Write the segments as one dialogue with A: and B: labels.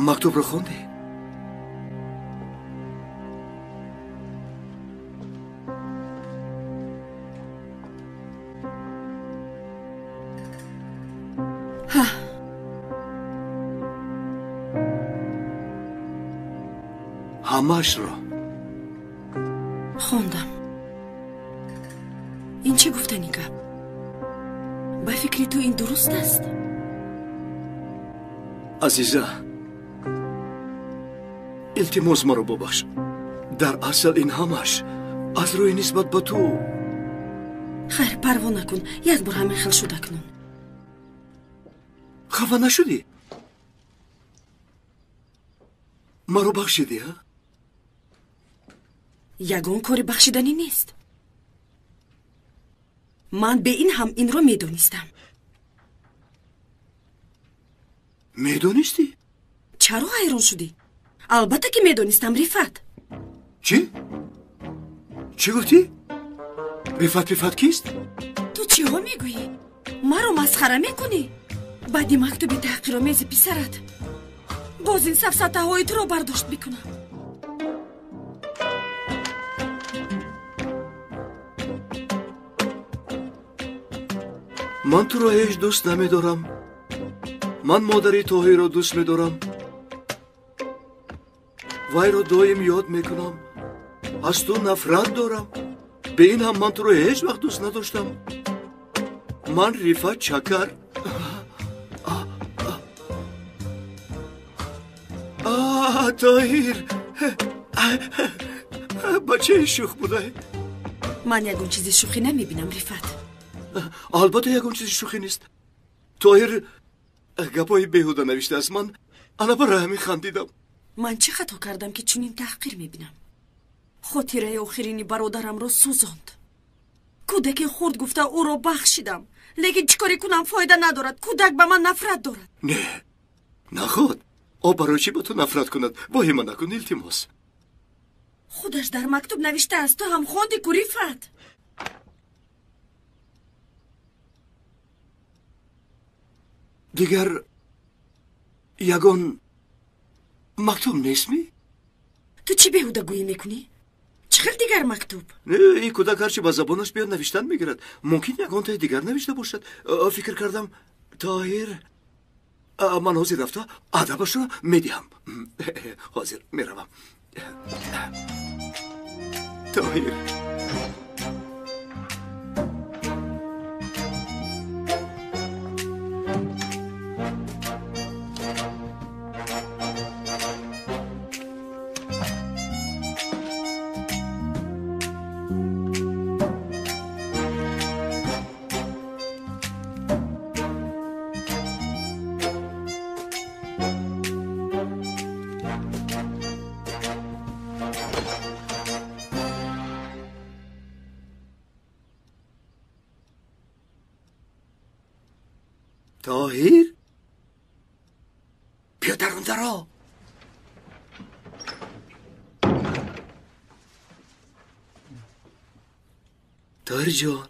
A: Мактубро хондӣ?
B: Ҳа.
A: Ҳамаашро
B: хондам. Ин чӣ гуфтани гап? Ба фикри ту ин дуруст аст?
A: Азиза, илтимос, маро бубахш. Дар асл ин ҳамаш аз рӯи нисбат ба ту.
B: Хайр, парво накун, як бор ҳамин хел шуд акнун.
A: Хафа нашудӣ? Маро бахшидӣ, а?
B: Ягон кори бахшиданӣ нест. Ман бе ин ҳам инро медонистам.
A: Медонистӣ?
B: Чаро ҳайрон шудӣ? Албатта ки медонистам, Рифат.
A: Чӣ? Чӣ гуфтӣ? Рифат, Рифат кист?
B: Ту чиҳо мегӯӣ? Маро масхара мекунӣ? Баъди мактуби таҳқиромези писарат боз ин сафсатаҳои туро бардошт мекунам.
A: Ман туро ҳеҷ дӯст намедорам. Ман модари Тоҳирро дӯст медорам. Вайро доим ёд мекунам. Аз ту нафрат дорам. Бе ин ҳам ман туро ҳеҷ вақт дӯст надоштам. Ман Рифат Чакар. Тоҳир, бачаи шӯх будай.
B: Ман ягон чизи шӯхӣ намебинам, Рифат.
A: Албатта ягон чизи шӯхӣ нест. Тоҳир гапҳои беҳуда навиштааст. Ман ана барои ҳамин хандидам.
B: Ман чӣ хато кардам, ки чунин таҳқир мебинам? Хотираи охирини бародарамро сӯзонд. Кӯдаки хурд гуфта ӯро бахшидам, лекин чӣ коре кунам, фоида надорад. Кӯдак ба ман нафрат дорад.
A: Не, наход. О барои чӣ ба ту нафрат кунад? Воҳима накун, илтимос.
B: Худаш дар мактуб навиштааст, ту ҳам хонди ку, Рифат.
A: Дигар ягон мактуб нестми?
B: Ту чӣ беҳудагӯӣ мекунӣ? Чӣ хел дигар мактуб?
A: Не, ин кӯдак ҳарчи ба забонаш биёд навиштан мегирад. Мумкин ягонтаи дигар навишта бошад. Фикр кардам, Тоҳир, ман ҳозир рафта адабашро медиҳам. Ҳозир меравам. Тоҳир. Тоҳир, биё дарун даро. Тоҳирҷон,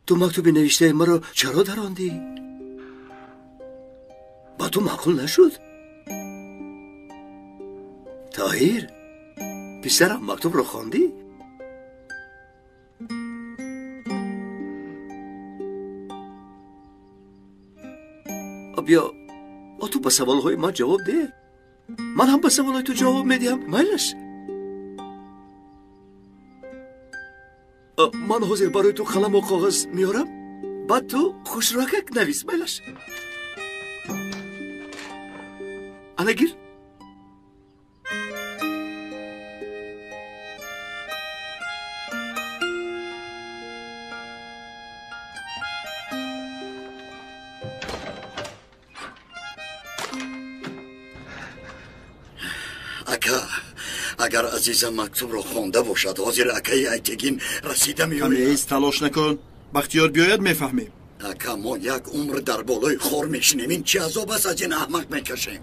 A: ту мактуби навиштаи маро чаро дарондӣ? Ба ту маъқул нашуд? Тоҳир, писарам, мактубро хондӣ? Биё, ту ба саволҳои ман ҷавоб деҳ. Ман ҳам ба саволҳои ту ҷавоб медиҳам. Майлаш? Ман ҳозир барои ту қаламу коғаз меорам, баъд ту хушрӯякак навис. Майлаш? Ана гир.
C: Ака, агар Азиза мактубро хонда бошад, ҳозир акаи Айтегин расида меояд.
D: Ҳамеиз талош накун, Бахтиёр биёяд, мефаҳмем.
C: Ака, мо як умр дар болои хор мешинем. Ин чӣ азоб аст, аз ин аҳмақ мекашем.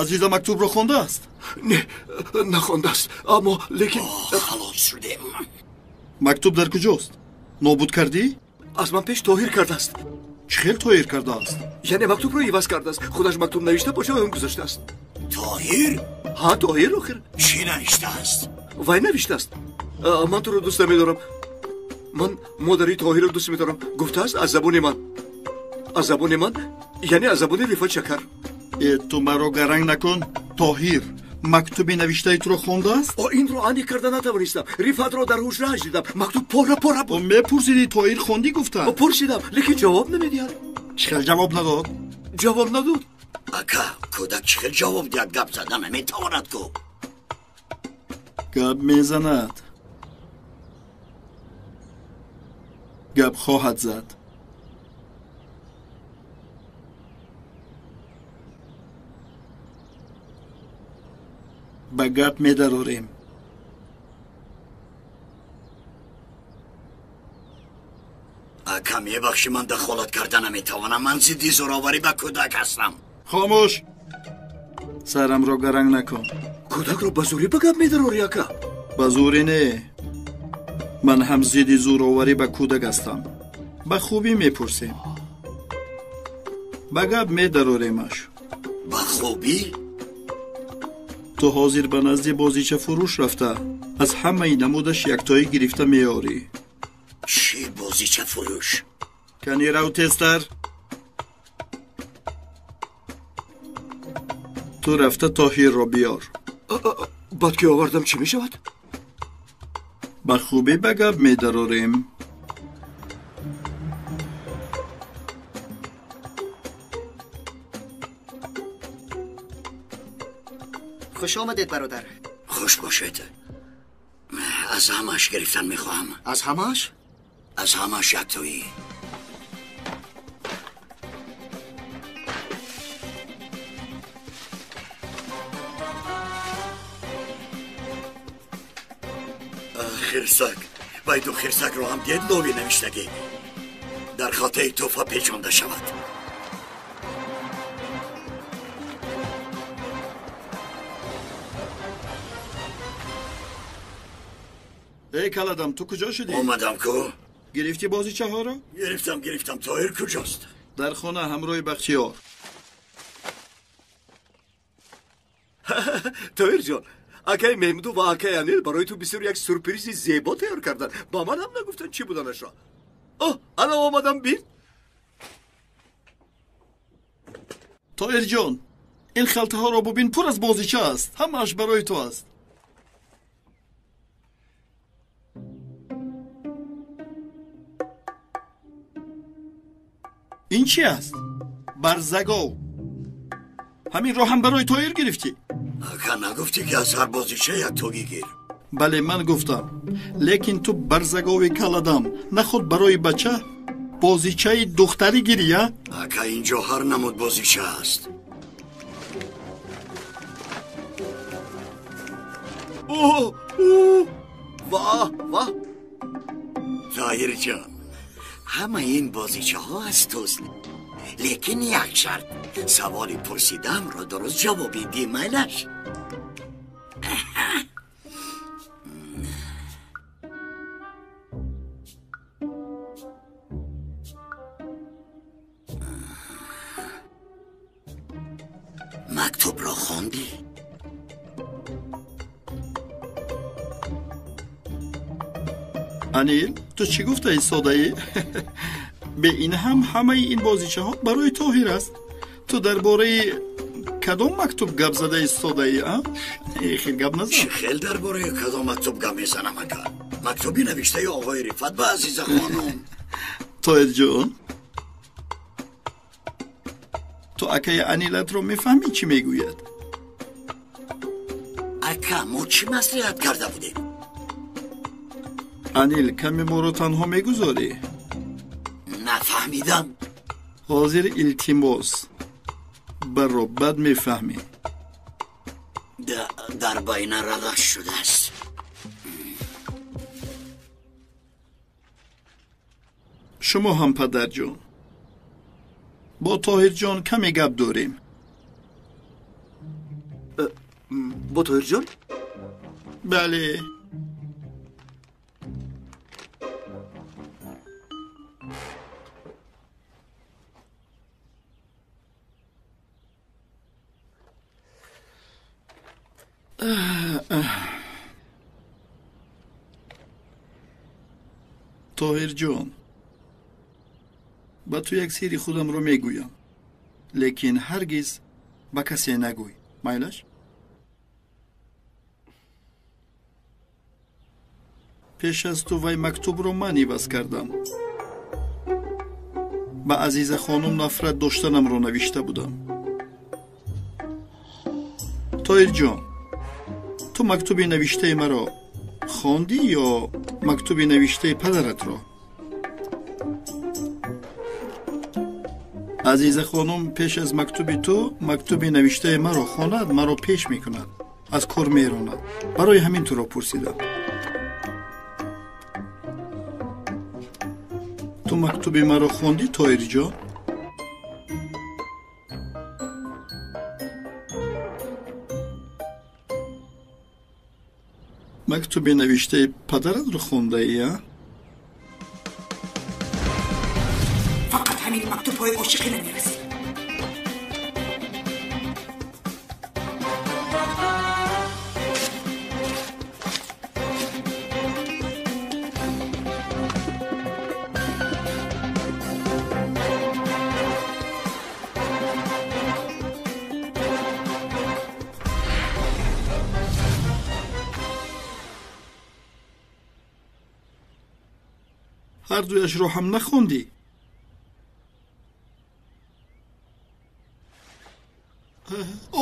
D: Азиза мактубро хондааст?
A: Не, нахондааст, аммо лекин
C: халос шудем.
D: Мактуб дар куҷост? Нобуд кардӣ?
A: Аз ман пеш Тоҳир кардааст.
D: Чӣ хел Тоҳир кардааст?
A: Яъне мактубро иваз кардааст. Худаш мактуб навишта бо ҷои он гузоштааст.
C: Тоҳир?
A: Ҳа, Тоҳир охир.
C: Чӣ навиштааст?
A: Вай навиштааст. Ман туро дӯст намедорам. Ман модари Тоҳирро дӯст медорам. Гуфтааст аз забони ман. Аз забони ман, яъне аз забони Рифат Шакар.
D: Э, ту маро гаранг накун. Тоҳир мактуби навиштаи туро хондааст?
A: О, инро аниқ карда натавонистам. Рифатро дар ҳуҷрааш дидам. Мактуб пора пора буд.
D: Мепурсидӣ Тоҳир хондӣ гуфта?
A: Пурсидам, лекин ҷавоб намедиҳад.
D: Чӣ хел ҷавоб надод?
A: Ҷавоб надод.
C: Ака, кӯдак чӣ хел ҷавоб диҳад? Гап зада наметавонад ку.
D: Гап мезанад. Гап хоҳад зад. Ба гап медарорем.
C: Ака, мебахшӣ, ман дахолат карда наметавонам. Ман зидди зӯроварӣ ба кӯдак ҳастам.
D: Хомӯш! Сарамро гаранг накун.
A: Кӯдакро ба зӯрӣ ба гап медарорӣ, ака?
D: Ба зӯрӣ не. Ман ҳам зидди зӯроварӣ ба кӯдак ҳастам. Ба хубӣ мепурсем. Ба гап медароремаш.
C: Ба хубӣ?
D: Ту ҳозир ба назди бозичафурӯш рафта аз ҳамаи намудаш яктоӣ гирифта меорӣ.
C: Чӣ бозичафурӯш?
D: Кани рав тезтар. Ту рафта Тоҳирро биёр.
A: Баъд ки овардам чӣ мешавад?
D: Ба хубӣ ба гап медарорем.
E: Хуш омадед, бародар.
C: Хуш бошед. Аз ҳамааш гирифтан мехоҳам.
E: Аз ҳамааш?
C: Аз ҳамааш яктоӣ. Хирсак. Байду хирсакро ҳам дед лови навиштагӣ. Дар хатаи тӯҳфа печонда шавад.
D: Эй каладам, ту куҷо шудӣ?
C: Омадам ку.
D: Гирифтӣ бозичаҳоро?
C: Гирифтам, гирифтам. Тоҳир куҷост?
D: Дар хона ҳамроҳи Бахтиёр.
A: Тоҳирҷон, акаи Меҳмуду ва акаи Анил барои ту бисёр як сюрпризи зебо тайёр карданд. Ба ман ҳам нагуфтанд чӣ буданашро. Оҳ, ана омадам, бин.
D: Тоҳирҷон, ин халтаҳоро бубин, пур аз бозича аст. Ҳамааш барои ту аст. Ин чӣ аст? Барзагов. Ҳаминро ҳам барои Тоҳир гирифтӣ?
C: Ака, нагуфтӣ ки аз ҳар бозича яктогӣ гир?
D: Бале, ман гуфтам. Лекин ту барзагови каладам. Наход барои бача бозичаи духтарӣ гирӣ, а?
C: Ака, инҷо ҳар намуд бозича аст.
A: Оҳ, ваҳ, ваҳ!
C: Тоҳирҷон, ҳамаи ин бозичаҳо аз туст. Лекин як шарт. Саволи пурсидаамро дуруст ҷавоб бидӣ, майлаш? Мактубро хондӣ?
D: Анил, ту чӣ гуфта истодаӣ? Бе ин ҳам ҳамаи ин бозичаҳо барои Тоҳир аст. Ту дар бораи кадом мактуб гап зада истодаӣ, а? Хел гап назан.
C: Чӣ хел дар бораи кадом мактуб гап мезанам, ака? Мактуби навиштаи оғои Рифат ба Азиза хонум.
D: Тоҳирҷон, ту акаи Анилатро мефаҳмӣ чӣ мегӯяд?
C: Ака, мо чӣ маслиҳат карда будем?
D: Анил, каме моро танҳо мегузорӣ?
C: Нафаҳмидам.
D: Ҳозир илтимос. Барро бад мефаҳмӣ.
C: Дар байна радаш шудааст.
D: Шумо ҳам, падарҷон, бо Тоҳирҷон каме гап дорем.
A: Бо Тоҳирҷон?
D: Бале. Тоҳирҷон, ба ту як сирри худамро мегӯям, лекин ҳаргиз ба касе нагӯй. Майлаш? Пеш аз ту вай мактубро ман иваз кардам. Ба Азиза хонум нафрат доштанамро навишта будам. Тоҳирҷон, ту мактуби навиштаи маро хондӣ ё мактуби навиштаи падаратро? Азиза хонум пеш аз мактуби ту мактуби навиштаи маро хонад, маро пеш мекунад, аз кор меронад. Барои ҳамин туро пурсидам. Ту мактуби маро хондӣ, Тоҳирҷон? Мактуби навиштаи падаратро хондаӣ, а?
F: Фақат ҳамин мактубҳои ошиқӣ намерасид.
D: Ҳардуяшро ҳам нахондӣ?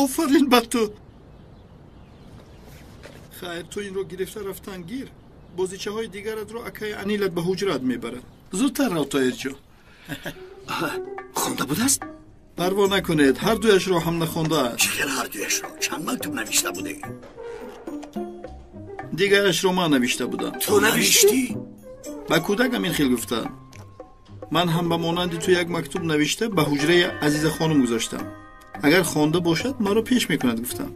D: Офарин ба ту! Хайр, ту инро гирифта рафтан гир. Бозичаҳои дигаратро акаи Анилат ба ҳуҷрат мебарад. Зудтар рав, Тоҳирҷон.
A: Хонда будааст?
D: Парво накунед, ҳардуяшро ҳам нахондааст.
C: Чӣ хел ҳардуяшро? Чанд мактуб навишта будӣ?
D: Дигарашро ман навишта будам.
C: Ту навиштӣ?
D: Ба кӯдакам ин хел гуфтам. Ман ҳам ба монанди ту як мактуб навишта ба ҳуҷраи Азиза хонум гузоштам. Агар хонда бошад, маро пеш мекунад, гуфтам.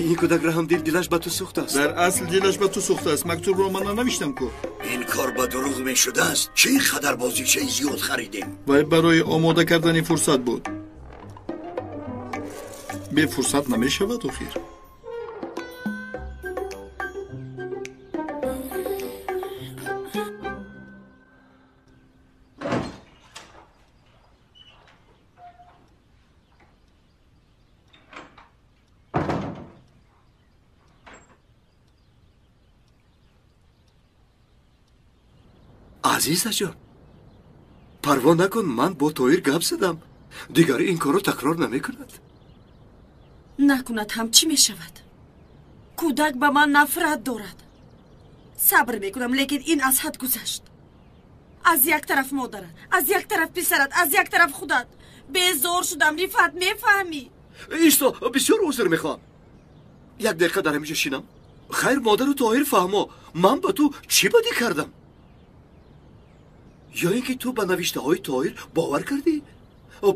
A: Ин кӯдак раҳмдил дилаш ба ту сӯхтааст.
D: Дар асл дилаш ба ту сӯхтааст. Мактубро ман нанавиштам ку.
C: Ин кор ба дурӯғ мешудааст. Чӣ қадар бозичаи зиёд харидем?
D: Вай барои омода кардани фурсат буд. Бефурсат намешавад охир.
A: Азизаҷон, парво накун, ман бо Тоҳир гап задам. Дигар ин корро такрор намекунад.
B: Накунад ҳам чӣ мешавад? Кӯдак ба ман нафрат дорад. Сабр мекунам, лекин ин аз ҳад гузашт. Аз як тараф модарат, аз як тараф писарат, аз як тараф худат. Безор шудам, Рифат, мефаҳмӣ?
A: Исто, бисёр узр мехоҳам. Як дақиқа дар ҳаминҷо шинам. Хайр, модару Тоҳир фаҳмо, ман ба ту чӣ бадӣ кардам? Ё ин ки ту ба навиштаҳои Тоҳир бовар кардӣ?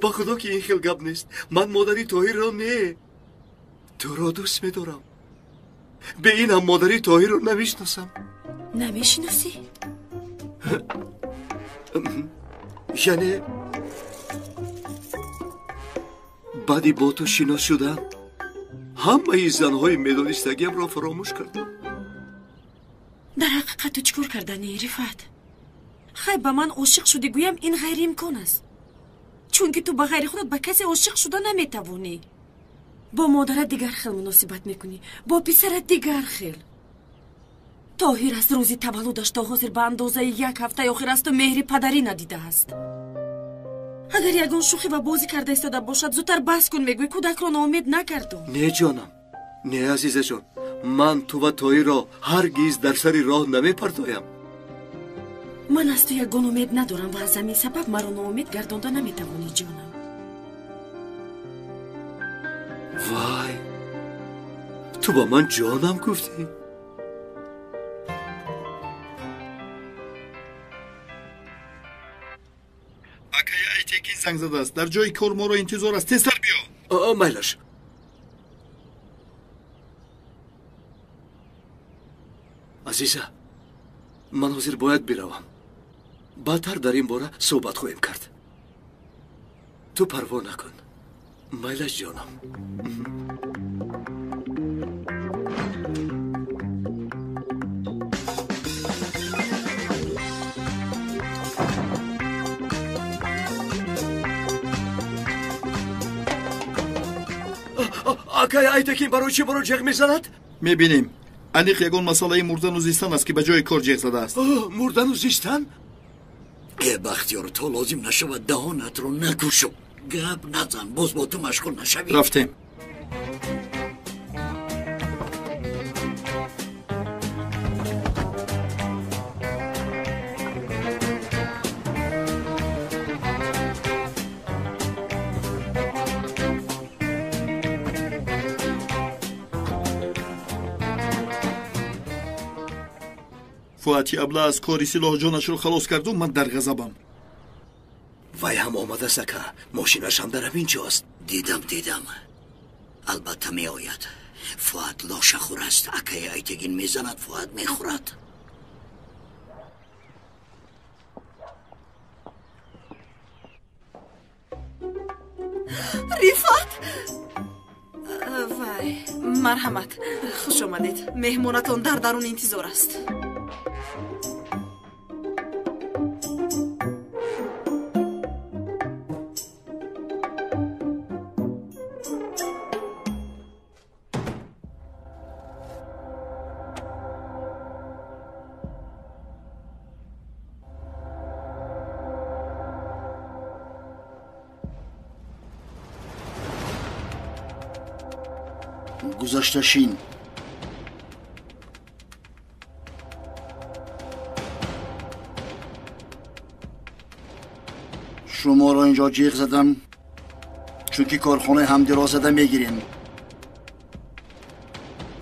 A: Ба худо ки ин хел гап нест. Ман модари Тоҳирро не, туро дӯст медорам. Бе ин ҳам модари Тоҳирро намешиносам.
B: Намешиносӣ?
A: Яъне баъди бо ту шинос шудан ҳамаи занҳои медонистагиамро фаромӯш кардам.
B: Дар ҳақиқат ту чӣ кор карданӣ, Рифат? Хай, ба ман ошиқ шудӣ, гӯям ин ғайриимкон аст, чунки ту ба ғайри худат ба касе ошиқ шуда наметавонӣ. Бо модарат дигар хел муносибат мекунӣ, бо писарат дигар хел. Тоҳир аз рӯзи таваллудаш то ҳозир ба андозаи як ҳафтаи охир аз ту меҳри падарӣ надидааст. Агар ягон шӯхӣ ва бозӣ карда истода бошад, зудтар бас кун, мегӯӣ, кӯдакро ноумед накардум.
A: Не ҷонам, не азизаҷон, ман ту ва Тоҳирро ҳаргиз дар сари роҳ намепартоям.
B: Ман аз ту ягон умед надорам ва аз ҳамин сабаб маро ноумед гардонда наметавонӣ, ҷонам.
A: Вай, ту ба ман ҷонам гуфтӣ?
D: Акаи Айтекин занг задааст. Дар ҷои кор моро интизор аст. Тезтар биё.
A: Майлаш. Азиза, ман ҳозир бояд биравам. Баъдтар дар ин бора суҳбат хоҳем кард. Ту парво накун. Майлаш ҷонам. Акай Айтекин барои чӣ маро ҷеғ мезанад?
D: Мебинем. Аниқ ягон масъалаи мурдану зистан аст, ки ба ҷои кор ҷеғ задааст.
A: Мурдану зистан?
C: Э, Бахтиёр, то лозим нашавад даҳонатро накушо. Гап назан, боз бо ту машғул нашавӣ.
D: Рафтем. Фуати абла аз кори силоҳ ҷонашро халос карду ман дар ғазабам.
A: Вай ҳам омадааст, ака. Мошинаш ҳам дар ҳамин ҷост.
C: Дидам, дидам. Албатта меояд. Фуат лошахӯр аст. Акаи Айтегин мезанад, Фуат мехӯрад.
B: Рифат! Вай, марҳамат, хуш омадед. Меҳмонатон дар дарун интизор аст.
G: Гузашта шин. Шуморо инҷо ҷиғ задам, чунки корхонаи ҳамдиро зада мегирем.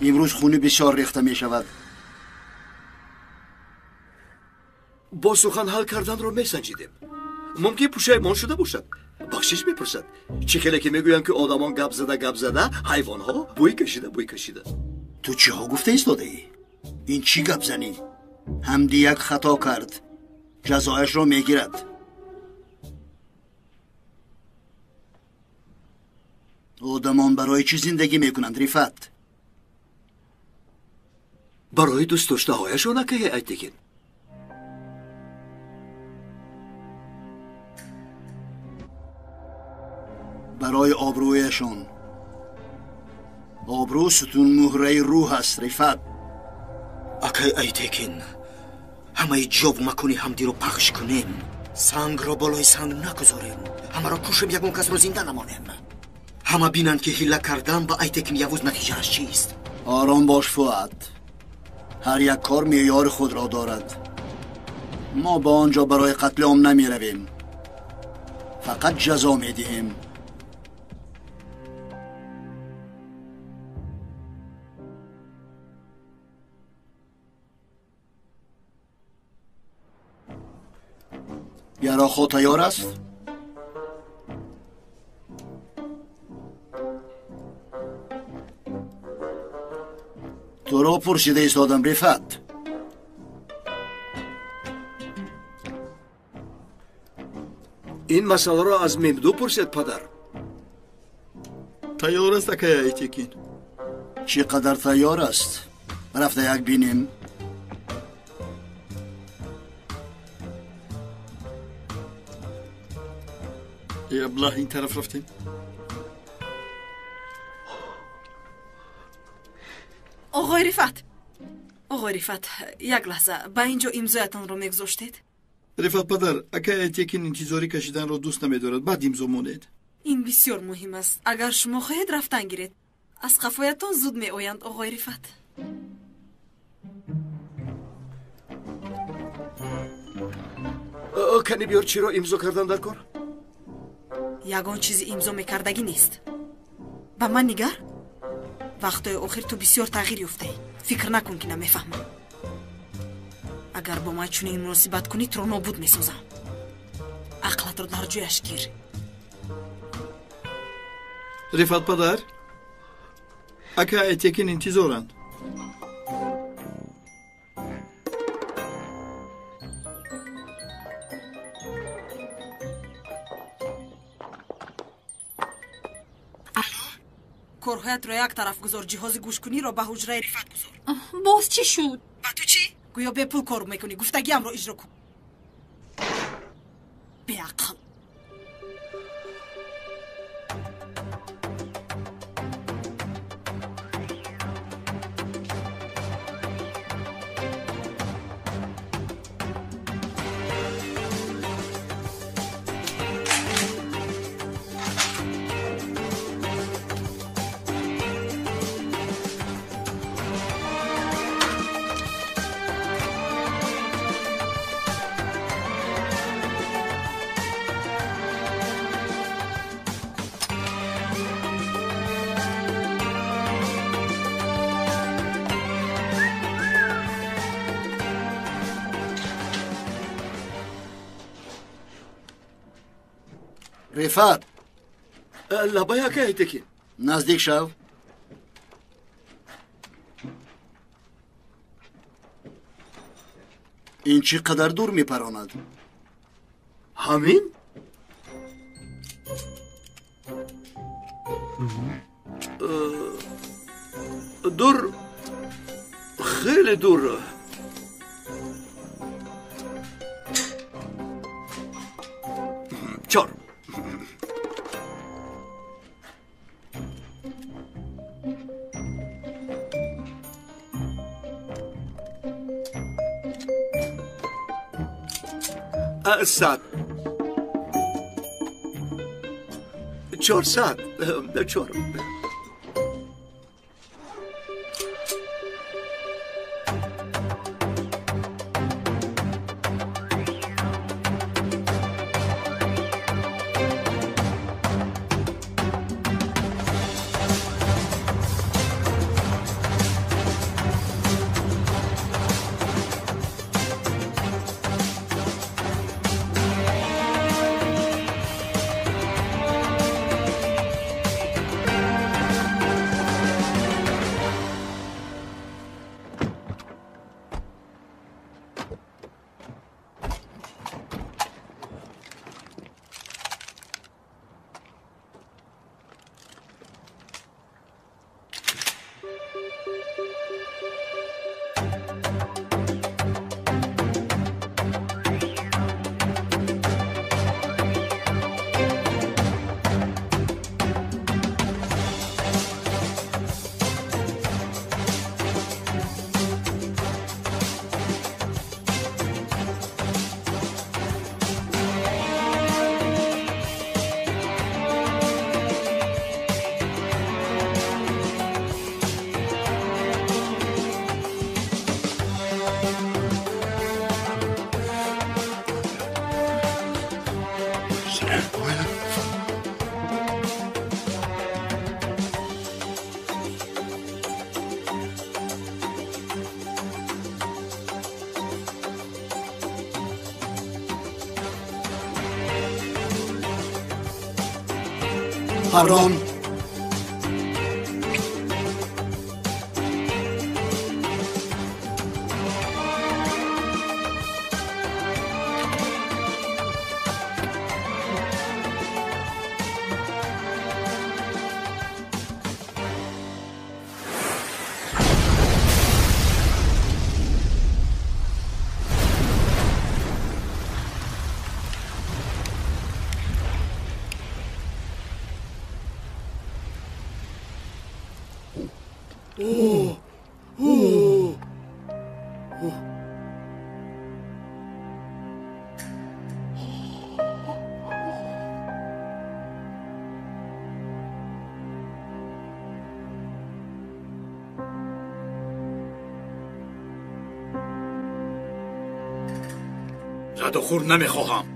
G: Имрӯз хуни бисёр рехта мешавад.
A: Бо сухан ҳал карданро месанҷидем. Мумкин пушаймон шуда бошад. Бахшиш мепурсад. Чӣ хеле ки мегӯянд, ки одамон гап зада гап зада, ҳайвонҳо бӯй кашида бӯй кашида.
G: Ту чиҳо гуфта истодаӣ? Ин чӣ гапзанӣ? Ҳамди як хато кард, ҷазояшро мегирад. Одамон барои чӣ зиндагӣ мекунанд, Рифат?
A: Барои дӯстдоштаҳояшон, акаи Айтекин.
G: Барои обрӯяшон. Обрӯ сутунмуҳраи рӯҳ аст, Рифат.
H: Акай Айтекин, ҳамаи ҷову макони ҳамдиро пахш кунем. Сангро болои санг нагузорем. Ҳамаро кушем, ягон касро зинда намонем. Ҳама бинанд, ки ҳилла кардан ба Айтекин Явуз натиҷааш чист.
G: Ором бош, Фуат. Ҳар як кор меъёри худро дорад. Мо ба он ҷо барои қатли ом намеравем. Фақат ҷазо медиҳем. Яроқҳо тайёр аст? Туро пурсида истодам, Рифат.
A: Ин масъаларо аз Мемду пурсед, падар.
D: Тайёр аст, акаи Айтекин.
G: Чӣ қадар тайёр аст? Рафта як бинем.
D: Аблаҳ, ин тараф рафтем.
B: Оғои Рифат, оғои Рифат, як лаҳза ба ин ҷо имзоятонро мегузоштед.
D: Рифат падар, акаи Айтекин интизорӣ кашиданро дӯст намедорад. Баъд имзо монед.
B: Ин бисёр муҳим аст. Агар шумо хоҳед, рафтан гиред. Аз қафоятон зуд меоянд, оғои Рифат.
A: Кани биёр, чиро имзо кардан дар кор?
B: Ягон чизи имзо мекардагӣ нест. Ба ман нигар. Вақтҳои охир ту бисёр тағйир ёфтаӣ. Фикр накун, ки намефаҳмам. Агар бо ман чунин муносибат кунӣ, туро нобуд месозам. Ақлатро дар ҷояш гир.
D: Рифат падар, ака Айтекин интизоранд.
B: Корҳоятро як тараф гузор, ҷиҳози гӯшкуниро ба ҳуҷраи Рифат гузор.
I: Боз чӣ шуд?
B: Ба ту чӣ? Гӯё бепул кор мекунӣ. Гуфтагиамро иҷро кун. Беақл.
G: Рифат.
A: Лабай, акай Айтекин.
G: Наздик шав. Ин чӣ қадар дур мепаронад?
A: Ҳамин? Дур, хеле дур. Чор. 100. 400. 4.
G: Пардон.
I: Задухӯр намехоҳам.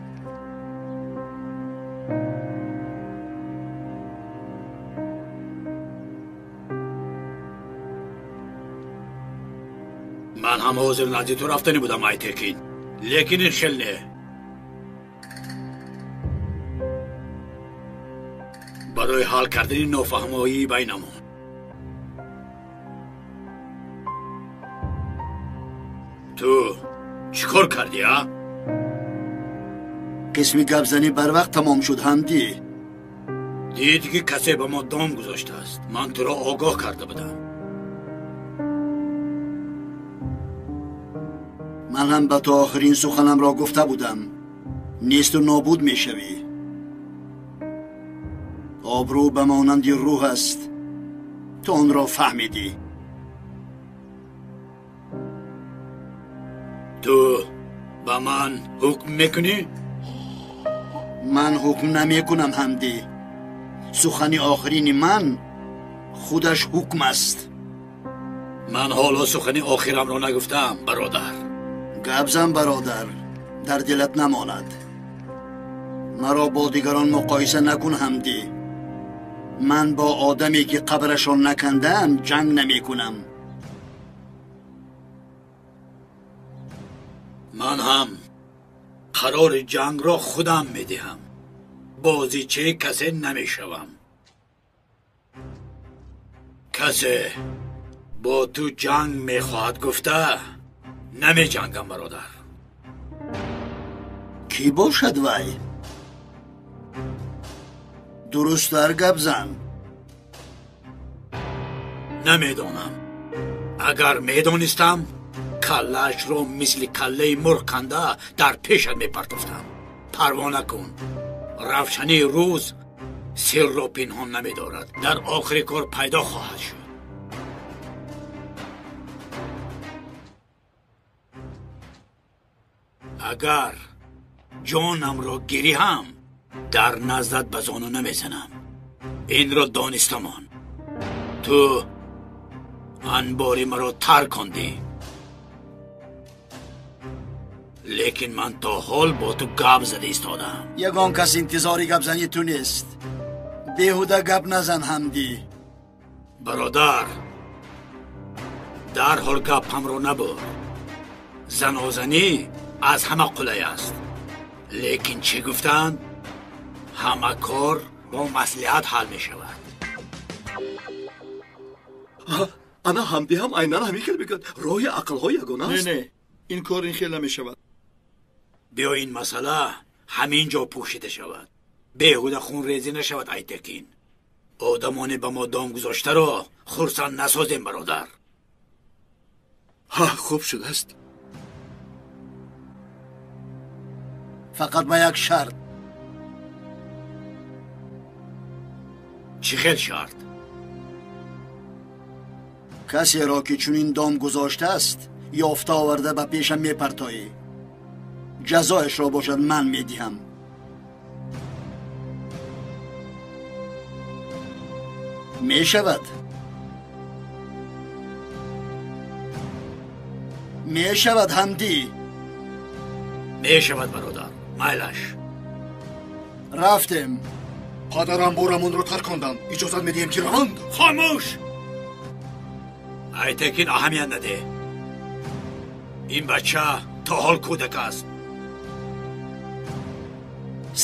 I: Ман ҳам ҳозир назди ту рафтанӣ будам, Айтекин, лекин ин хел не. Барои ҳал кардани нофаҳмоии байнамон. Ту чӣ кор кардӣ, а?
G: Қисми гапзанӣ барвақт тамом шуд, Ҳамдӣ.
I: Дидӣ ки касе ба мо дом гузоштааст. Ман туро огоҳ карда будам.
G: Ман ҳам ба ту охирин суханамро гуфта будам. Несту нобуд мешавӣ. Обрӯ ба монанди рӯҳ аст. Ту онро фаҳмидӣ.
I: Ту ба ман ҳукм мекунӣ?
G: Ман ҳукм намекунам, Ҳамдӣ. Сухани охирини ман худаш ҳукм аст.
I: Ман ҳоло сухани охирамро нагуфтаам, бародар.
G: Гап зан, бародар, дар дилат намонад. Маро бо дигарон муқоиса накун, Ҳамдӣ. Ман бо одаме ки қабрашон накандаам ҷанг намекунам.
I: Ман ҳам қарори ҷангро худам медиҳам. Бозичаи касе намешавам. Касе бо ту ҷанг мехоҳад гуфта намеҷангам, бародар.
G: Кӣ бошад вай? Дурусттар гап зан.
I: Намедонам. Агар медонистам, каллаашро мисли каллаи мурғ канда дар пешат мепартофтам. Парво накун. Равшании рӯз сирро пинҳон намедорад. Дар охири кор пайдо хоҳад шуд. Агар ҷонамро гириҳам, дар наздат ба зону намезанам. Инро донистамон. Ту анбори маро тарк кондӣ, лекин ман то ҳол бо ту гап зада истодам.
G: Ягон кас интизори гапзании ту нест. Беҳуда гап назан, Ҳамдӣ.
I: Бародар, дарҳол гапамро набур. Занозанӣ аз ҳама қулай аст, лекин чӣ гуфтанд, ҳама кор бо маслиҳат ҳал мешавад.
A: Ана Ҳамдӣ ҳам айнан ҳамин хел мегӯяд. Роҳи ақлҳо ягона аст.
D: Не, не, ин кор ин хел намешавад.
I: Биё ин масъала ҳамин ҷо пӯшида шавад. Беҳуда хунрезӣ нашавад. Айтекин, одамоне ба мо дом гузоштаро хурсанд насозем, бародар.
A: Ҳа, хуб шудааст.
G: Фақат ба як шарт.
I: Чӣ хел шарт?
G: Касеро ки чунин дом гузоштааст, ёфта оварда ба пешам мепартоӣ. Ҷазояшро бошад ман медиҳам. Мешавад? Мешавад, Ҳамдӣ?
I: Мешавад, бародар. Майлаш.
G: Рафтем.
H: Падарам борамонро тарконданд. Иҷозат медиҳем ки раванд?
I: Хомӯш! Айтекин, аҳамият надеҳ. Ин бача то ҳол кӯдак аст.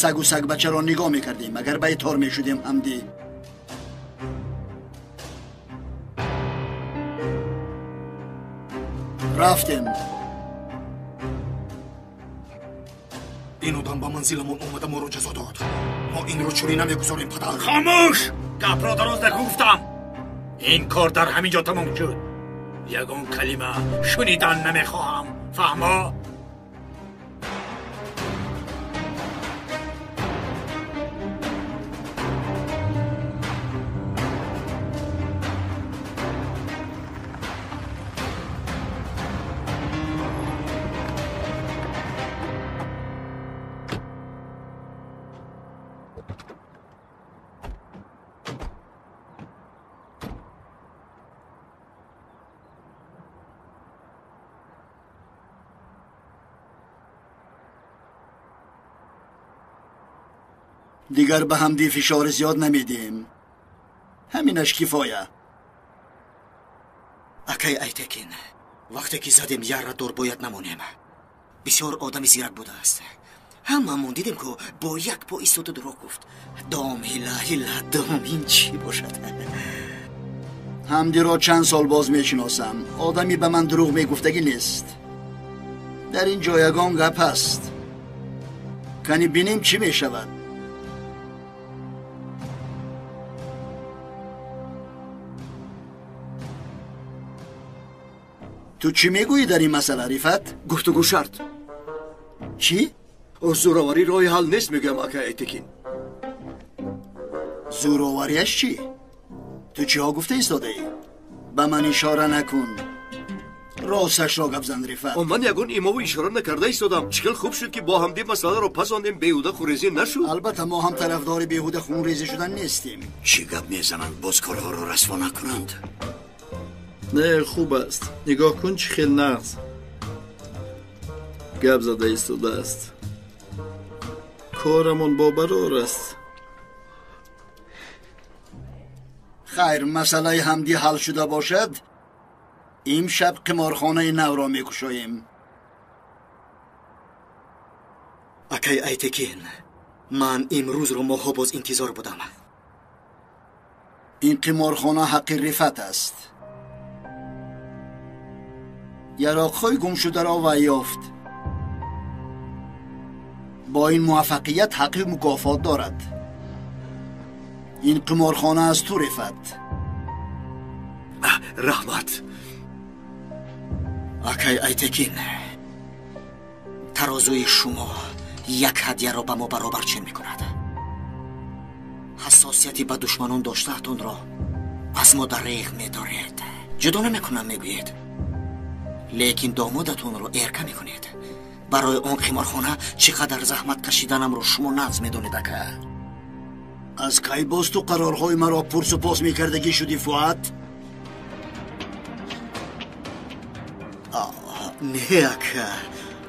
G: Сагу сагбачаро нигоҳ мекардем, агар ба итор мешудем, Ҳамдӣ. Рафтем.
H: Ин одам ба манзиламон омада моро ҷазо дод. Мо инро чунин намегузорем, падар.
I: Хомӯш! Гапро дароз накун гуфтам. Ин кор дар ҳамин ҷо тамом шуд. Ягон калима шунидан намехоҳам. Фаҳмо?
G: Дигар ба Ҳамдӣ фишори зиёд намедиҳем. Ҳаминаш кифоя.
H: Акай Айтекин, вақте ки задем ярра дор бояд намонем. Бисёр одами зирак будааст. Ҳамамон дидем, ку бо як по истода дурӯғ гуфт. Дом, ҳила, ҳила, дом, ин чӣ бошад?
G: Ҳамдиро чанд сол боз мешиносам. Одами ба ман дурӯғ мегуфтагӣ нест. Дар ин ҷо ягон гап ҳаст. Кани бинем чӣ мешавад. Ту чӣ мегӯӣ дар ин масъала, Рифат?
A: Гуфтугӯ шарт.
G: Чӣ?
A: Зӯроварӣ роҳи ҳал нест, мегӯям, ака Айтекин.
G: Зӯровариаш чӣ? Ту чиҳо гуфта истодаӣ? Ба ман ишора накун. Росташро гап зан, Рифат.
A: Ман ягон имову ишора накарда истодам. Чӣ хел хуб шуд, ки бо ҳамдӣ масъаларо пасондем, беҳуда хунрезӣ нашуд.
G: Албатта, мо ҳам тарафдори беҳуда хунрезӣ шудан нестем.
C: Чӣ гап мезананд, боз корҳоро расво накунанд.
D: Не, хуб аст. Нигоҳ кун, чӣ хел нағз гап зада истодааст. Корамон бобарор аст.
G: Хайр, масъалаи Ҳамдӣ ҳал шуда бошад, имшаб қиморхонаи навро мекушоем.
H: Акай Айтекин, Ман имрӯзро моҳҳо боз интизор будам.
G: Ин қиморхона ҳаққи Рифат аст. Яроқҳои гумшударо вай ёфт. Бо ин муваффақият ҳаққи мукофот дорад. Ин қиморхона аз ту, Рифат.
A: Раҳмат.
H: Акай Айтекин, тарозуи шумо як ҳадияро ба мо баробар чен мекунад. Ҳассосияти ба душманон доштаатонро аз мо дареғ медоред. Ҷудо намекунам мегӯед, лекин домодатонро эрка мекунед. Барои он қиморхона чӣ қадар заҳмат кашиданамро шумо нағз медонед, ака.
G: Аз кай боз ту қарорҳои маро пурсу пос мекардагӣ шудӣ, Фуат?
H: Не, ака,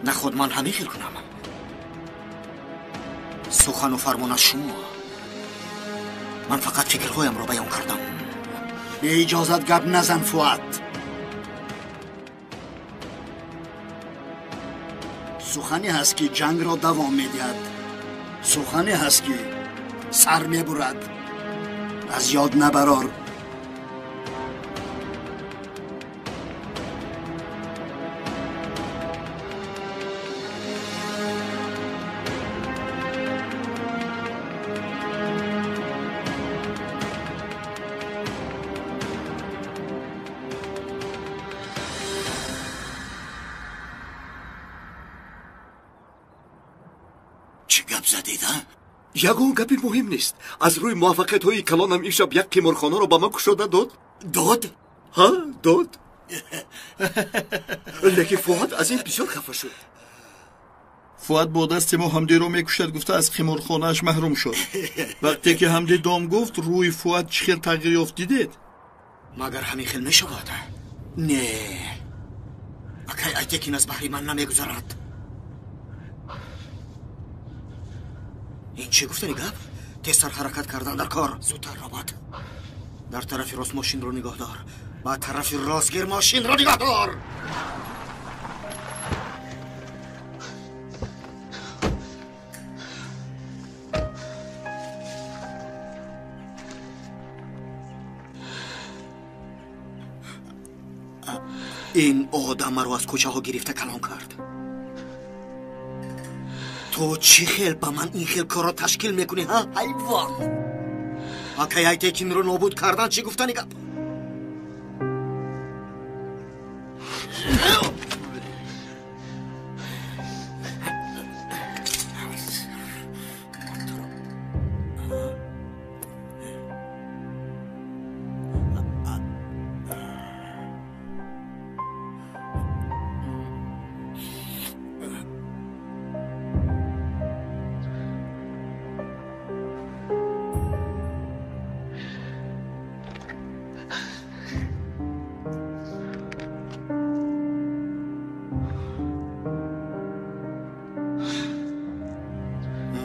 H: наход ман ҳамин хел кунам. Сухану фармон аз шумо. Ман фақат фикрҳоямро баён кардам.
G: Беиҷозат гап назан, Фуат. Сухане ҳаст, ки ҷангро давом медиҳад. Сухане ҳаст, ки сар мебурад. Аз ёд набарор.
A: Ягон гапи муҳим нест. Аз рӯи муваффақиятҳои калонам имшаб як қиморхонаро ба ман кушода дод.
C: Дод?
A: Ҳа, дод. Лекин Фуат аз ин бисёр хафа шуд.
D: Фуат бо дасти мо Ҳамдиро мекушад гуфта аз қиморхонааш маҳрум шуд. Вақте ки Ҳамди дом гуфт, рӯи Фуат чӣ хел тағйир ёфт дидед?
H: Магар ҳамин хел мешавад? Не, акай Айтекин аз баҳри ман намегузарад. Ин чӣ гуфтани гап? Тезтар ҳаракат кардан дар кор. Зудтар робот. Дар тарафи рост мошинро нигоҳ дор. Ба тарафи рост гир мошинро нигоҳ дор. Ин одам маро аз кӯчаҳо гирифта калон кард. Ту чӣ хел ба ман ин хел корро ташкил мекунӣ, ҳа, ҳайвон? Акай Айтекинро нобуд кардан чӣ гуфтани гап?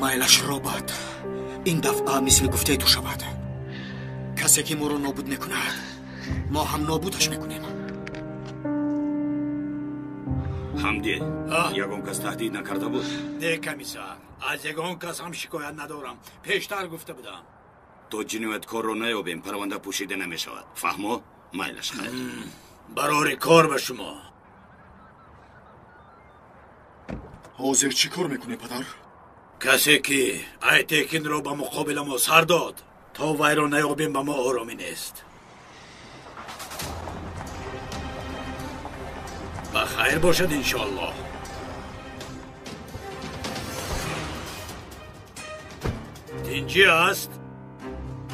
H: Майлаш, робот. Ин дафъа мисли гуфтаи ту шавад. Касе ки моро нобуд мекунад, мо ҳам нобудаш мекунем.
J: Ҳамди, ягон кас таҳдид накарда буд?
I: Не, комиссар, аз ягон кас ҳам шикоят надорам. Пештар гуфта будам.
J: То ҷинояткорро наёбем, парванда пӯшида намешавад. Фаҳмо? Майлаш, хайр.
I: Барори кор ба шумо.
K: Ҳозир чӣ кор мекунӣ, падар?
I: Касе ки Айтекинро ба муқобила мо сар дод, то вайро наёбем ба мо оромӣ нест. Ба хайр бошад, иншоаллоҳ. Тинҷӣ аст?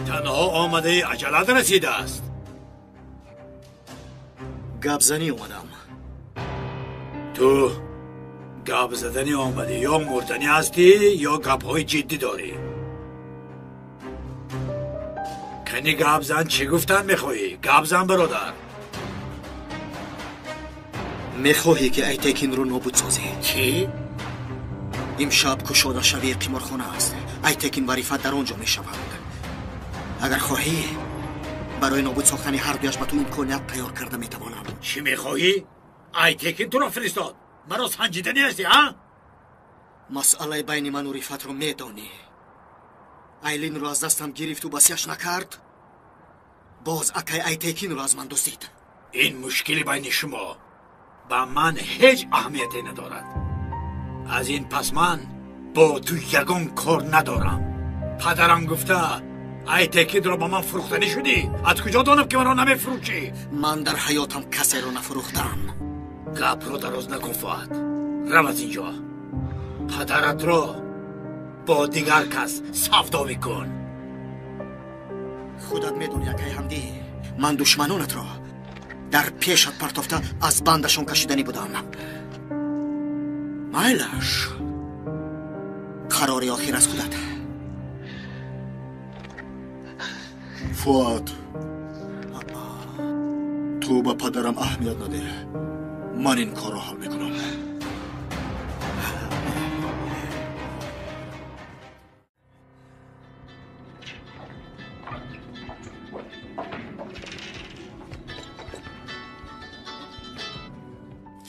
I: Танҳо омадаи аҷалат расидааст.
H: Гапзанӣ омадам.
I: Ту гап заданӣ омадӣ, ё мурданӣ ҳастӣ, ё гапҳои ҷиддӣ дорӣ. Кани гап зан, чӣ гуфтан мехоҳӣ? Гап зан, бародар.
H: Мехоҳӣ ки Айтекинро нобуд созӣ?
I: Чӣ?
H: Имшаб кушодашавии қиморхона аст. Айтекин ва Рифат дар он ҷо мешаванд. Агар хоҳӣ, барои нобуд сохтани ҳар дуяш ба ту имконият тайёр карда метавонам.
I: Чӣ мехоҳӣ? Айтекин туро фиристод. Маро санҷиданӣ ҳастӣ, ҳа?
H: Масъалаи байни ману Рифатро медонӣ. Айлинро аз дастам гирифту басияш накард, боз акай Айтекинро аз ман дуздид.
I: Ин мушкили байни шумо ба ман ҳеҷ аҳамияте надорад. Аз ин пас ман бо ту ягон кор надорам. Падарам гуфта Айтекинро ба ман фурӯхтанӣ шудӣ. Аз куҷо донам ки маро намефурӯшӣ?
H: Ман дар ҳаётам касеро нафурӯхтам.
I: Гапро дароз накун, Фуад. Рав аз инҷо. Падаратро бо дигар кас савдо мекун.
H: Худат медонӣ, акай Ҳамдӣ, ман душманонатро дар пешат партофта аз бандашон кашиданӣ будам. Майлаш, қарори охир аз худат.
K: Фуад, ту ба падарам аҳамият надеҳ. Ман ин корро ҳал мекунам.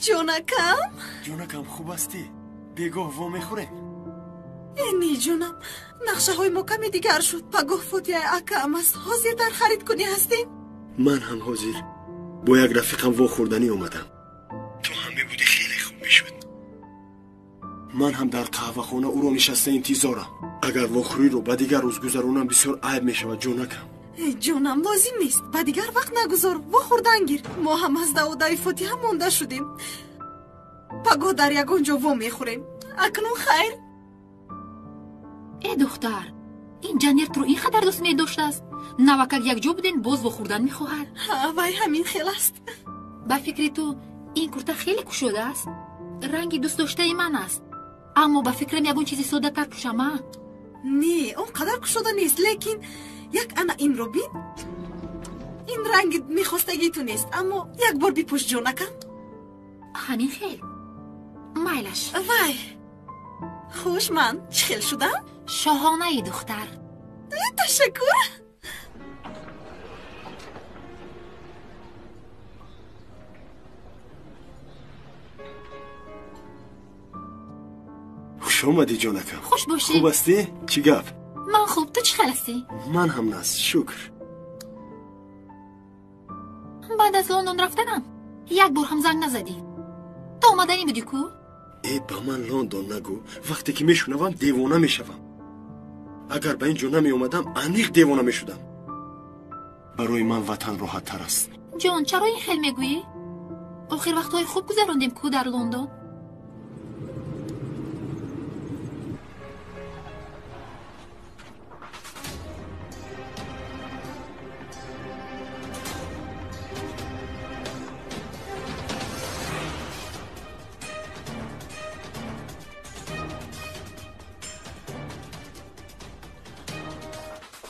F: Ҷонакам?
A: Ҷонакам, хуб ҳастӣ? Бегоҳ во мехӯрем?
F: Э, не ҷонам, нақшаҳои мо каме дигар шуд. Пагоҳ фотиҳаи акаам аст. Ҳозир дар харидкунӣ ҳастем.
A: Ман ҳам ҳозир бо як рафиқам вохӯрданӣ омадам. Ту ҳам мебудӣ, хеле хуб мешуд. Ман ҳам дар қаҳвахона ӯро нишаста интизорам. Агар вохӯриро ба дигар рӯз гузаронам, бисёр айб мешавад, ҷонакам.
F: Э, ҷонам, лозим нест. Ба дигар вақт нагузор, вохӯрдан гир. Мо ҳам аз даводаи фотиҳа монда шудем. Пагоҳ дар ягон ҷо во мехӯрем. Акнун хайр.
L: Э, духтар, ин ҷанер туро ин қадар дӯст медоштааст. Навакак якҷо буден, боз вохӯрдан мехоҳад.
F: Ҳа, вай ҳамин хел аст.
L: Ба фикри ту ин курта хеле кушода аст. Ранги дӯстдоштаи ман аст. Аммо ба фикрам ягон чизи соддатар пӯшам, а?
F: Не, он қадар кушода нест, лекин як ана инро бин. Ин ранги мехостагии ту нест, аммо як бор бипӯш, ҷонакам.
L: Ҳамин хел. Майлаш.
F: Вай, хуш, ман чӣ хел шудам?
L: Шоҳонаи, духтар.
F: Ташаккур.
A: Хуш омадӣ, ҷонакам.
L: Хуш бошӣ.
A: Хуб ҳастӣ? Чӣ гап?
L: Ман хуб, ту чӣ хел ҳастӣ?
A: Ман ҳам наст, шукр.
L: Баъд аз Лондон рафтанам як бор ҳам занг назадӣ. Ту омаданӣ будӣ ку?
A: Э, ба ман Лондон нагӯ. Вақте ки мешунавам, девона мешавам. Агар ба ин ҷо намеомадам, аниқ девона мешудам. Барои ман ватан роҳаттар аст.
L: Ҷон, чаро ин хел мегӯӣ? Охир вақтҳои хуб гузарондем ку дар Лондон.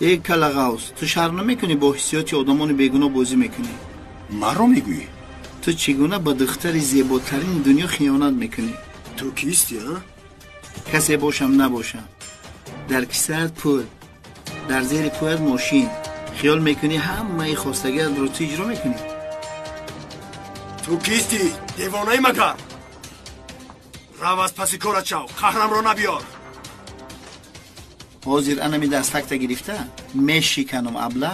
D: Э, калағавз, ту шарм намекунӣ бо ҳиссиёти одамони бегуноҳ бозӣ мекунӣ?
A: Маро мегӯӣ?
D: Ту чӣ гуна ба духтари зеботарини дунё хиёнат мекунӣ?
A: Ту кистӣ, а?
D: Касе бошам набошам. Дар кисаат пул, дар зери поят мошин. Хиёл мекунӣ ҳамаи хостагиатро ту иҷро мекунӣ?
A: Ту кистӣ? Девонаи магар? Рав аз паси корат шав, қаҳрамро набиёр.
D: Ҳозир анами дастакта гирифта мешиканам, абла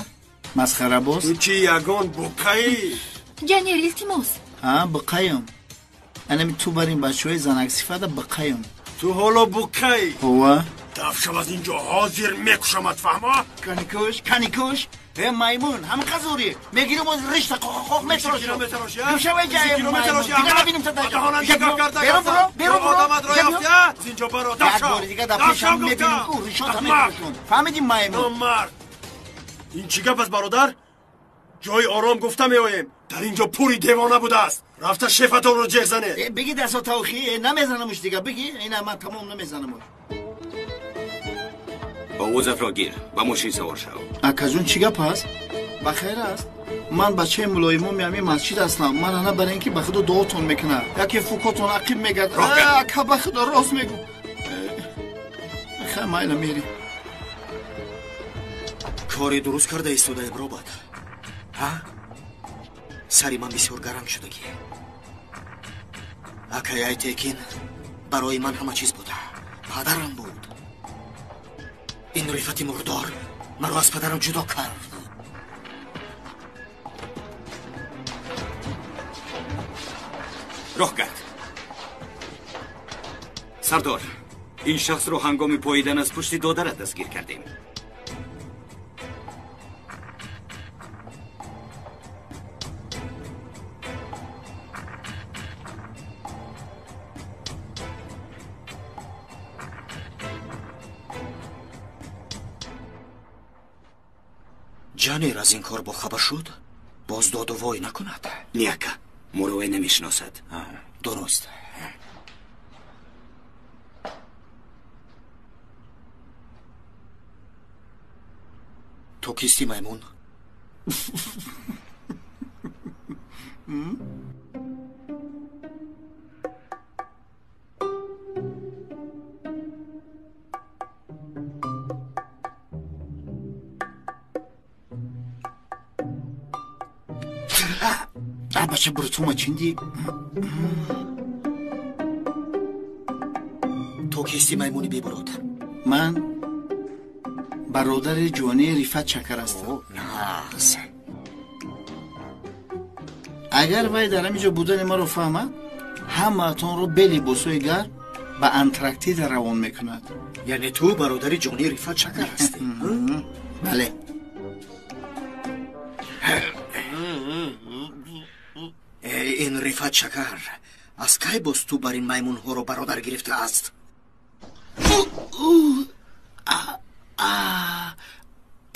D: масхарабоз.
A: Ту чӣ, ягон буққаӣ?
L: Ҷанер, илтимос.
D: Ҳа, буққаём. Анами ту бар ин бачаҳои занаксифата буққаём.
A: Ту ҳоло буққаӣ?
D: Ҳова.
A: Даф шав аз ин ҷо, ҳозир мекушамат, фаҳмо? Каникуш,
D: каникуш. Э, маймун, ҳама қазурӣ. Мегирим оз ришта қоқоқ метарошам. Гӯшавай ҷаем, маймун. Дигар набинем та даҷа. Берун буро, берун буро. Як бори дига дар пешам мебинем ку ришота метарошон. Фаҳмидӣ, маймун?
A: Номард! Ин чӣ гап аст, бародар? Ҷои ором гуфта меоем. Дар ин ҷо пури девона будааст. Рафта шефатонро ҷеғ занед.
D: Бигӣ дасто тавхӣ, намезанамуш дига, бигӣ. Ина ман тамом намезанамуш.
J: Овозатро гир, ба мошин савор шав.
D: Акаҷон, чӣ гап аст? Ба хайр аст? Ман бачаи мулоимоми ҳамин масҷид ҳастам. Ман ана барои ин ки ба худо дуотон мекунад. Яке фукотон ақиб мегардад. Ака, ба худо рост мегӯ. Хай, майла, мерем.
H: Кори дуруст карда истодаем, робот. Ҳа? Сари ман бисёр гаранг шудагӣ. Акай Айтекин барои ман ҳама чиз буда. Падарам буд. Ин Рифати мурдор маро аз падарам ҷудо кард.
J: Роҳ гард. Сардор, ин шахсро ҳангоми поидан аз пушти додарат дастгир кардем.
H: Ҷанер аз ин кор бохабар шуд, боз доду вой накунад.
J: Не, ака, моро вай намешиносад.
H: Дуруст. Ту кистӣ, маймун?
D: Бача, бурутума чинди.
H: Ту кистӣ, маймуни бебурут?
D: Ман бародари ҷонии Рифат Чакар ҳастам.
H: Нағз.
D: Агар вай дар ҳамин ҷо будани маро фаҳмад, ҳамаатонро бе либосҳои гарм ба Антарктида равон мекунад.
H: Яъне ту бародари ҷонии Рифат Чакар ҳастӣ?
D: Бале.
H: Ин Рифат Чакар аз кай боз ту бар ин маймунҳоро бародар гирифтааст?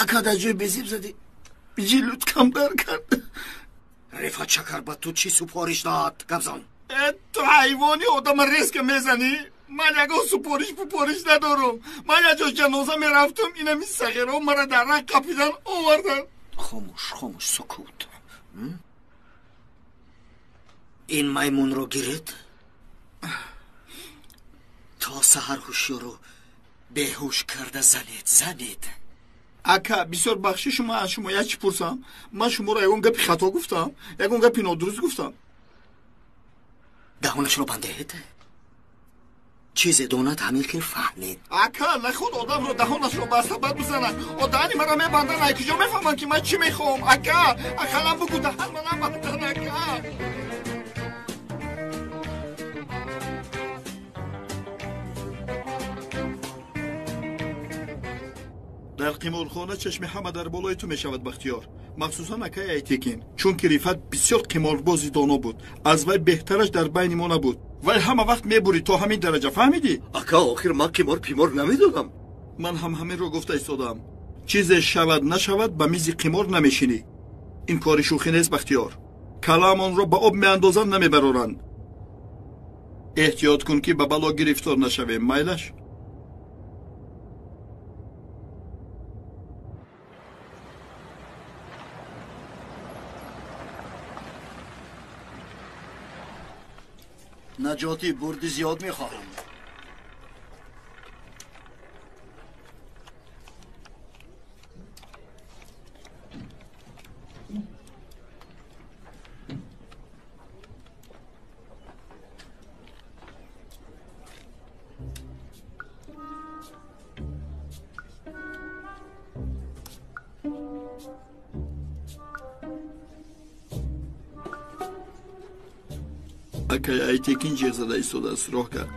D: Ака, дар ҷои безеб задӣ, ҷилут камтар кард.
H: Рифат Чакар ба ту чӣ супориш дод? Гапзан.
D: Ту ҳайвони, одама резка мезанӣ. Ман ягон супориш пупориш надорам. Ман як ҷо ҷаноза мерафтам, инами сағирҳо мара дар раҳ қапидан оварданд.
H: Хомӯш, хомӯш, сукут. Ин маймунро гиред, то саҳар ҳушёру беҳуш карда занед, занед.
D: Ака, бисёр бахшишу, ман аз шумо як чӣ пурсам. Ман шуморо ягон гапи хато гуфтам, ягон гапи нодуруст гуфтам?
H: Даҳонашро бандед, чизе донад ҳамин хел фаҳмед.
D: Ака, наход одамро даҳонашро баста бад бизанад. Даҳани маро мебанданд, ай куҷо мефаҳманд, ки ман чӣ мехоҳам? Ака, ақаллан бугӯ, даҳан ма набанданд, ака. Дар қиморхона чашми ҳама дар болои ту мешавад, Бахтиёр, махсусан акаи Айтекин, чунки Рифат бисёр қиморбози доно буд. Аз вай беҳтараш дар байни мо набуд. Вай ҳама вақт мебурид то ҳамин дараҷа, фаҳмидӣ?
A: Ака, охир ман қимор пимор намедонам.
D: Ман ҳам ҳаминро гуфта истодаам. Чизе шавад нашавад, ба мизи қимор намешинӣ. Ин кори шӯхӣ нест, Бахтиёр. Калаамонро ба об меандозанд, намебароранд. Эҳтиёт кун, ки ба бало гирифтор нашавем, майлаш?
G: Наҷоти бурди зиёд мехоҳам.
D: Акай Айтекин ҷеғ зада истодааст, роҳ кард.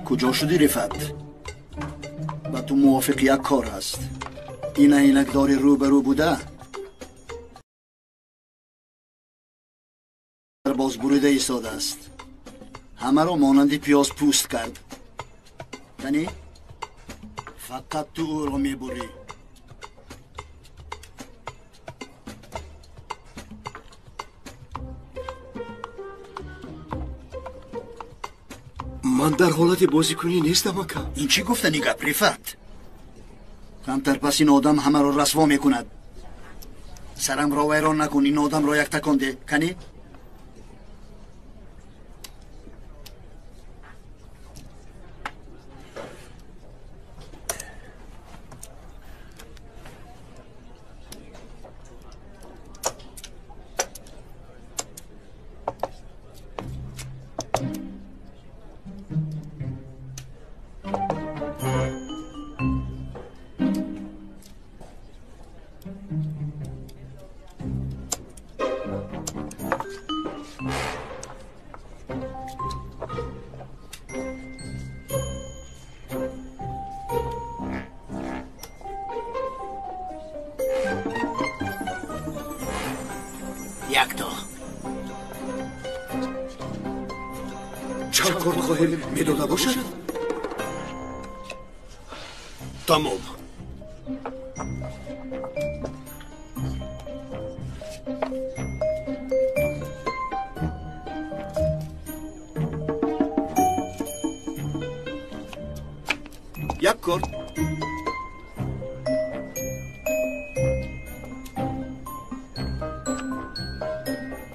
G: Куҷо шудӣ, Рифат? Ба ту мувофиқ як кор ҳаст. Ин айнакдори рӯбарӯ буда боз бурида истодааст. Ҳамаро монанди пиёз пӯст кард. Яъне фақат ту ӯро мебурӣ.
A: Ман дар ҳолати бозикунӣ нестам, ака.
G: Ин чӣ гуфтани гап, Рифат? Камтар пас ин одам ҳамаро расво мекунад. Сарамро вайрон накун, ин одамро як такон де. Канӣ?
I: Якто.
A: Чанд корт хоҳем медода бошад? Тамом. Як корт.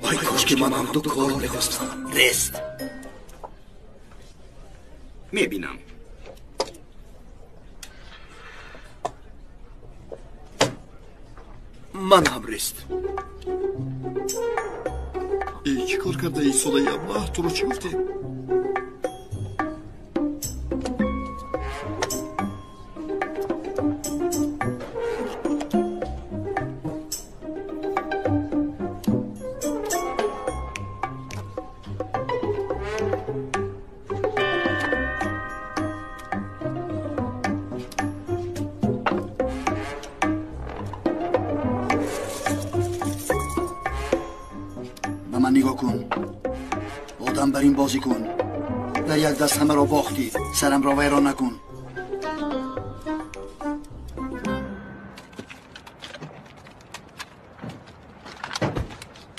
A: Вай, кош ки ман ҳам ду корт мехостам.
J: Рест. Мебинам.
A: Ман ҳам рест.
D: Э, чӣ кор кардаи, содаи аблаҳ? Туро чӣ гуфтем?
G: Ба ман нигоҳ кун. Одам бар ин бозӣ кун. Дар як даст ҳамаро бохтӣ. Сарамро вайрон накун.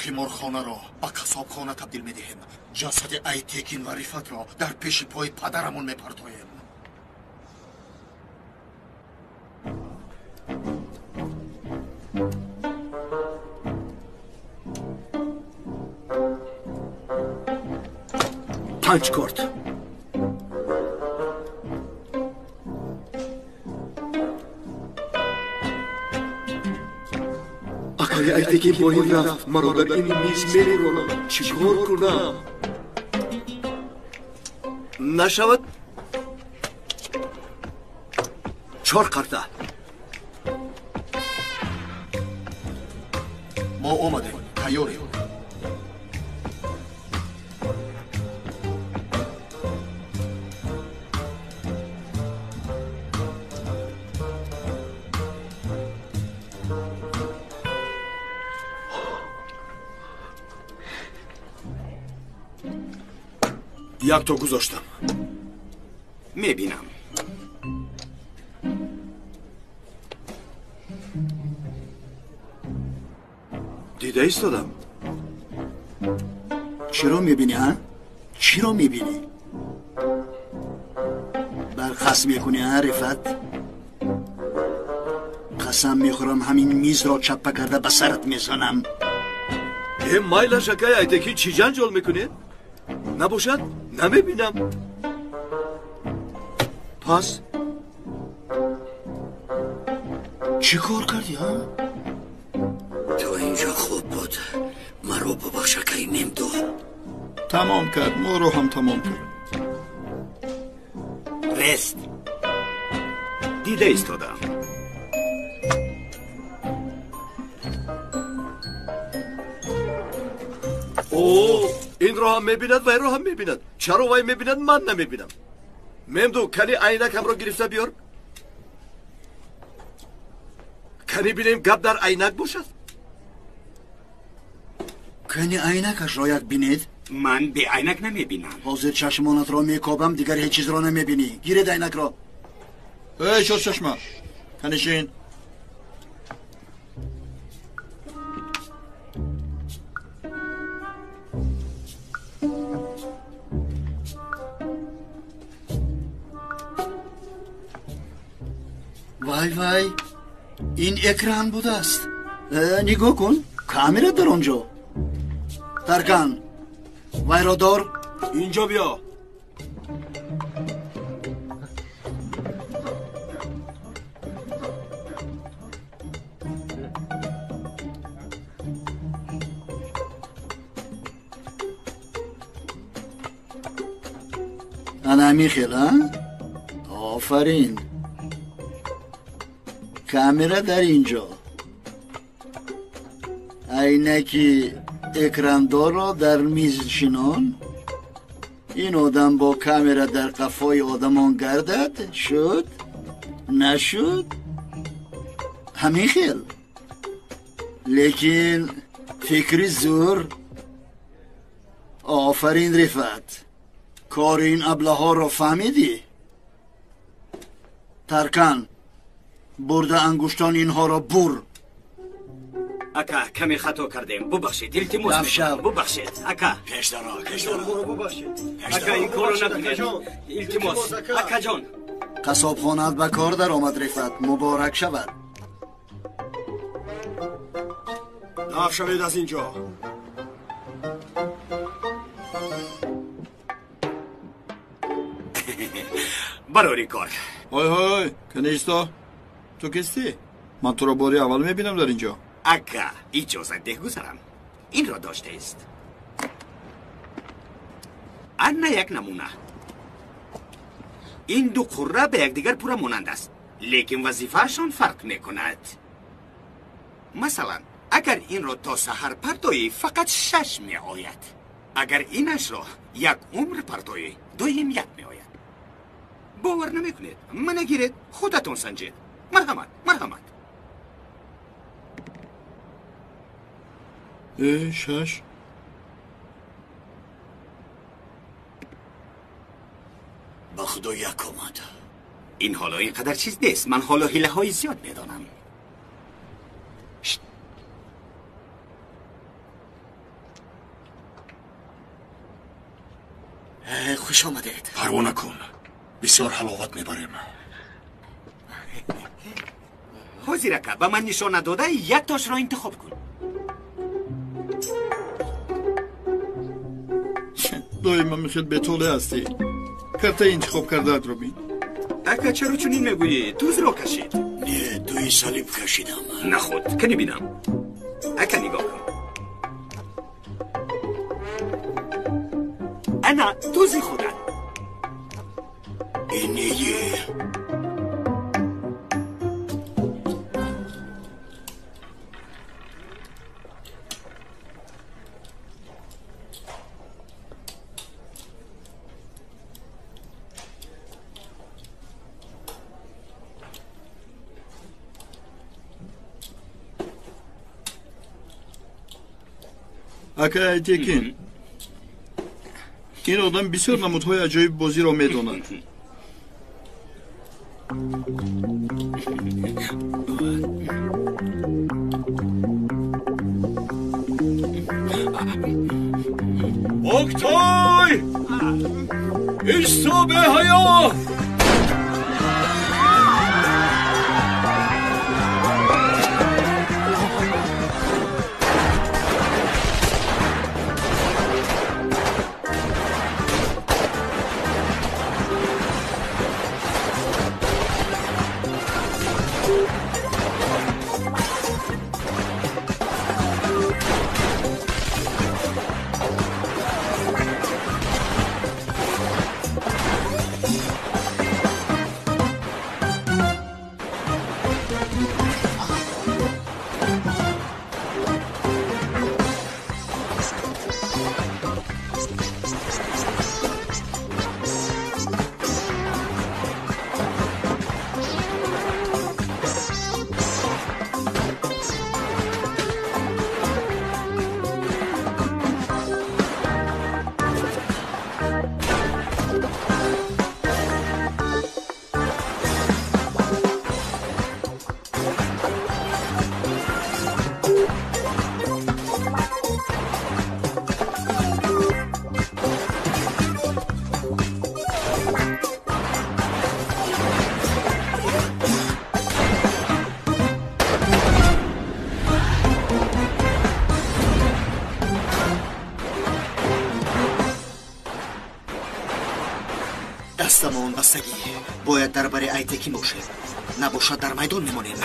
K: Қиморхонаро ба қассобхона табдил медиҳем. Ҷасади Айтекин ва Рифатро дар пеши пои падарамон мепартоем.
A: Панҷ корт. Акаи Айтекин бо ин рафт маро дар ин миз мебуронад. Чӣ кор кунам? Нашавад? Чор карта.
K: Мо омадем, тайёрем.
A: Якто гузоштам.
J: Мебинам.
A: Дида истодам.
G: Чиро мебинӣ, а? Чиро мебинӣ? Барқасд мекунӣ, а, Рифат? Қасам мехӯрам, ҳамин мизро чаппа карда ба сарат мезанам.
A: Э, майлаш, акай Айтекин, чӣ ҷанҷол мекунед? Набошад, намебинам. Пас
G: чӣ кор кардӣ, а?
C: То инҷо хуб буд. Маро бубахш, акаи Мемду.
D: Тамом кард, моро ҳам тамом кард.
J: Рест. Дида истодам.
A: О, инро ҳам мебинад, вайро ҳам мебинад. Чаро вай мебинад, ман намебинам? Мемду, кани айнакамро гирифта биёр. Кани бинем, гап дар айнак бошад.
G: Кани айнакашро як бинед.
J: Ман беайнак намебинам.
G: Ҳозир чашмонатро мекобам, дигар ҳеҷ чизро намебинӣ. Гиред айнакро.
D: Эй, чорчашма, канишин.
G: Вай, вай, ин экран будааст. Нигоҳ кун, камера дар он ҷо. Таркан, вайро дор.
A: Инҷо биё.
G: Ана ҳамин хел, а? Офарин. Камера дар инҷо. Айнаки экрандорро дар миз шинон. Ин одам бо камера дар қафои одамон гардад, шуд? Нашуд? Ҳамин хел. Лекин фикри зур. Офарин Рифат. Кори ин аблаҳоро фаҳмидӣ? Таркан, бурда ангуштон инҳоро бур.
J: Ака, каме хато кардем. Бубахшед, илтимос мекунам. Бубахшед, ака.
C: Пеш даро, пеш даро.
A: Бубахшед.
J: Ака, ин корро накунед. Илтимос. Акаҷон.
G: Қассобхонаат ба кор даромад, Рифат. Муборак шавад.
A: Даф шавед аз ин ҷо.
J: Барори кор.
D: Ҳой ҳой, канисто. Ту кистӣ? Ман туро бори аввал мебинам дар ин ҷо.
J: Ака, иҷозат деҳ гузарам. Инро доштаист. Ана як намуна. Ин ду қурра ба якдигар пурра монанд аст, лекин вазифаашон фарқ мекунад. Масалан, агар инро то саҳар партоӣ, фақат 6 меояд. Агар инашро як умр партоӣ, доим 1 меояд. Бовар намекунед? Мана гиред, худатон санҷед. Марҳамат, марҳамат.
D: 6.
C: Ба худо як омад.
J: Ин ҳоло ин қадар чиз нест. Ман ҳоло ҳилаҳои зиёд медонам.
H: Хуш омадед.
K: Парво накун. Бисёр ҳаловат мебарем.
J: Ҳозир ака, ба ман нишон надода як тошро интихоб кун.
D: Доима мехел бетоле ҳастӣ. Картаи интихоб кардаатро бин.
J: Ака, чаро чунин мегӯӣ? Тузро кашид.
C: Не, дуи салиб кашидам.
J: Нахуд, кани бинам. Ака, нигоҳ кун. Ана, тузи худат.
C: Иние.
D: Ака Айтекин, ин одам бисёр намудҳои аҷоиб бозиро медонад.
A: Октой! Исто беҳаё!
H: Дастамон бастагӣ. Бояд дар бари Айтекин бошем. Набошад дар майдон мемонем.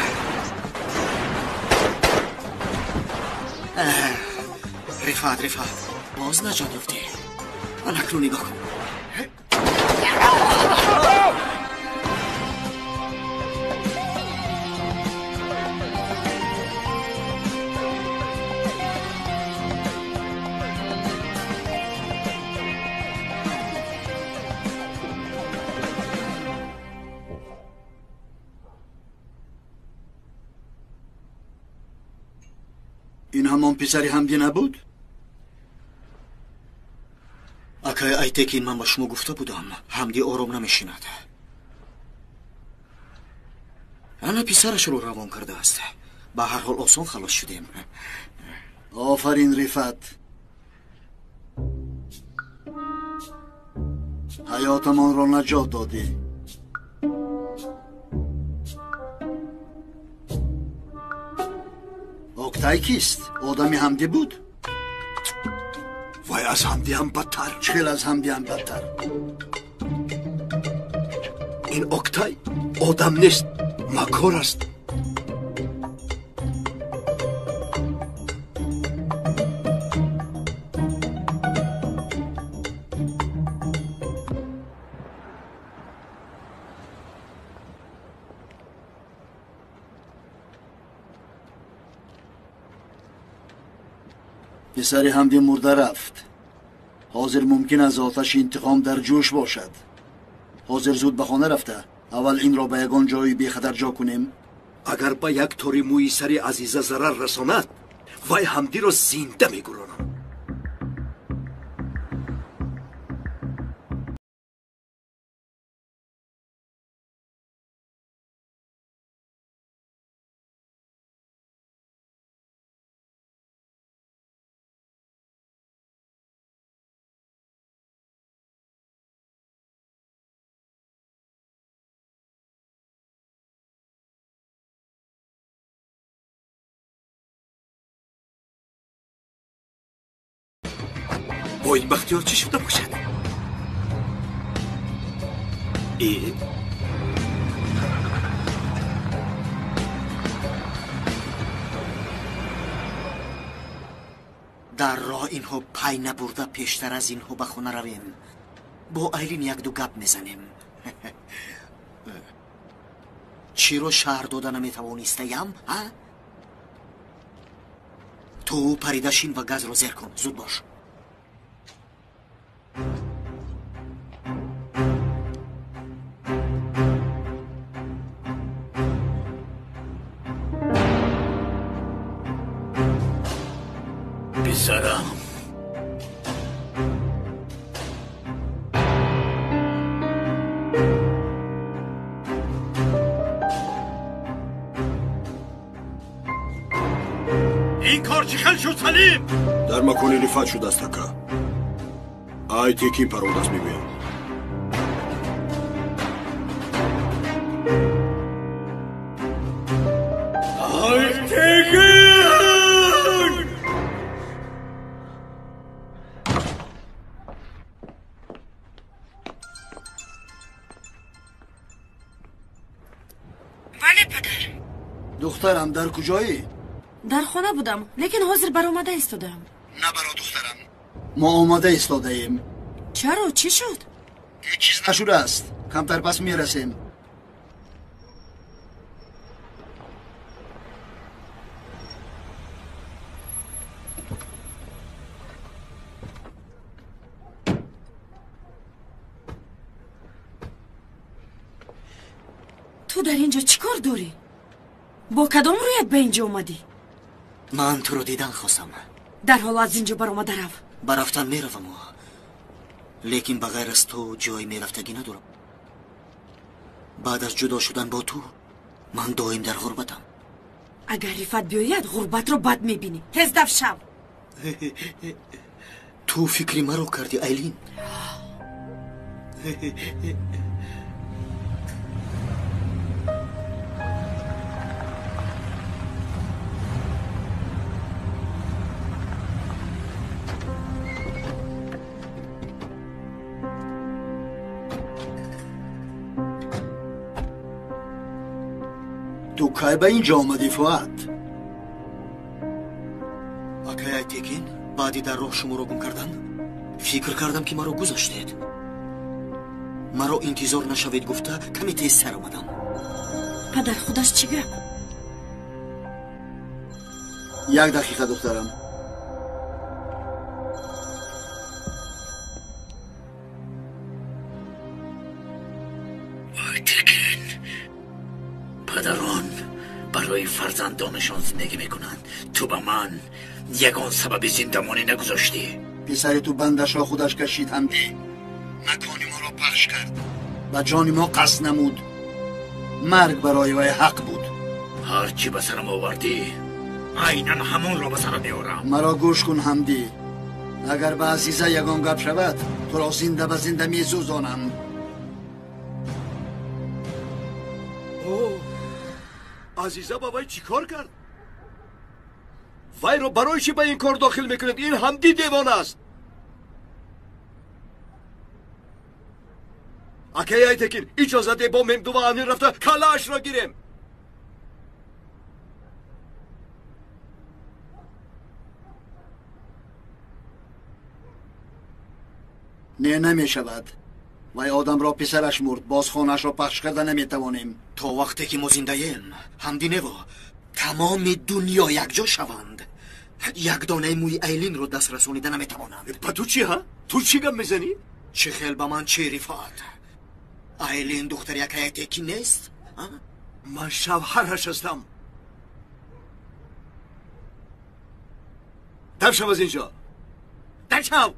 H: Рифат, Рифат, боз наҷот ёфтӣ. Анакнун нигоҳ кун.
G: Ин ҳамон писари Ҳамдӣ набуд?
H: Акай Айтекин, ман ба шумо гуфта будам, Ҳамдӣ ором намешинад. Ана писарашро равон кардааст. Ба ҳар ҳол осон халос шудем.
G: Офарин, Рифат. Ҳаётамонро наҷот додӣ. Октай кист? Одами Ҳамдӣ буд?
A: Вай аз Ҳамдӣ ҳам бадтар.
G: Чӣ хел аз Ҳамдӣ ҳам бадтар?
A: Ин Октай одам нест, макор аст.
G: Писари Ҳамдӣ мурда рафт. Ҳозир мумкин аз оташи интиқом дар ҷӯш бошад. Ҳозир зуд ба хона рафта, аввал инро ба ягон ҷои бехатар ҷо кунем.
A: Агар ба як тори мӯи сари Азиза зарар расонад, вай Ҳамдиро зинда мегуронам. Бо ин Бахтиёр чӣ шуда бошад?
H: Дар роҳ инҳо пай набурда пештар аз инҳо ба хона равем. Бо Айлин якду гап мезанем. Чиро шаҳр дода наметавонистаям, а? Ту парида шин ва газро зер кун. Зуд бош.
I: Писарам, ин кор чӣ хел шуд, Салим?
M: Дар макони Рифат шудааст, ака. Айтекин парондааст, мегӯям.
I: Айтекин!
B: Бале, падар.
G: Духтарам, дар куҷоӣ?
B: Дар хона будам, лекин ҳозир баромада истодаам.
G: Набаро, духтарам. Мо омода истодаем.
B: Чаро? Чӣ шуд?
G: Ҳеҷ чиз нашудааст. Камтар пас мерасем.
B: Ту дар ин ҷо чӣ кор дорӣ? Бо кадом рӯят ба ин ҷо омадӣ?
H: Ман туро дидан хостам.
B: Дарҳол аз ин ҷо баромада рав.
H: Ба рафтан меравам, лекин ба ғайр аз ту ҷое мерафтагӣ надорам. Баъд аз ҷудо шудан бо ту ман доим дар ғурбатам.
B: Агар Рифат биёяд, ғурбатро бад мебинӣ. Тез даф шав.
H: Ту фикри маро кардӣ, Айлин.
G: Ту кай ба ин ҷо омадӣ, Фуат?
H: Акай Айтекин, баъди дар роҳ шуморо гум кардан, фикр кардам, ки маро гузоштед. Маро интизор нашавед гуфта, каме тезтар омадам.
B: Падар, худаш чӣ гап?
G: Як дақиқа, духтарам.
I: Айтекин, падарон Барои фарзандонашон зиндагӣ мекунанд. Ту ба ман ягон сабаби зиндамонӣ нагузоштӣ.
G: Писари ту бандашро худаш кашид, Ҳамдӣ. Макони моро пахш кард, ба ҷони мо қасд намуд. Марг барои вай ҳақ буд.
I: Ҳар чӣ ба сарам овардӣ, айнан ҳамонро ба сарам меорам.
G: Маро гӯш кун, Ҳамдӣ. Агар ба Азиза ягон гап шавад, туро зинда ба зинда месӯзонам.
A: Азиза ба вай чӣ кор кард? Вайро барои чӣ ба ин кор дохил мекунед? Ин Ҳамдӣ девона аст. Акай Айтекин, иҷоза де бо Мемду ва Амир рафта калаашро гирем.
G: Не, намешавад. Вай одамро писараш мурд, боз хонаашро пахш карда наметавонем.
H: То вақте ки мо зиндаем, Ҳамдӣ нево, тамоми дунё якҷо шаванд, як донаи мӯи Айлинро даст расонида наметавонанд.
A: Ба ту чӣ, ҳа? Ту чӣ гап мезанӣ?
H: Чӣ хел ба ман чӣ, Рифат? Айлин духтари акай Айтекин нест?
A: Ман шавҳараш ҳастам. Дар шав аз инҷо, дар шав!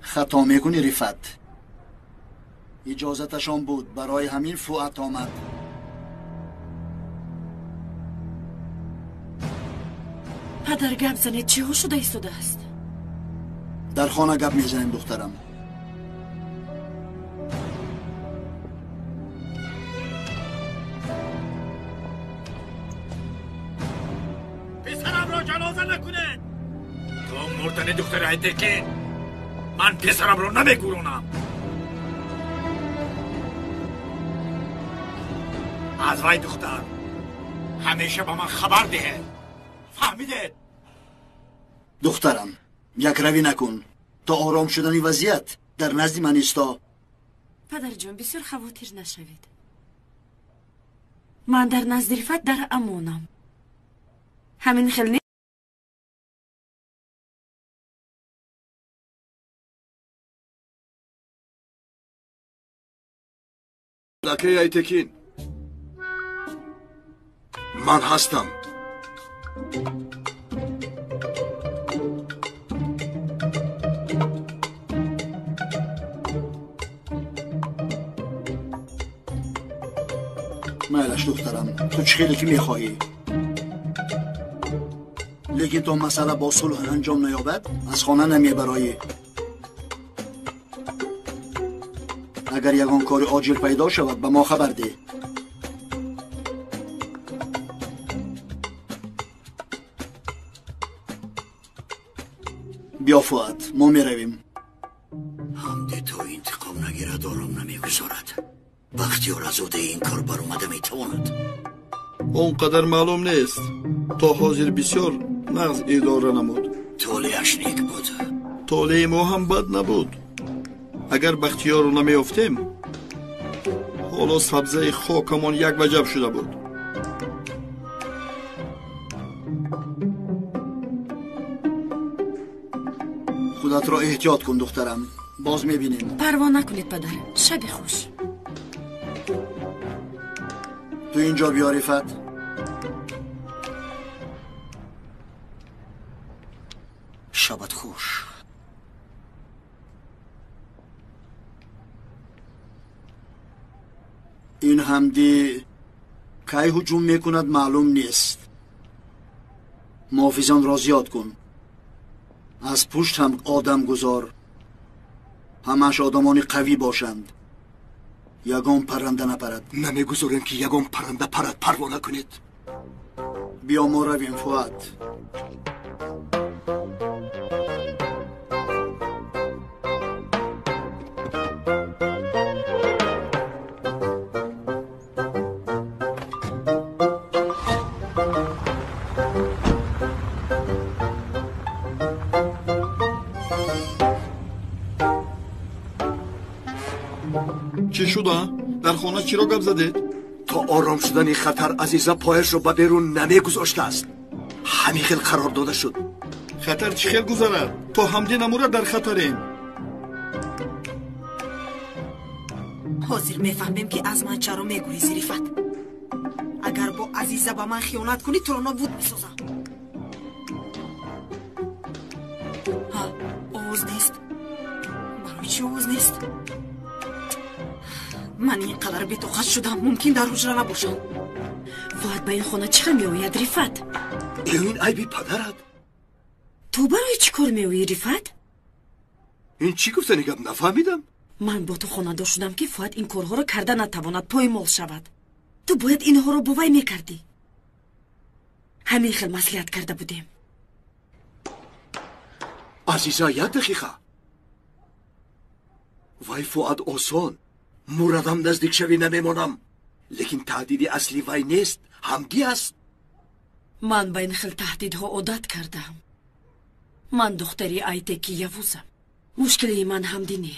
G: Хато мекунӣ, Рифат. Иҷозаташон буд, барои ҳамин Фуат омад.
B: Падар, гап занед, чиҳо шуда истодааст?
G: Дар хона гап мезанем, духтарам.
I: Писарамро ҷаноза накунед. То мурдани духтари Айтекин ман писарамро намегуронам. Аз вай духтар ҳамеша ба ман хабар диҳед. Фаҳмидед?
G: Духтарам, якравӣ накун. То ором шудани вазъият дар назди ман исто.
B: Падарҷон, бисёр хавотир нашавед. Ман дар назди Рифат дар амонам. Ҳамин хел не?
A: Акай Айтекин, ман ҳастам.
G: Майлаш, духтарам, ту чӣ хеле ки мехоҳӣ, лекин то масъала бо сулҳ анҷом наёбад, аз хона намебароӣ. Агар ягон кори оҷил пайдо шавад, ба мо хабар деҳ. Биё, Фуат, мо меравем.
C: Ҳамдӣ то интиқом нагирад, ором намегузорад. Бахтиёр аз ӯдаи ин кор баромада метавонад.
D: Он қадар маълум нест. То ҳозир бисёр нағз идора намуд.
C: Толеаш нек буд.
D: Толеи мо ҳам бад набуд. Агар Бахтиёрро намеёфтем, ҳоло сабзаи хокамон як ваҷаб шуда буд.
G: Худатро эҳтиёт кун, духтарам. Боз мебинем.
B: Парво накунед, падар. Шаби хуш.
G: Ту инҷо биё, Рифат.
H: Шабат хуш.
G: Ин Ҳамдӣ кай ҳуҷум мекунад, маълум нест. Муҳофизонро зиёд кун. Аз пушт ҳам одам гузор. Ҳамааш одамони қавӣ бошанд. Ягон парранда напарад.
A: Намегузорем ки ягон парранда парад, парво накунед.
G: Биё, мо равем, Фуат.
D: Чӣ шуда? Дар хона чиро гап задед?
A: То ором шудани хатар Азиза пояшро ба берун намегузоштааст. Ҳамин хел қарор дода шуд.
D: Хатар чӣ хел гузарад? То Ҳамдӣ намурад дар хатарем.
F: Ҳозир мефаҳмем, ки аз ман чаро мегурезӣ, Рифат. Агар бо Азиза ба ман хиёнат кунӣ, туро нобуд месозам. Ҳа, овоз нест. Барои чӣ овоз нест? Ман ин қадар бетоқат шудам, мумкин дар ҳуҷра набошам.
B: Фуат ба ин хона чӣ хел меояд, Рифат?
A: Ин айби падарат.
B: Ту барои чӣ кор меоӣ, Рифат?
A: Ин чӣ гуфтани гап, нафаҳмидам.
B: Ман бо ту хонадор шудам, ки Фуат ин корҳоро карда натавонад, поймол шавад. Ту бояд инҳоро бо вай мекардӣ. Ҳамин хел маслиҳат карда будем.
A: Азиза, як дақиқа. Вай Фуат осон мурадам наздикшавӣ намемонам, лекин таҳдиди асли вай нест, ҳамдӣ аст.
B: Ман ба ин хел таҳдидҳо одат кардаам. Ман духтари Айтеки Явузам. Мушкилии ман ҳамдӣ не,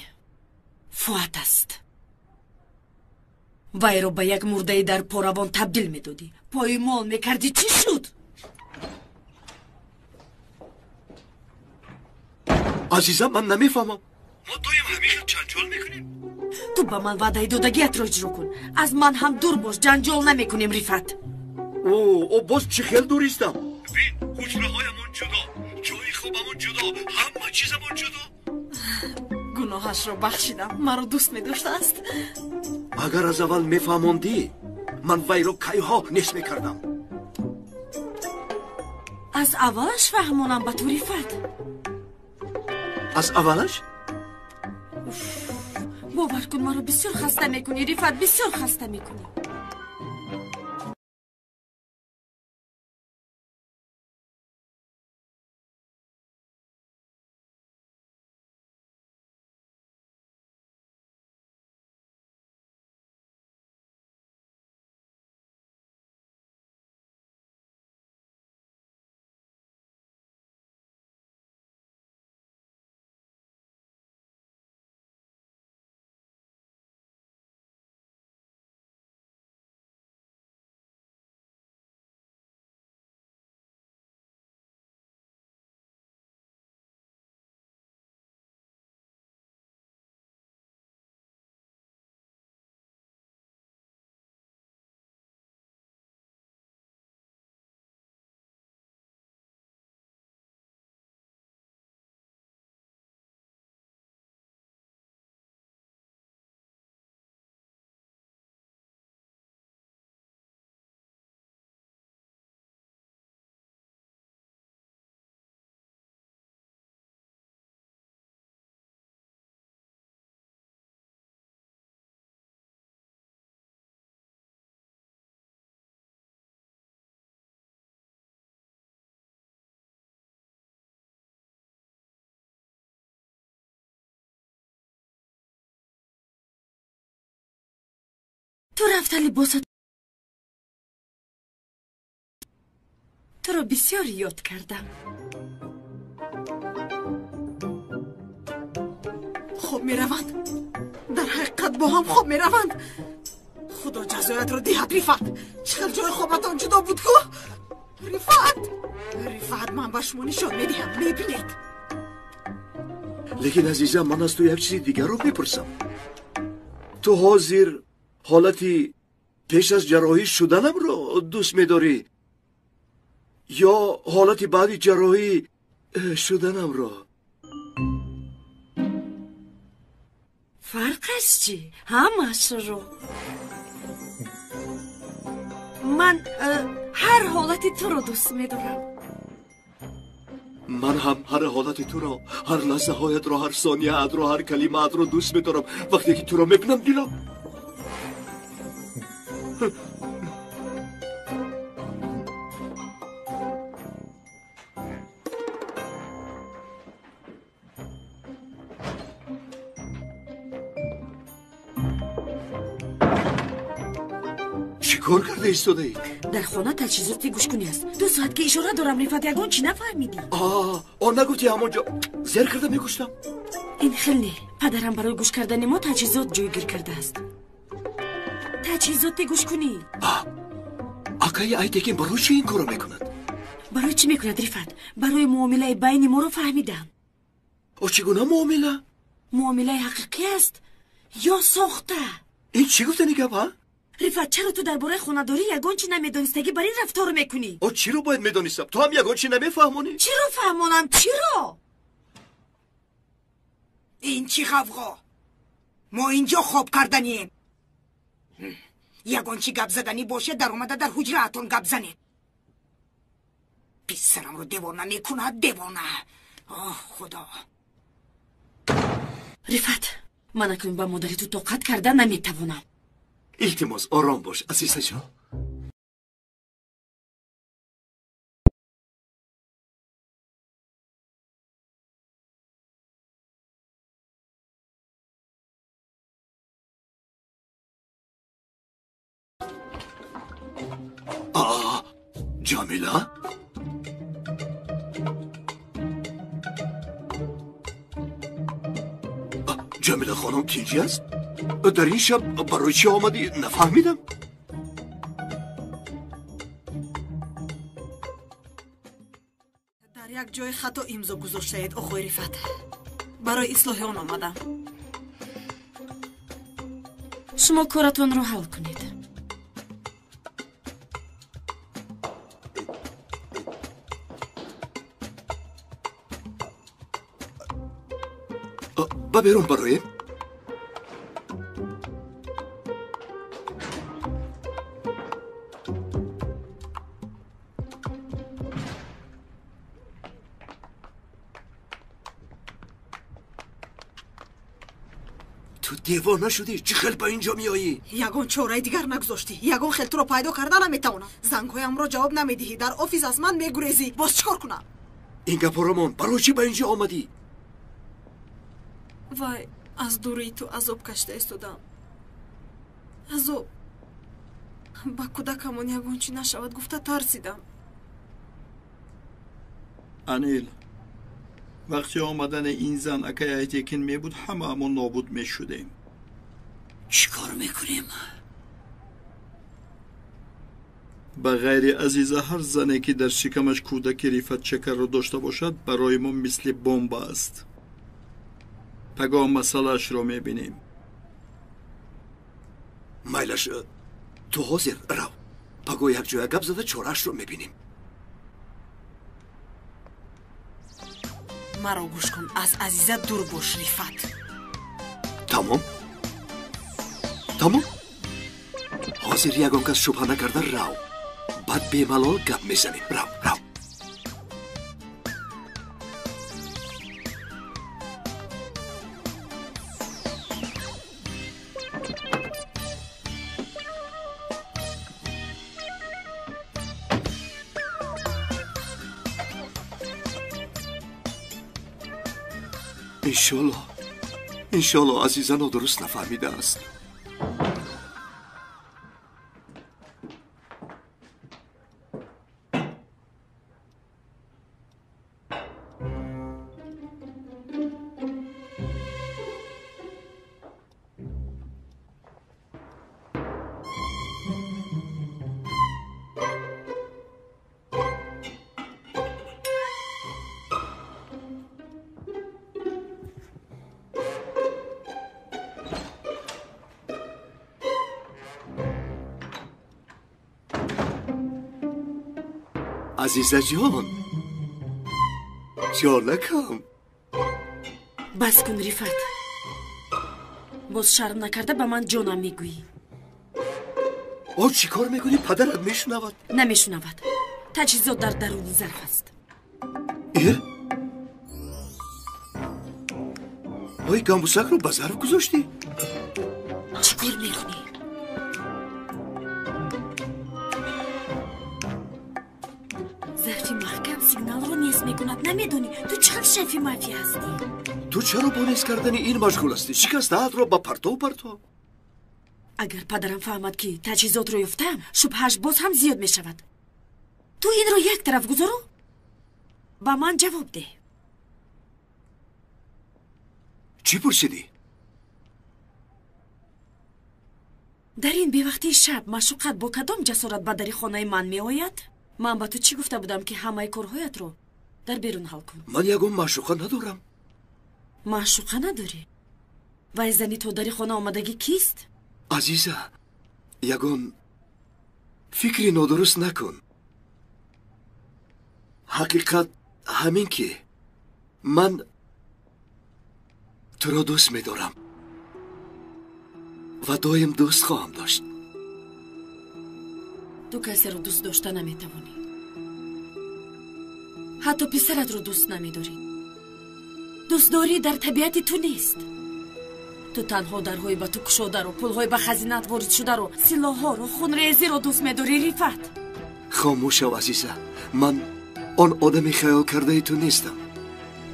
B: Фуат аст. Вайро ба як мурдаи дар поравон табдил медодӣ, поймол мекардӣ. Чӣ шуд?
A: Азиза, ман намефаҳмам. Мо доим ҳамин хел ҷанҷол мекунем.
B: Ту ба ман ваъдаи додагиятро иҷро кун. Аз ман ҳам дур бош, ҷанҷол намекунем, Рифат.
A: О, боз чӣ хел дуристам? Бин, ҳуҷраҳоямон ҷудо, ҷои хобамон ҷудо, ҳама чизамон ҷудо.
F: Гуноҳашро бахшидам, маро дӯст медоштааст.
A: Агар аз аввал мефаҳмондӣ, ман вайро кайҳо нест мекардам.
B: Аз аввалаш фаҳмонам ба ту, Рифат.
A: Аз аввалаш?
B: Бовар кун, маро бисёр хаста мекунӣ, Рифат, бисёр хаста мекунӣ. Ту рафта либосат туро бисёр ёд кардам.
F: Хоб мераванд, дар ҳақиқат бо ҳам хоб мераванд. Худо ҷазоятро диҳад, Рифат. Чӣ хел ҷои хобатон ҷудо буд ку? Рифат, Рифат, ман ба шумо нишон медиҳам, мебинед.
A: Лекин Азиза, ман аз ту як чизи дигарро мепурсам. Ту ҳозир ҳолати пеш аз ҷарроҳӣ шуданамро дӯст медорӣ ё ҳолати баъди ҷарроҳӣ шуданамро?
B: Фарқаш чӣ? Ҳамашро. Ман ҳар ҳолати туро дӯст медорам.
A: Ман ҳам ҳар ҳолати туро, ҳар лаҳзаҳоятро, ҳар сонияатро, ҳар калимаатро дӯст медорам. Вақте ки туро мебинам, дилам чӣ кор карда истодаӣ?
B: Дар хона таҷҳизоти гӯшкунӣ аст. 2 соат ки ишора дорам, Рифат, ягон чӣ нафаҳмидӣ?
A: Он нагуфтӣ ҳамон ҷо зер карда мекуштам?
B: Ин хел не. Падарам барои гӯш кардани мо таҷҳизот ҷойгир кардааст. Таҷҳизоти гӯшкунӣ.
A: Акаи Айтекин барои чӣ ин корро мекунад?
B: Барои чӣ мекунад, Рифат? Барои муомилаи байни моро фаҳмидам.
A: О, чӣ гуна муомила?
B: Муомилаи ҳақиқӣ аст ё сохта?
A: Ин чӣ гуфтани гап, ҳа?
B: Рифат, чаро ту дар бораи хонадорӣ ягон чӣ намедонистагӣ бар ин рафтор мекунӣ?
A: О, чиро бояд медонистам? Ту ҳам ягон чӣ намефаҳмонӣ?
B: Чиро фаҳмонам? Чиро?
N: Ин чӣ ғавғо? Мо инҷо хоб карданием. Ягон чӣ гап заданӣ бошад, даромада дар ҳуҷраатон гап занед. Писарамро девона мекунад, девона. Оҳ, Худо.
B: Рифат, ман акнун ба модари ту тоқат карда наметавонам.
A: Илтимос, ором бош, азизаҷон. Ҷамила? Ҷамила хонум тинҷӣ аст? Дар ин шаб барои чӣ омадӣ, нафаҳмидам.
F: Дар як ҷои хато имзо гузоштаед, оқои Рифат. Барои ислоҳи он омадам.
B: Шумо коратонро ҳал кунед.
A: Ба берун бароем? Ту девона шудӣ? Чӣ хел ба ин ҷо меоӣ?
F: Ягон чораи дигар нагузоштӣ. Ягон хел туро пайдо карда наметавонам. Зангҳоямро ҷавоб намедиҳӣ. Дар офис аз ман мегурезӣ. Боз чӣ кор кунам?
A: Ин гапҳоро мон. Барои чӣ ба ин ҷо омадӣ?
F: Вай, аз дурии ту азоб кашида истодам. Азоб. Ба кӯдакамон ягон чӣ нашавад гуфта тарсидам.
D: Анил, вақти омадани ин зан акай Айтекин мебуд, ҳамаамон нобуд мешудем.
C: Чӣ кор мекунем?
D: Ба ғайри Азиза ҳар зане ки дар шикамаш кӯдаки Рифат Чакарро дошта бошад, барои мо мисли бомба аст. Пагоҳ масъалаашро мебинем.
A: Майлаш, ту ҳозир рав. Пагоҳ якҷоя гап зада чораашро мебинем.
F: Маро гӯш кун, аз Азиза дур бош, Рифат.
A: Тамом? Тамом? Ҳозир ягон кас шубҳа накарда рав. Баъд бемалол гап мезанем. Рав, рав. Иншолло, иншолло Азиза нодуруст нафаҳмидааст. Азизаҷон, ҷонакам.
B: Бас кун, Рифат. Боз шарм накарда ба ман ҷонам мегӯӣ.
A: О, чӣ кор мекунӣ? Падарат мешунавад.
B: Намешунавад. Таҷҳизот дар даруни зарф аст.
A: Э? Ой, гамбусакро ба зарф гузоштӣ?
B: Чӣ кор мекунӣ? Зарфи маҳкам сигналро нест мекунад. Намедонӣ, ту чӣ хел шефи мафия ҳастӣ?
A: Ту чаро бо нест кардани ин машғул ҳастӣ? Шикастаатро ба партов партов.
B: Агар падарам фаҳмад, ки таҷҳизотро ёфтаам, шубҳааш боз ҳам зиёд мешавад. Ту инро як тараф гузору ба ман ҷавоб деҳ.
A: Чӣ пурсидӣ?
B: Дар ин бевақтии шаб маъшуқат бо кадом ҷасорат ба дари хонаи ман меояд? Ман ба ту чӣ гуфта будам, ки ҳамаи корҳоятро дар берун ҳал кун?
A: Ман ягон маъшуқа надорам.
B: Маъшуқа надорӣ? Вай зани то дари хона омадагӣ кист?
A: Азиза, ягон фикри нодуруст накун. Ҳақиқат ҳамин ки ман туро дӯст медорам ва доим дӯст хоҳам дошт.
B: Ту касеро дӯст дошта наметавонӣ. Ҳатто писаратро дӯст намедорӣ. Дӯстдорӣ дар табиати ту нест. Ту танҳо дарҳои ба ту кушодаро, пулҳои ба хазинаат ворид шударо, силоҳҳоро, хунрезиро дӯст медорӣ, Рифат.
A: Хомӯш шав, Азиза. Ман он одами хаёл кардаи ту нестам.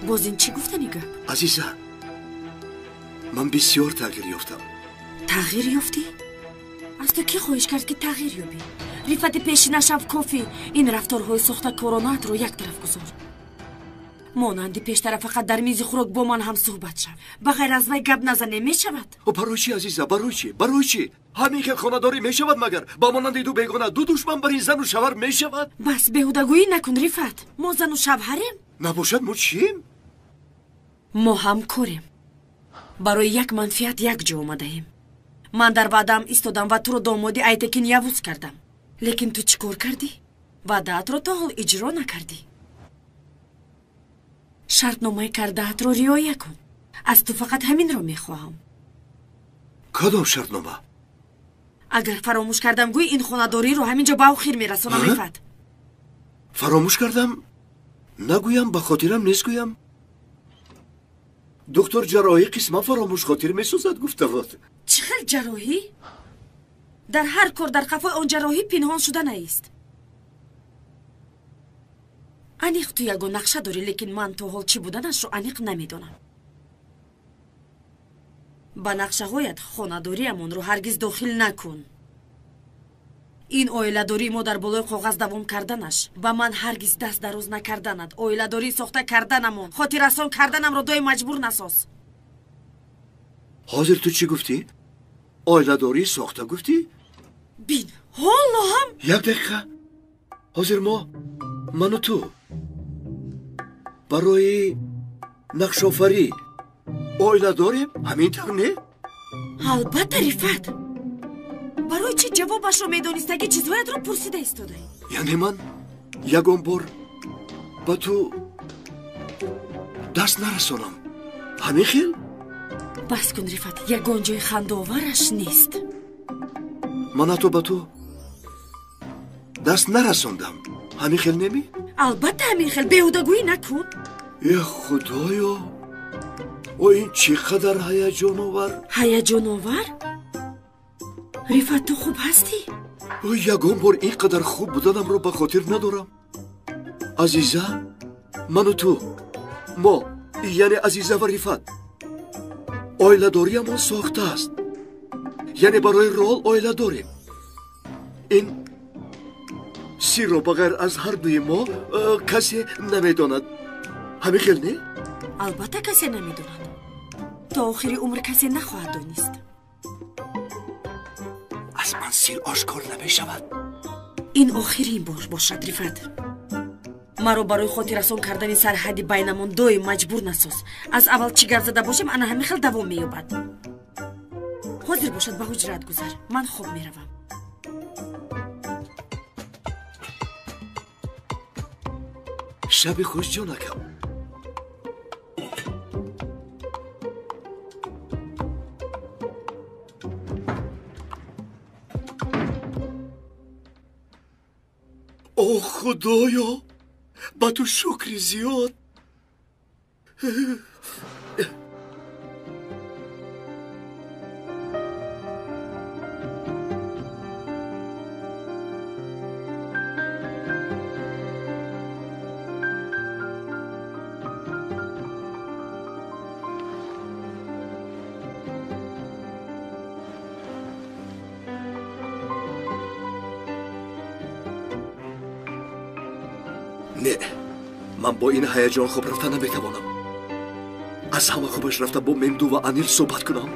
B: Боз ин чӣ гуфтани гап?
A: Азиза, ман бисёр тағйир ёфтам.
B: Тағйир ёфтӣ? Аз ту кӣ хоҳиш кард, ки тағйир ёбӣ? Рифати пешина шав кофӣ. Ин рафторҳои сохтакоронаатро як тараф гузор. Монанди пештара фақат дар мизи хӯрок бо ман ҳам суҳбат шав. Ба ғайр аз вай гап назанем, мешавад?
A: Барои чӣ, Азиза, барои чӣ? Барои чӣ? Ҳамин хел хонадорӣ мешавад магар? Ба монанди ду бегона, ду душман бар ин зану шавҳар мешавад?
B: Бас, беҳудагӯӣ накун, Рифат. Мо зану шавҳарем?
A: Набошад, мо чием?
B: Мо ҳамкорем. Барои як манфиат як ҷо омадаем. Ман дар ваъдаам истодам ва туро домоди Айтекин Явуз кардам. Лекин ту чӣ кор кардӣ? Ваъдаатро то ҳол иҷро накардӣ. Шартномаи кардаатро риоя кун. Аз ту фақат ҳаминро мехоҳам.
A: Кадом шартнома?
B: Агар фаромӯш кардам, гӯй ин хонадориро ҳамин ҷо ба охир мерасонам, Рифат.
A: Фаромӯш кардам? Нагӯям, ба хотирам нест гӯям. Доктор ҷарроҳӣ қисман фаромӯшхотир месозад, гуфта буд.
B: Чӣ хел ҷарроҳӣ? Дар ҳар кор дар қафои он ҷарроҳӣ пинҳон шуда наист. Аниқ ту ягон нақша дорӣ, лекин ман то ҳол чӣ буданашро аниқ намедонам. Ба нақшаҳоят хонадориамонро ҳаргиз дохил накун. Ин оиладории мо дар болои коғаз давом карданаш, ба ман ҳаргиз даст дароз накарданат, оиладорӣ сохта карданамон, хотиррасон карданамро доим маҷбур насоз.
A: Ҳозир ту чӣ гуфтӣ? Оиладорӣ сохта гуфтӣ?
B: Бин, ҳоло ҳам.
A: Як дақиқа. Ҳозир мо, ману ту барои нақшофарӣ оила дорем, ҳамин тавр не?
B: Албатта, Рифат. Барои чӣ ҷавобашро медонистагӣ чизҳоятро пурсида истодаӣ?
A: Яъне ман ягон бор ба ту даст нарасонам, ҳамин хел?
B: Бас кун, Рифат, ягон ҷои хандаовараш нест.
A: Ман ҳатто ба ту даст нарасондам, ҳамин хел неми?
B: Албатта ҳамин хел, беҳудагӯӣ накун.
A: Э худоё, о ин чӣ қадар ҳаяҷоновар!
B: Ҳаяҷоновар? Рифат, ту хуб ҳастӣ?
A: Ягон бор ин қадар хуб буданамро ба хотир надорам. Азиза, ману ту, мо, яъне Азиза ва Рифат, оиладориамон сохтааст. Яъне барои рол оила дорем. Ин сирро ба ғайр аз ҳар дуи мо касе намедонад. Ҳамин хел не?
B: Албатта касе намедонад. То охири умр касе нахоҳад донист.
A: Аз ман сир ошкор намешавад.
B: Ин охирин бор бошад, Рифат. Маро барои хотиррасон кардани сарҳади байнамон доим маҷбур насоз. Аз аввал чӣ гап зада бошем, ана ҳамин хел давом меёбад. Ҳозир бошад, ба ҳуҷраат гузар. Ман хоб меравам.
A: Шаби хуш, ҷонакам. О худоё, ба ту шукри зиёд. Не, ман бо ин ҳаяҷон хоб рафта наметавонам. Аз ҳама хубаш рафта бо Мемду ва Анил суҳбат кунам.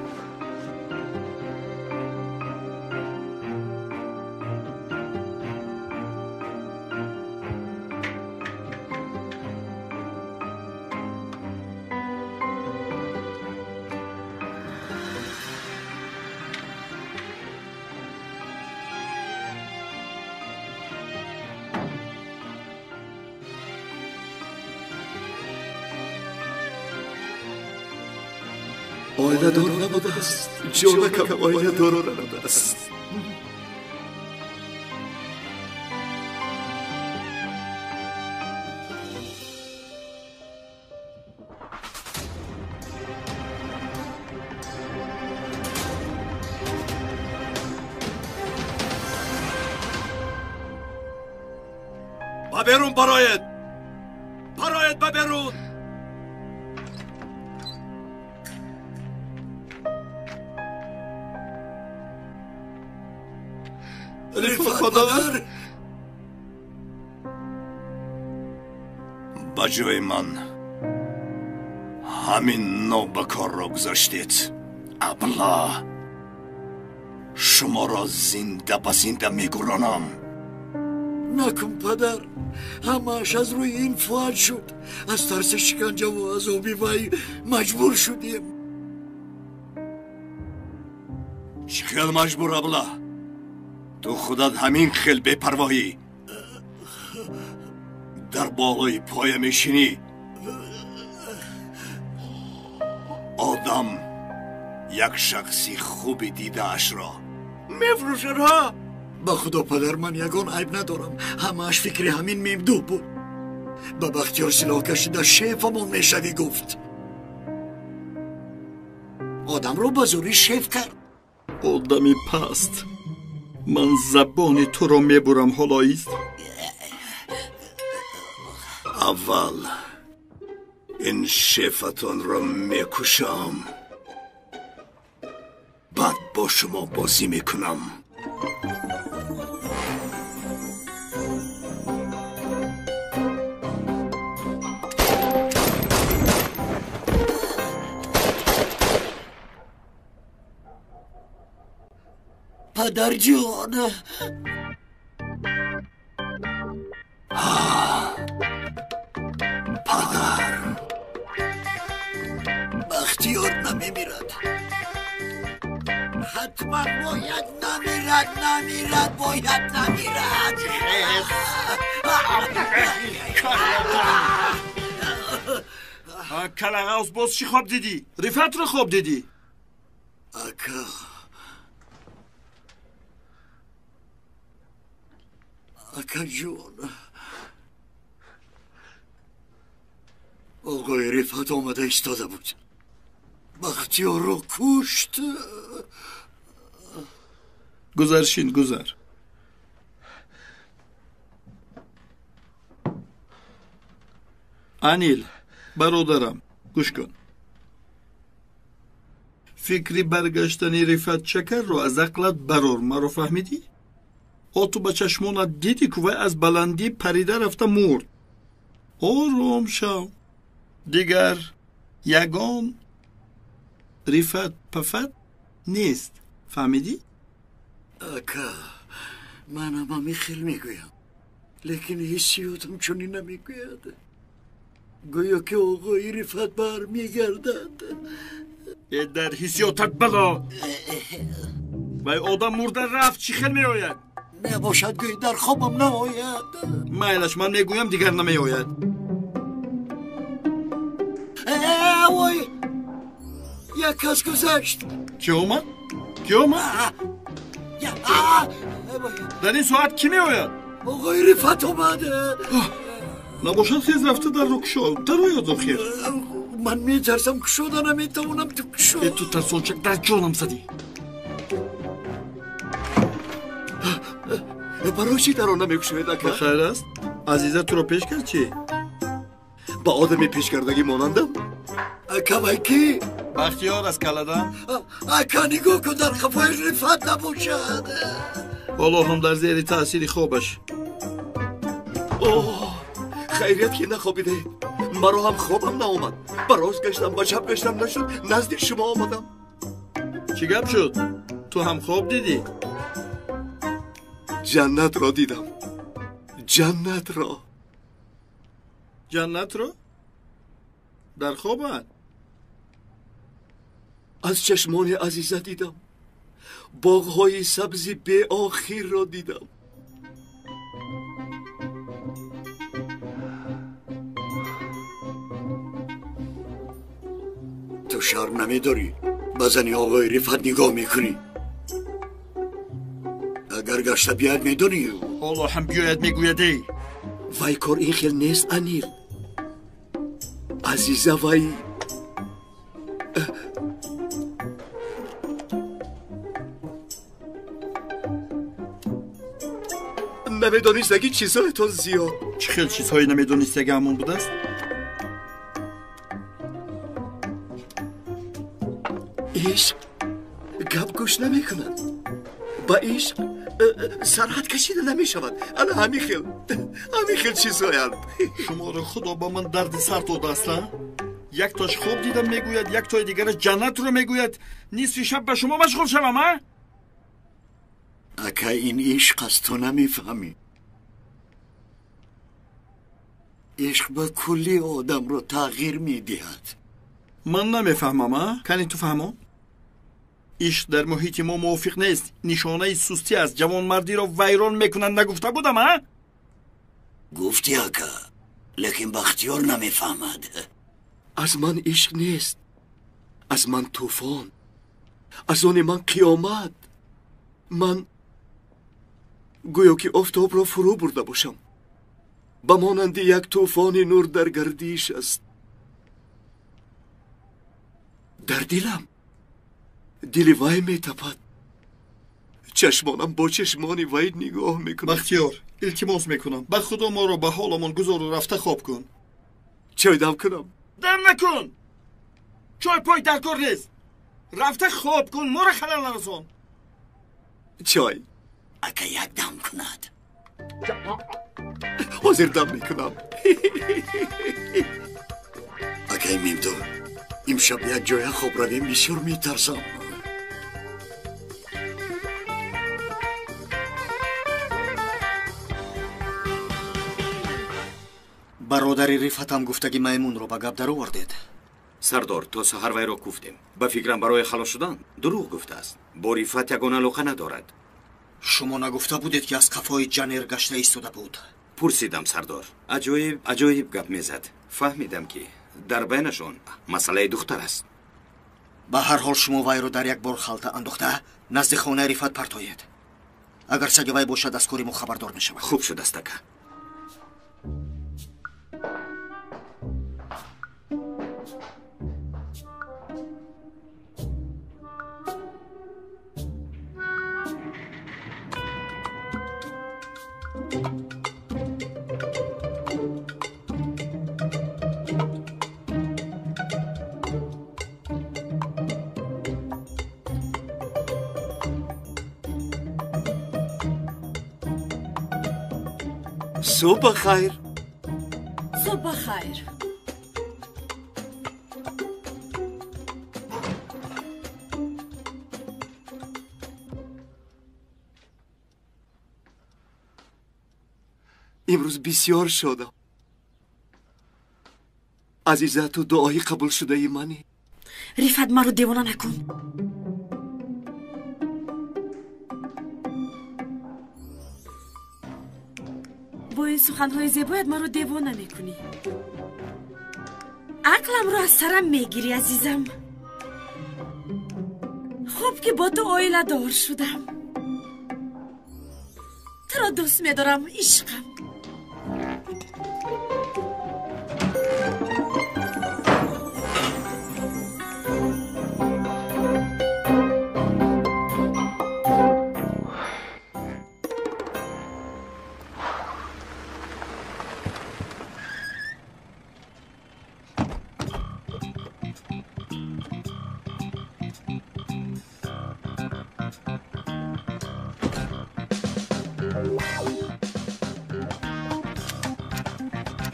A: Оиладор набудааст, ҷонакам оиладор набудааст. Ба берун бароед! Бароед ба берун!
G: Рифат падар!
A: Ба ҷои ман ҳамин нобакорро гузоштед. Абла! Шуморо зинда ба зинда мегуронам.
G: Накун падар, ҳамааш аз рӯи ин фоат шуд. Аз тарси шиканҷаву азоби вай маҷбур шудем.
A: Чӣ хел маҷбур, абла? Ту худат ҳамин хел бепарвоҳӣ. Дар болои поя мешинӣ. Одам як шахси хуби дидаашро мефурӯшад, ҳа?
G: Ба худо падар, ман ягон айб надорам. Ҳамааш фикри ҳамин мемдуҳ буд. Ба Бахтиёр силоҳ кашида шефамон мешавӣ гуфт. Одамро ба зӯрӣ шеф кард.
D: Одами паст, ман забони туро мебурам ҳолоист.
A: Аввал ин шефатонро мекушам, баъд бо шумо бозӣ мекунам.
G: Падарҷон!
A: Падар!
G: Бахтиёр намемирад. Ҳатман бояд намирад, намирад, бояд намирад.
D: Калағавз, боз чӣ хоб дидӣ? Рифатро хоб дидӣ?
G: Ака, акаҷон, оғои Рифат омада истода буд. Бахтиёрро кушт.
D: Гузар, шин, гузар. Анил, бародарам, гӯш кун. Фикри баргаштани Рифат Чакарро аз ақлат барор, маро фаҳмидӣ? О, ту ба чашмонат дидӣ, ку вай аз баландӣ парида рафта мурд. Ором шав. Дигар ягон Рифат пафат нест. Фаҳмидӣ?
G: Ака, манам ҳамин хел мегӯям, лекин ҳиссиётам чунин намегӯяд. Гӯё ки оғои Рифат бармегардад.
D: Э, дар ҳиссиётат бало! Вай одам мурда рафт, чӣ хел меояд?
G: Набошад, гӯй дар хобам наояд.
D: Майлаш, ман мегӯям, дигар намеояд.
G: Вой, як кас гузашт.
D: Ки омад? Ки омад? Дар ин соат кӣ меояд?
G: Оғои Рифат омад.
D: Набошад, хез рафта дарро кушо, дарояд охир.
G: Ман метарсам, кушода наметавонам, ту кушо.
D: Э, ту тарсончак, дар ҷонам задӣ.
A: Барои чӣ дарро намекушоед, ака?
D: Хайр аст. Азиза туро пеш кард чӣ?
A: Ба одами пешкардагӣ монандам?
G: Ака, вай кӣ?
D: Бахтиёр аз каладан.
G: Ака, нигоҳ кун, дар қафои Рифат набошад.
D: Ҳоло ҳам дар зери таъсири хобаш.
A: Оҳ, хайрият ки нахобидаед. Маро ҳам хобам наомад. Ба рост гаштам, ба чап гаштам, нашуд, назди шумо омадам.
D: Чӣ гап шуд? Ту ҳам хоб дидӣ?
A: Ҷаннатро дидам. Ҷаннатро.
D: Ҷаннатро? Дар хобат?
A: Аз чашмони Азиза дидам. Боғҳои сабзи беохирро дидам.
G: Ту
C: Ту шарм намедорӣ, ба зани оғои Рифат нигоҳ мекунӣ. Агар гашта биёяд медонӣ.
D: Ҳоло ҳам биёяд мегӯяд эй.
A: Вай кор ин хел нест, Анил. Азиза вай намедонистагӣ чизҳоятон зиёд.
D: Чӣ хел чизҳои намедонистагӣ ҳамон будааст?
A: Ишқ гап гӯш намекунад. Ба ишқ сарҳад кашида намешавад. Ана ҳамин хел чизҳоянд.
D: Шуморо Худо ба ман дарди сар додааст, а? Яктош хоб дидам мегӯяд, яктои дигараш ҷаннатро мегӯяд. Нисфи шаб ба шумо машғул шавам, а?
C: Ака, ин ишқ аст, ту намефаҳмӣ. Ишқ ба кулли одамро тағйир медиҳад.
D: Ман намефаҳмам, а? Кани ту фаҳмо? Ишқ дар муҳити мо мувофиқ нест, нишонаи сустӣ аст, ҷавонмардиро вайрон мекунад. Нагуфта будам, а?
C: Гуфтӣ, ака, лекин Бахтиёр намефаҳмад.
A: Аз ман ишқ нест, аз ман тӯфон, аз они ман қиёмат. Ман гӯё ки офтобро фурӯ бурда бошам. Ба монанди як тӯфони нур дар гардиш аст. Дар дилам дили вай метапад. Чашмонам бо чашмони вай нигоҳ мекунад.
D: Бахтиёр, илтимос мекунам, ба Худо моро ба ҳоламон гузору рафта хоб кун.
A: Чой дам кунам?
D: Дам накун! Чой пой дар кор нест. Рафта хоб кун, моро халал нарасон.
A: Чой.
C: Ака як дам кунад.
A: Ҳозир дам мекунам.
C: Акай Мимдо, имшаб як ҷоя хоб равем, бисёр метарсам.
H: Бародари Рифатам гуфтаги маймунро ба гап даровардед.
J: Сардор, то саҳар вайро куфтем. Ба фикрам барои халос шудан дурӯғ гуфтааст. Бо Рифат ягона алоқа надорад.
H: Шумо нагуфта будед, ки аз қафои Ҷанер гашта истода буд?
J: Пурсидам, сардор. Аҷоиб аҷоиб гап мезад. Фаҳмидам, ки дар байнашон масъалаи духтар аст.
H: Ба ҳар ҳол шумо вайро дар як бор халта андохта назди хонаи Рифат партоед. Агар саги вай бошад, аз кори мо хабардор мешавад.
J: Хуб шудааст, ака.
A: Субҳ ба хайр.
B: Субҳ ба хайр.
A: Имрӯз бисёр шодам. Азиза, ту дуои қабулшудаи манӣ.
B: Рифат, маро девона накун. Бо ин суханҳои зебоят маро девона мекунӣ. Ақламро аз сарам мегирӣ, азизам. Хуб ки бо ту оиладор шудам. Туро дӯст медорам, ишқам.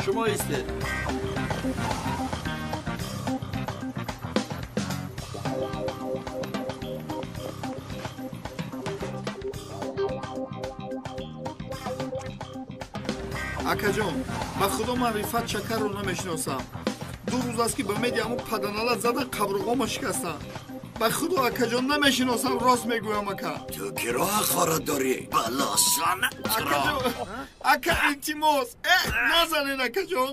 D: Шумо истед. Акаҷон, ба Худо ман Рифат Шакарро намешиносам. 2 рӯз аст, ки ба меди ҳамун паданалат зада қабрғома шикастам. Ба Худо, акаҷон, намешиносам, рост мегӯям, ака.
C: Ту киро ҳақорат дорӣ? Балосанатро.
D: Ака, илтимос, назанен, акаҷон.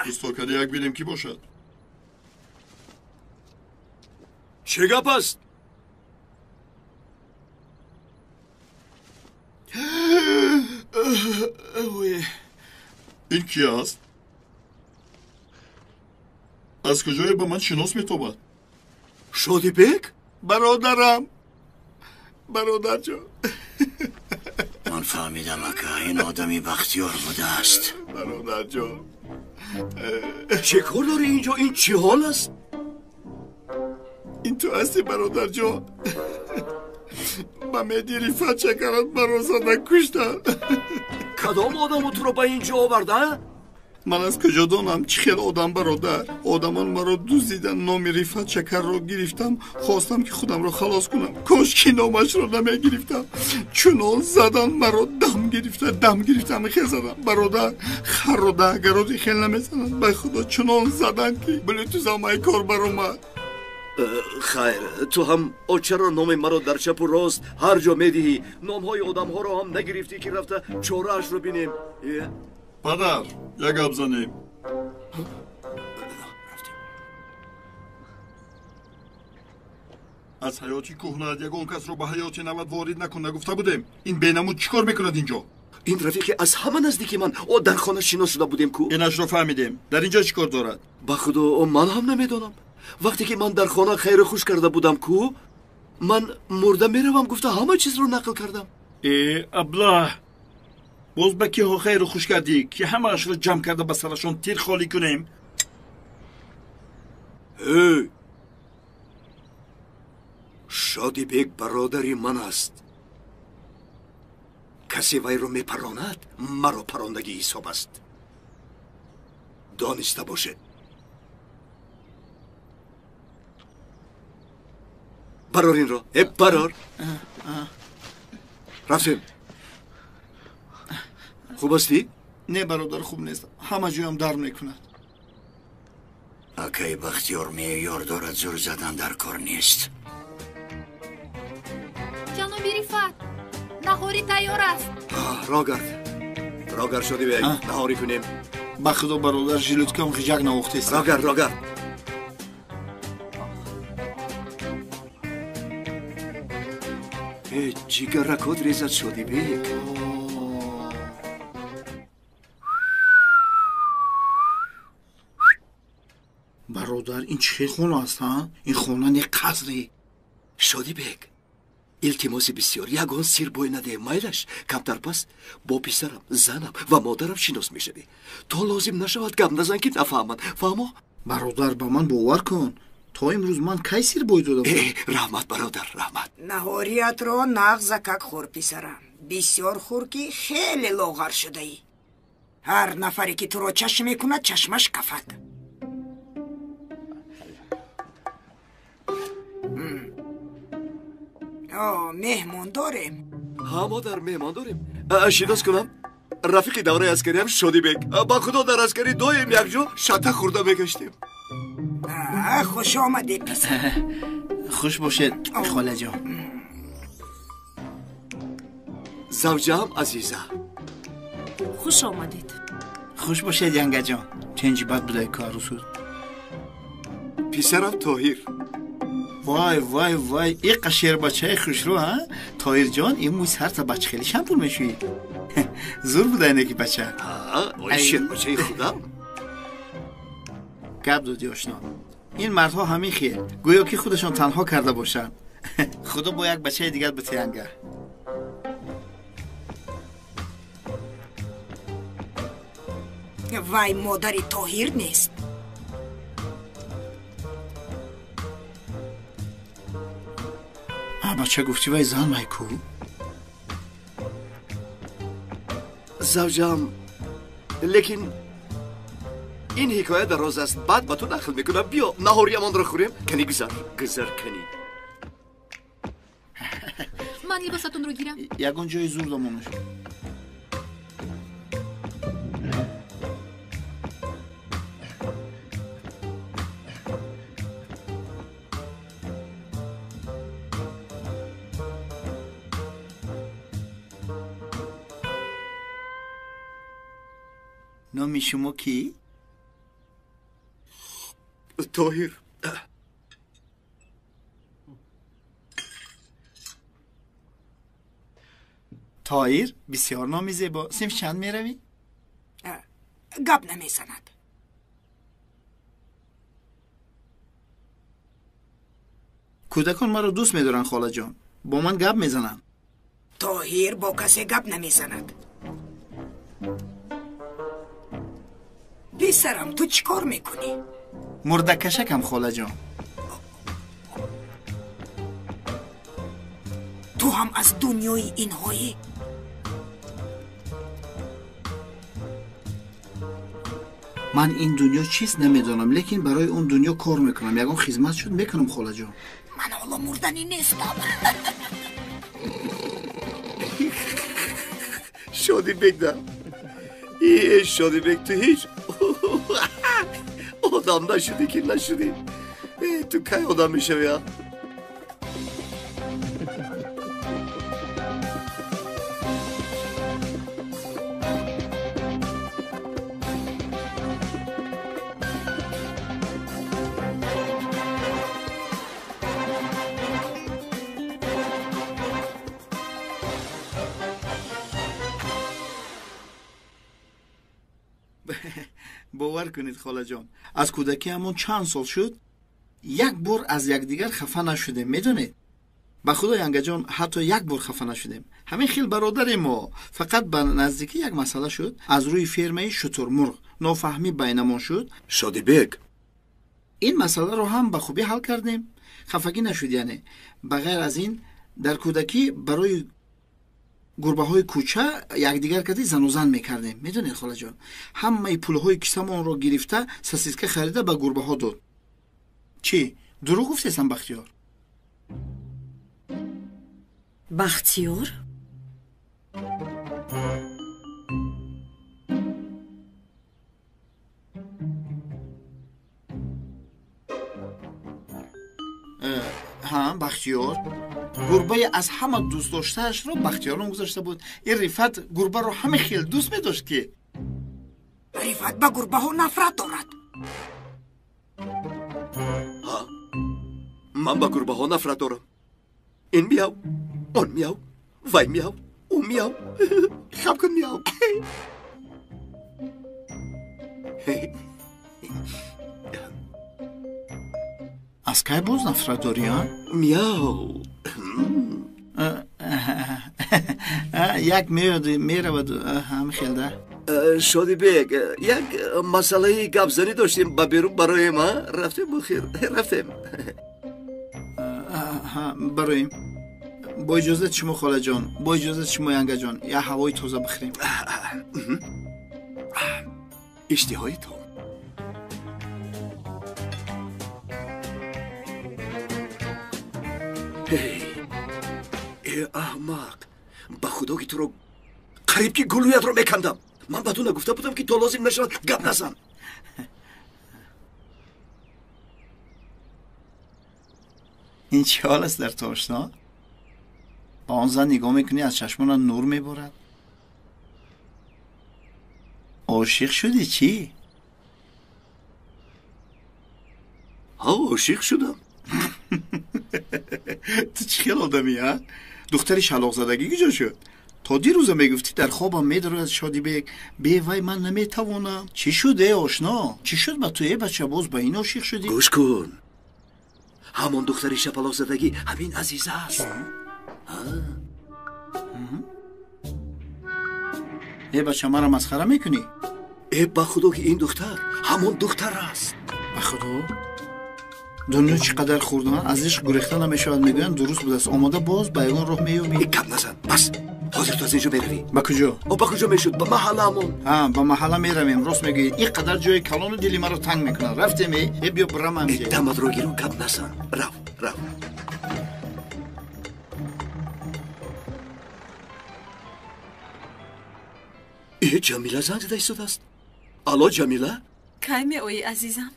D: Исто када як бинем, ки бошад.
A: Чӣ гап аст?
D: Ин ки аст? Аз куҷое ба ман шинос метобад?
A: Шодибек?
D: Бародарам, бародарҷон.
C: Ман фаҳмидам, ака, ин одами Бахтиёр будааст.
D: Бародарҷон,
A: чӣ кор дорӣ инҷо? Ин чӣ ҳол аст?
D: Ин ту ҳастӣ, бародарҷон? Ба меди Рифат Шакарат маро зада куштанд.
A: Кадом одамо туро ба ин ҷо оварда?
D: Ман аз куҷо донам чӣ хел одам, бародар? Одамон маро дуздиданд, номи Рифат Шакарро гирифтам, хостам ки худамро халос кунам. Кош ки номашро намегирифтам. Чунон задан маро, дам гирифта, дам гирифта, хел задам, бародар. Харро даҳгароди хел намезананд. Ба худо, чунон задан ки блютузам ай кор баромад.
A: Хайр, ту ҳам чаро номи маро дар чапу рост ҳар ҷо медиҳӣ? Номҳои одамҳоро ҳам нагирифтӣ, ки рафта чораашро бинем.
D: Падар, як гап занем. Аз ҳаёти кӯҳнаат ягон касро ба ҳаёти нават ворид накун нагуфта будем? Ин бенамуд чӣ кор мекунад инҷо?
A: Ин рафиқи аз ҳама наздики ман. О, дар хона шинос шуда будем ку.
D: Инашро фаҳмидем. Дар инҷо чӣ кор дорад?
A: Ба худо, ман ҳам намедонам. Вақте ки ман дар хона хайру хуш карда будам ку, ман мурда меравам гуфта ҳама чизро нақл кардам.
D: Э, аблаҳ, боз ба киҳо хайру хуш кардӣ, ки ҳамаашро ҷамъ карда ба сарашон тир холӣ кунем?
A: Э, Шодибек бародари ман аст. Касе вайро мепаронад, маро парондагӣ ҳисоб аст. Дониста бошед. Барор инро, э, барор. Рафтем. Хуб ҳастӣ?
D: Не, бародар, хуб нест. Ҳама ҷоям дард мекунад.
C: Акаи Бахтиёр меъёр дорад, зур задан дар кор нест.
L: Ҷаноби Рифат, наҳорӣ тайёр аст.
A: Рогард, рогард, Шодибек, наҳорӣ кунем.
D: Ба худо, бародар, жилудкам хиҷак навохтест.
A: Рогард, рогард. Э, ҷигаракот резад, Шодибек.
D: Бародар, ин чӣ хел хона аст, а? Ин хона не қасре.
A: Шодибек, илтимоси бисёр, ягон сир бой надеҳ, майлаш. Камтар пас бо писарам, занам ва модарам шинос мешавӣ. То лозим нашавад гап назан, ки нафаҳманд. Фаҳмо?
D: Бародар, ба ман бовар кун. То имрӯз ман кай сир бой дода будам?
A: Э, раҳмат, бародар, раҳмат.
N: Наҳориятро нағзакак хӯр, писарам. Бисёр хӯр, ки хеле лоғар шудаӣ. Ҳар нафаре ки туро чашм мекунад, чашмаш кафад. О, меҳмон дорем.
A: Ҳа, модар, меҳмон дорем. Шинос кунам, рафиқи давраи аскариам Шодибек. Ба худо, дар аскарӣ доим якҷо шата хӯрда мегаштем.
N: Хуш омадед, писар.
D: Хуш бошед, холаҷон.
A: Завҷаам Азиза.
B: Хуш омадед.
D: Хуш бошед, янгаҷон. Ченҷи бад будай ку арӯсуд.
A: Писарам Тоҳир.
D: Вай, вай, вай, иқа шербачаи хушрӯ, а? Тоҳирҷон, ин мӯи сарта ба чӣ хеле шампун мешӯӣ? Зур будай неки бача.
A: Ой, шербачаи худам.
D: Гап додӣ, ошно. Ин мардҳо ҳамин хел, гӯё ки худашон танҳо карда бошанд. Худо бо як бачаи дигар битеянга.
N: Вай модари Тоҳир нест.
D: А, бача, гуфтӣ вай зан май ку?
A: Завҷаам, лекин ин ҳикоя дароз аст, баъд ба ту нақл мекунам. Биё наҳориямонро хӯрем. Кани, гузар, гузар, кани.
L: Ман либосатонро гирам.
D: Ягон ҷои зур домонаш. Номи шумо кӣ?
A: Тоҳир.
D: Тоҳир бисёр номи зебо. Синф чанд меравӣ?
N: Гап намезанад.
D: Кӯдакон маро дӯст медоранд, холаҷон. Бо ман гап мезананд.
N: Тоҳир бо касе гап намезанад. Писарам, ту чӣ кор мекунӣ?
D: Мурдакашакам, холаҷон.
N: Ту ҳам аз дунёи инҳоӣ?
D: Ман ин дунё чиз намедонам, лекин барои он дунё кор мекунам. Ягон хизмат шуд мекунам, холаҷон.
N: Ман ҳоло мурданӣ нестам.
A: Шодибек да. Э, Шодибек, ту ҳеҷ одам нашудӣ ки нашудӣ. Ту кай одам мешавӣ, а?
D: Бовар кунед, холаҷон, аз кӯдакиамон чанд сол шуд, як бор аз якдигар хафа нашудем, медонед? Ба худо, янгаҷон, ҳатто як бор хафа нашудем. Ҳамин хел бародари мо. Фақат ба наздикӣ як масъала шуд. Аз рӯи фермаи шутурмурғ нофаҳмӣ байнамон шуд.
A: Шодибек,
D: ин масъаларо ҳам ба хубӣ ҳал кардем. Хафагӣ нашуд, яъне. Ба ғайр аз ин, дар кӯдакӣ барои гурбаҳои кӯча якдигар кади занузан мекардем, медонед, холаҷон? Ҳамаи пулҳои кисамонро гирифта сосиска харида ба гурбаҳо дод. Чӣ, дурӯғ гуфтесам, Бахтиёр?
B: Бахтиёр?
D: Ҳа, Бахтиёр. Гурбаи аз ҳама дӯстдоштаашро Бахтиёр ном гузошта буд. Ин Рифат гурбаро ҳама хел дӯст медошт ки.
N: Рифат ба гурбаҳо нафрат дорад.
A: Ҳа, ман ба гурбаҳо нафрат дорам. Ин мияв, он мияв, вай мияв, ӯ мияв. Хаб кун, мияв.
D: Аз кай боз нафрат дорӣ, а?
A: Мияв.
D: Як меояд, меравад, ҳама хел да.
A: Шодибек, як масъалаи гапзанӣ доштем, ба берун бароем, а? Рафтем, бухир, рафтем.
D: Бароем. Бо иҷозати шумо, холаҷон, бо иҷозати шумо, янгаҷон, як ҳавои тоза бихӯрем.
A: Иштиҳои то. Э, аҳмақ, ба худо ки туро қариб ки гулӯятро мекандам. Ман ба ту нагуфта будам ки то лозим нашавад гап назан.
D: Ин чӣ ҳол аст дар ту, ошно? Ба он зан нигоҳ мекунӣ, аз чашмонат нур меборад. Ошиқ шудӣ чӣ?
A: Ҳа, ошиқ шудам.
D: Ту чӣ хел одамӣ, а? Духтари шалоқзадагӣ куҷо шуд? То дирӯза мегуфтӣ дар хобам медарояд Шодибек, бевай ман наметавонам. Чӣ шуд, э ошно? Чӣ шуд ба ту, э бача, боз ба ин ошиқ шудӣ?
A: Гӯш кун, ҳамон духтари шапалоқзадагӣ ҳамин Азиза аст.
D: Э бача, маро масхара мекунӣ?
A: Э, ба худо ки ин духтар ҳамон духтар аст.
D: Ба худо? Дунё чӣ қадар хурда, аз ишқ гурехта намешавад, мегӯянд, дуруст будааст. Омода боз ба ягон роҳ меёбӣ.
A: Гап назан, бас. Ҳозир ту аз инҷо меравӣ.
D: Ба куҷо?
A: Ба куҷо мешуд? Ба маҳалламон.
D: Ҳа, ба маҳалла меравем, рост мегӯӣ. Ин қадар ҷои калону дили маро танг мекунад. Рафтем, э? Э, биё бирамам.
A: Даматро гиру, гап назан. Рав, рав. Э, Ҷамила занг зада истодааст. Алло, Ҷамила?
B: Кай меоӣ, азизам?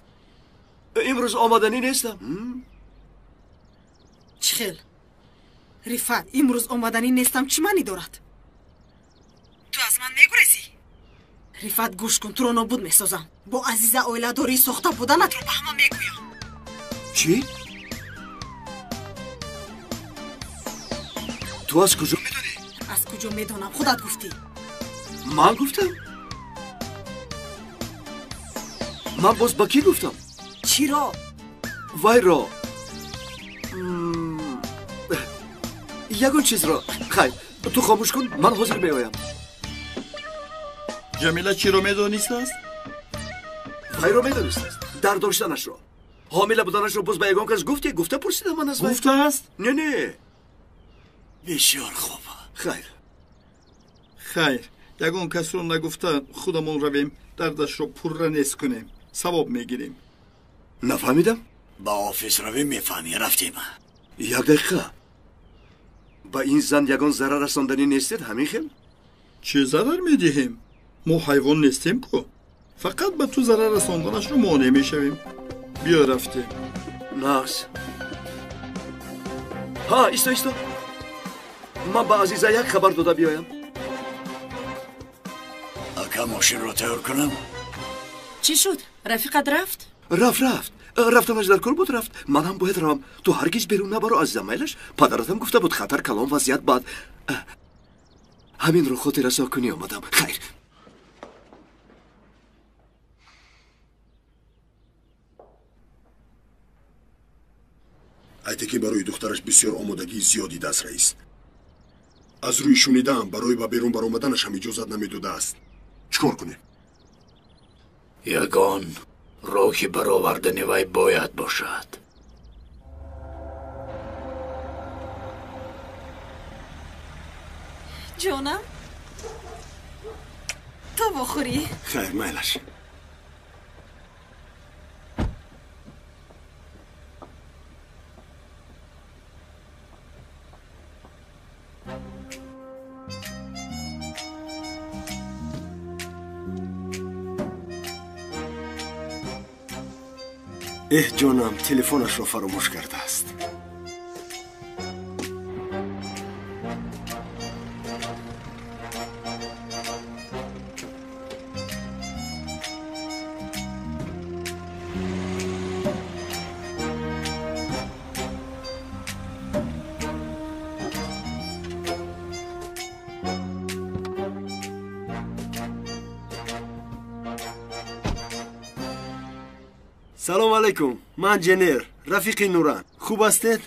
A: Имрӯз омаданӣ нестам.
F: Чӣ хел? Рифат, имрӯз омаданӣ нестам чӣ маънӣ дорад? Ту аз ман мегурезӣ? Рифат, гӯш кун, туро нобуд месозам. Бо Азиза оиладорӣ сохта буданатро ба ҳама мегӯям.
A: Чӣ? Ту аз куҷо медонӣ?
F: Аз куҷо медонам, худат гуфтӣ.
A: Ман гуфтам? Ман боз ба кӣ гуфтам?
N: Чиро?
A: Вайро. Ягон чизро. Хайр, ту хомӯш кун, ман ҳозир меоям.
D: Ҷамила чиро медонистааст?
A: Вайро медонистааст. Дар доштанашро. Ҳомила буданашро боз ба ягон кас гуфтӣ? Гуфта пурсидам ман аз вай.
D: Гуфтааст?
A: Не, не.
C: Бисёр хуб.
A: Хайр.
D: Хайр, ягон касро нагуфта худамон равем, дардашро пурра нест кунем, савоб мегирем.
A: Нафаҳмидам?
C: Ба офис равем, мефаҳмӣ. Рафтем.
A: Як дақиқа. Ба ин зан ягон зарар расонданӣ нестед, ҳамин хел?
D: Чӣ зарар медиҳем? Мо ҳайвон нестем ку. Фақат ба ту зарар расонданашро монеъ мешавем. Биё рафтем.
A: Нағз. Ҳа, исто, исто. Ман ба Азиза як хабар дода биёям.
C: Ака, мошинро тайёр кунам?
B: Чӣ шуд? Рафиқат рафт?
A: Рафт, рафт. Рафтанаш дар кор буд, рафт. Ман ҳам бояд равам. Ту ҳаргиз берун набаро, азизам, майлаш? Падаратам гуфта буд, хатар калон, вазъият бад. Ҳаминро хотиррасо кунӣ омадам. Хайр.
M: Айтекин барои духтараш бисёр омодагии зиёд дидааст, раис. Аз рӯи шунидаам, барои ба берун баромаданаш ҳам иҷозат намедодааст. Чӣ кор кунем?
I: Ягон роҳи баровардани вай бояд бошад.
B: Ҷонам, то бохӯрӣ.
A: Хайр, майлаш.
O: Эҳ, ҷонам, телефонашро фаромӯш кардааст.
P: Салом алейкум, ман Ҷенер, рафиқи Нуран. Хуб ҳастед?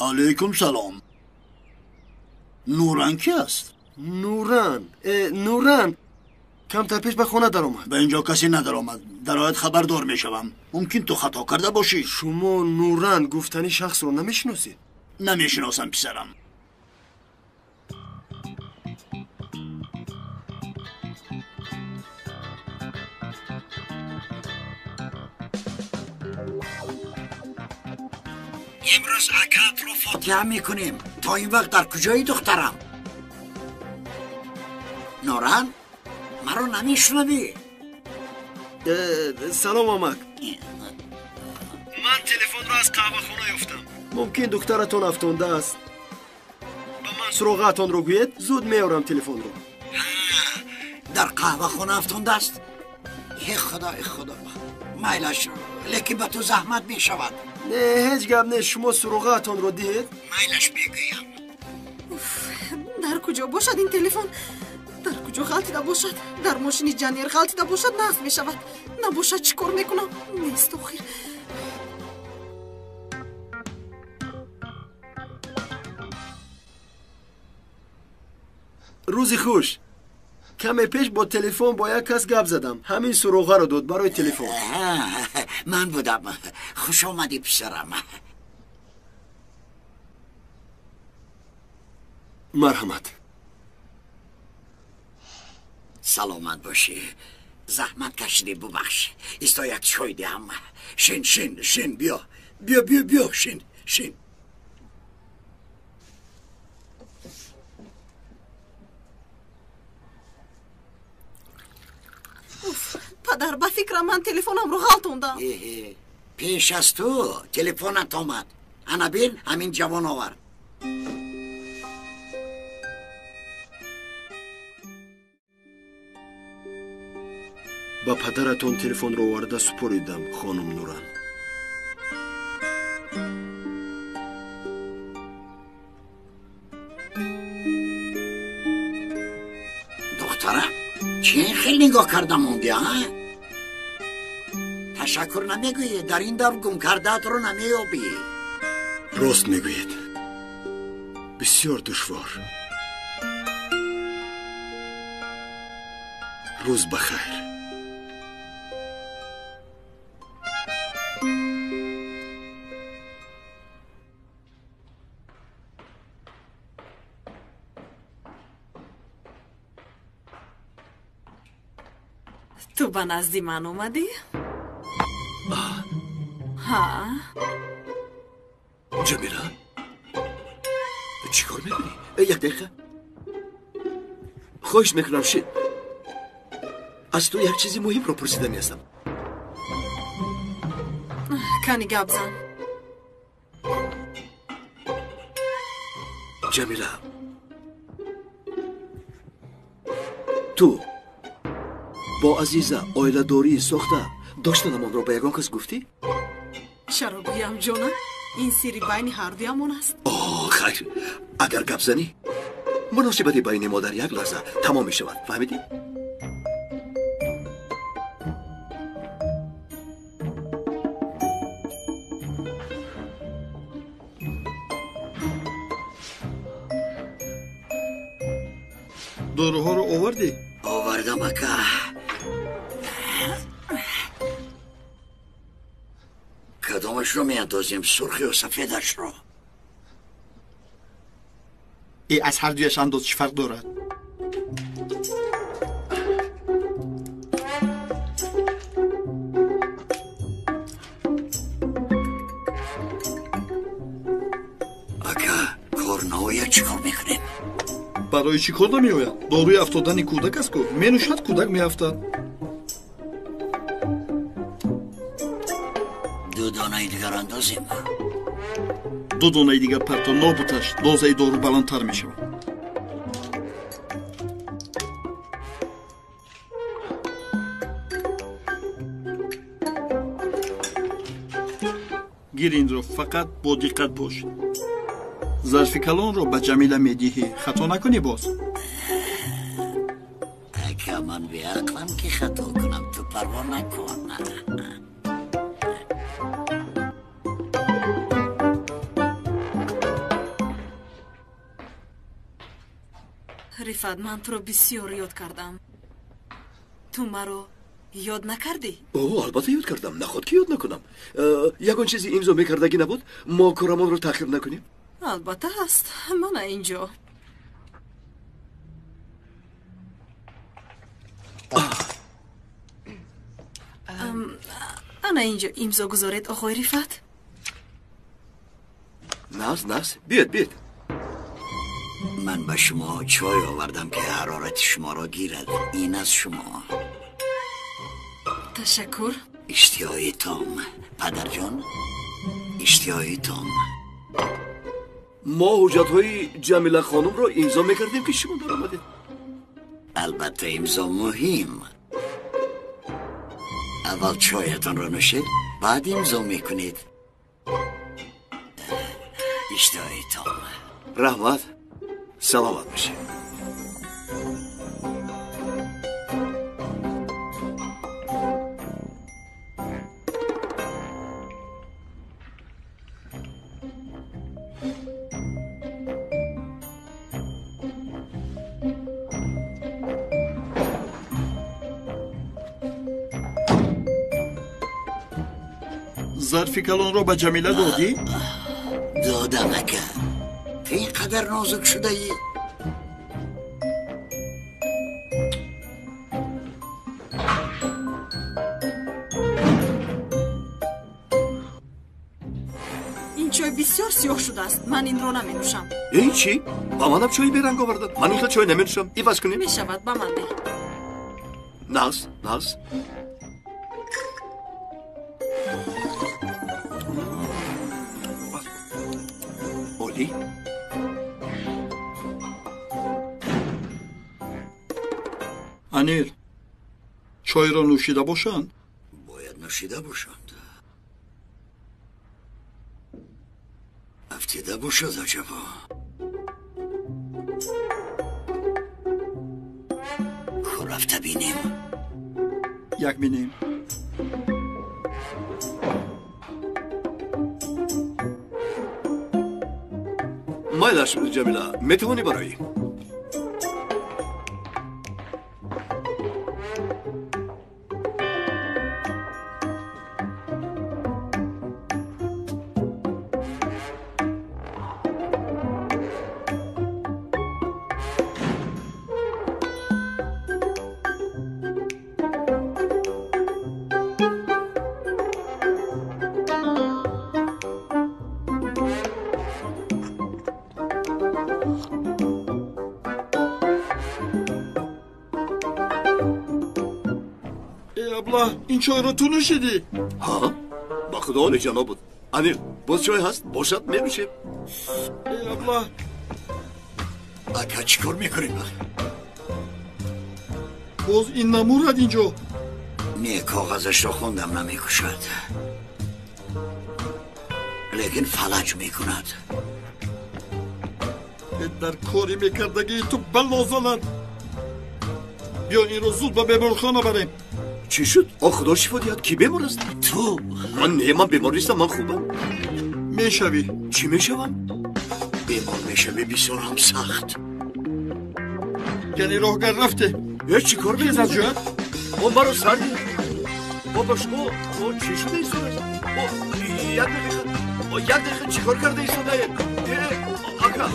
G: Алейкум салом. Нуран ки аст?
P: Нуран, Нуран камтар пеш ба хона даромад.
G: Ба инҷо касе надаромад. Дарояд хабардор мешавам. Мумкин ту хато карда бошӣ.
P: Шумо Нуран гуфтани шахсро намешиносед?
G: Намешиносам, писарам. امروز اکت رو فاتحه میکنیم. تا این وقت در کجایی دخترم؟ نوران، مرا نمیشنوی؟
P: سلام آمک. من تلفن را از قهوه خانه یافتم. ممکن دخترتان افتانده است. به من سراغتان رو گوید، زود میارم تلفن رو.
C: در قهوه خانه افتانده است؟ ای خدا، ای خدا. میلش، لیکن به تو زحمت میشود.
P: نه، هیچ گپ نه. شما سراغتان رو دید؟
C: میلش میگویم.
F: در کجا باشد این تلفن؟ در کجا غلطیده باشد؟ در ماشین جنیر غلطیده باشد نقص میشود. نباشد چی کار میکنم؟ نیست آخر.
P: روزی خوش. کمی پیش با تلفن با یک کس گپ زدم. همین سراغه رو داد برای تلفن.
C: من بودم. خوش آمدی پسرم.
P: مرحمت.
C: سلامت باشی. زحمت کشیدی، ببخش. ایستا یک چای دهم. شین شین شین، بیا بیا بیا بیا، شین شین.
F: падар, ба фикрам ман телефонамро ғалтондам.
C: Пеш аз ту телефонат омад. Ана бин, ҳамин ҷавон овард.
P: Ба падаратон телефонро оварда супоридам, хонум Нуран.
C: Духтарам, чӣ хел нигоҳ карда мондӣ, а? Ташаккур намегӯӣ, дар ин давр гум кардаатро намеёбӣ.
O: Рост мегӯед. Бисёр душвор. Рӯз ба хайр.
B: Ту ба назди ман омадӣ? Ҳа.
A: Ҷамила, чӣ кор мекунӣ? Як дақиқа. Хоҳиш мекунам, шин. Аз ту як чизи муҳимро пурсиданӣ ҳастам.
B: Кани гап зан.
A: Ҷамила, ту бо Азиза оиладории сохта доштанамонро ба ягон кас гуфтӣ?
F: Чаро гӯям, ҷонам? Ин сирри байни ҳардуямон аст.
A: О, хайр, агар гап занӣ, муносибати байни мо дар як лаҳза тамом мешавад. Фаҳмидӣ?
D: Доруҳоро овардӣ?
C: Овардам, ака. Кадомашро меандозем, сурх ё сафедашро?
D: Э, аз ҳар дуяш андоз, чӣ фарқ дорад?
C: Ака, кор наояд, чӣ кор мекунем?
D: Барои чӣ кор намеояд? Доруи афтодани кӯдак аст ку, менӯшад, кӯдак меафтад.
C: Ду донаи дигар андозем.
D: Ду донаи дигар парто, нобуташ, дозаи дору баландтар мешавад. Гир инро, фақат бо диққат бош. Зарфи калонро ба Ҷамила медиҳӣ, хато накунӣ боз.
C: Ака, ман беақлам ки хато кунам, ту парво накун.
B: Рифат, ман туро бисёр ёд кардам. Ту маро ёд накардӣ?
A: О, албатта ёд кардам. Наход ки ёд накунам. Ягон чизи имзо мекардагӣ набуд? Мо корамонро таъхир накунем?
B: Албатта ҳаст. Мана инҷо. Ана инҷо имзо гузоред, оғои Рифат.
A: Наз, наз, биёд, биёд.
C: Ман ба шумо чой овардам, ки ҳарорати шуморо гирад. Ин аз шумо.
B: Ташаккур.
C: Иштиҳои том, падарҷон, иштиҳои том.
A: Мо ҳуҷҷатҳои Ҷамила хонумро имзо мекардем, ки шумо даромадед.
C: Албатта, имзо муҳим. Аввал чоятонро нӯшед, баъд имзо мекунед. Иштиҳои том.
A: Раҳмат. Саломат бошед.
D: Зарфи калонро ба Ҷамила додӣ?
C: Додам, ака. Ту ин қадар нозук шудаӣ?
B: Ин чой бисёр сиёҳ шудааст. Ман инро наменӯшам.
A: Ин чӣ? Ба манам чои беранг оварданд. Ман ин хел чой наменӯшам. Иваз кунем?
B: Мешавад, ба ман деҳ.
A: Нағз, нағз. Олӣ.
D: Анил, чойро нӯшида бошанд?
C: Бояд нӯшида бошанд. Афтида бошад, аҷабо. Рафта бинем.
D: Як бинем.
A: Майлаш, Ҷамила, метавонӣ бароӣ?
D: Ин чойро ту нӯшидӣ?
A: Ҳа, ба худо олиҷаноб буд. Анил, боз чой ҳаст? Бошад, менӯшем.
D: Э абла.
C: Ака, чӣ кор мекунем?
D: Боз ин намурад инҷо.
C: Не, коғазашро хондам, намекушад. Лекин фалаҷ мекунад.
D: Дар кори мекардагии ту бало занад. Биё инро зуд ба беморхона барем.
A: Чӣ шуд? О, худо шифо диҳад, кӣ бемор аст?
C: Ту.
A: Ман не, ман бемор нестам, ман хубам.
D: Мешавӣ.
A: Чӣ мешавам?
C: Бемор мешавӣ, бисёр ҳам сахт.
D: Яъне роҳгар рафте?
A: Э, чӣ кор
D: Хез аз ҷоят.
A: О, маро сар диҳад. О, ба шумо, о, чӣ шуда истодааст? О, як дақиқа, о, як дақиқа, чӣ кор карда истодаед? Э, ака.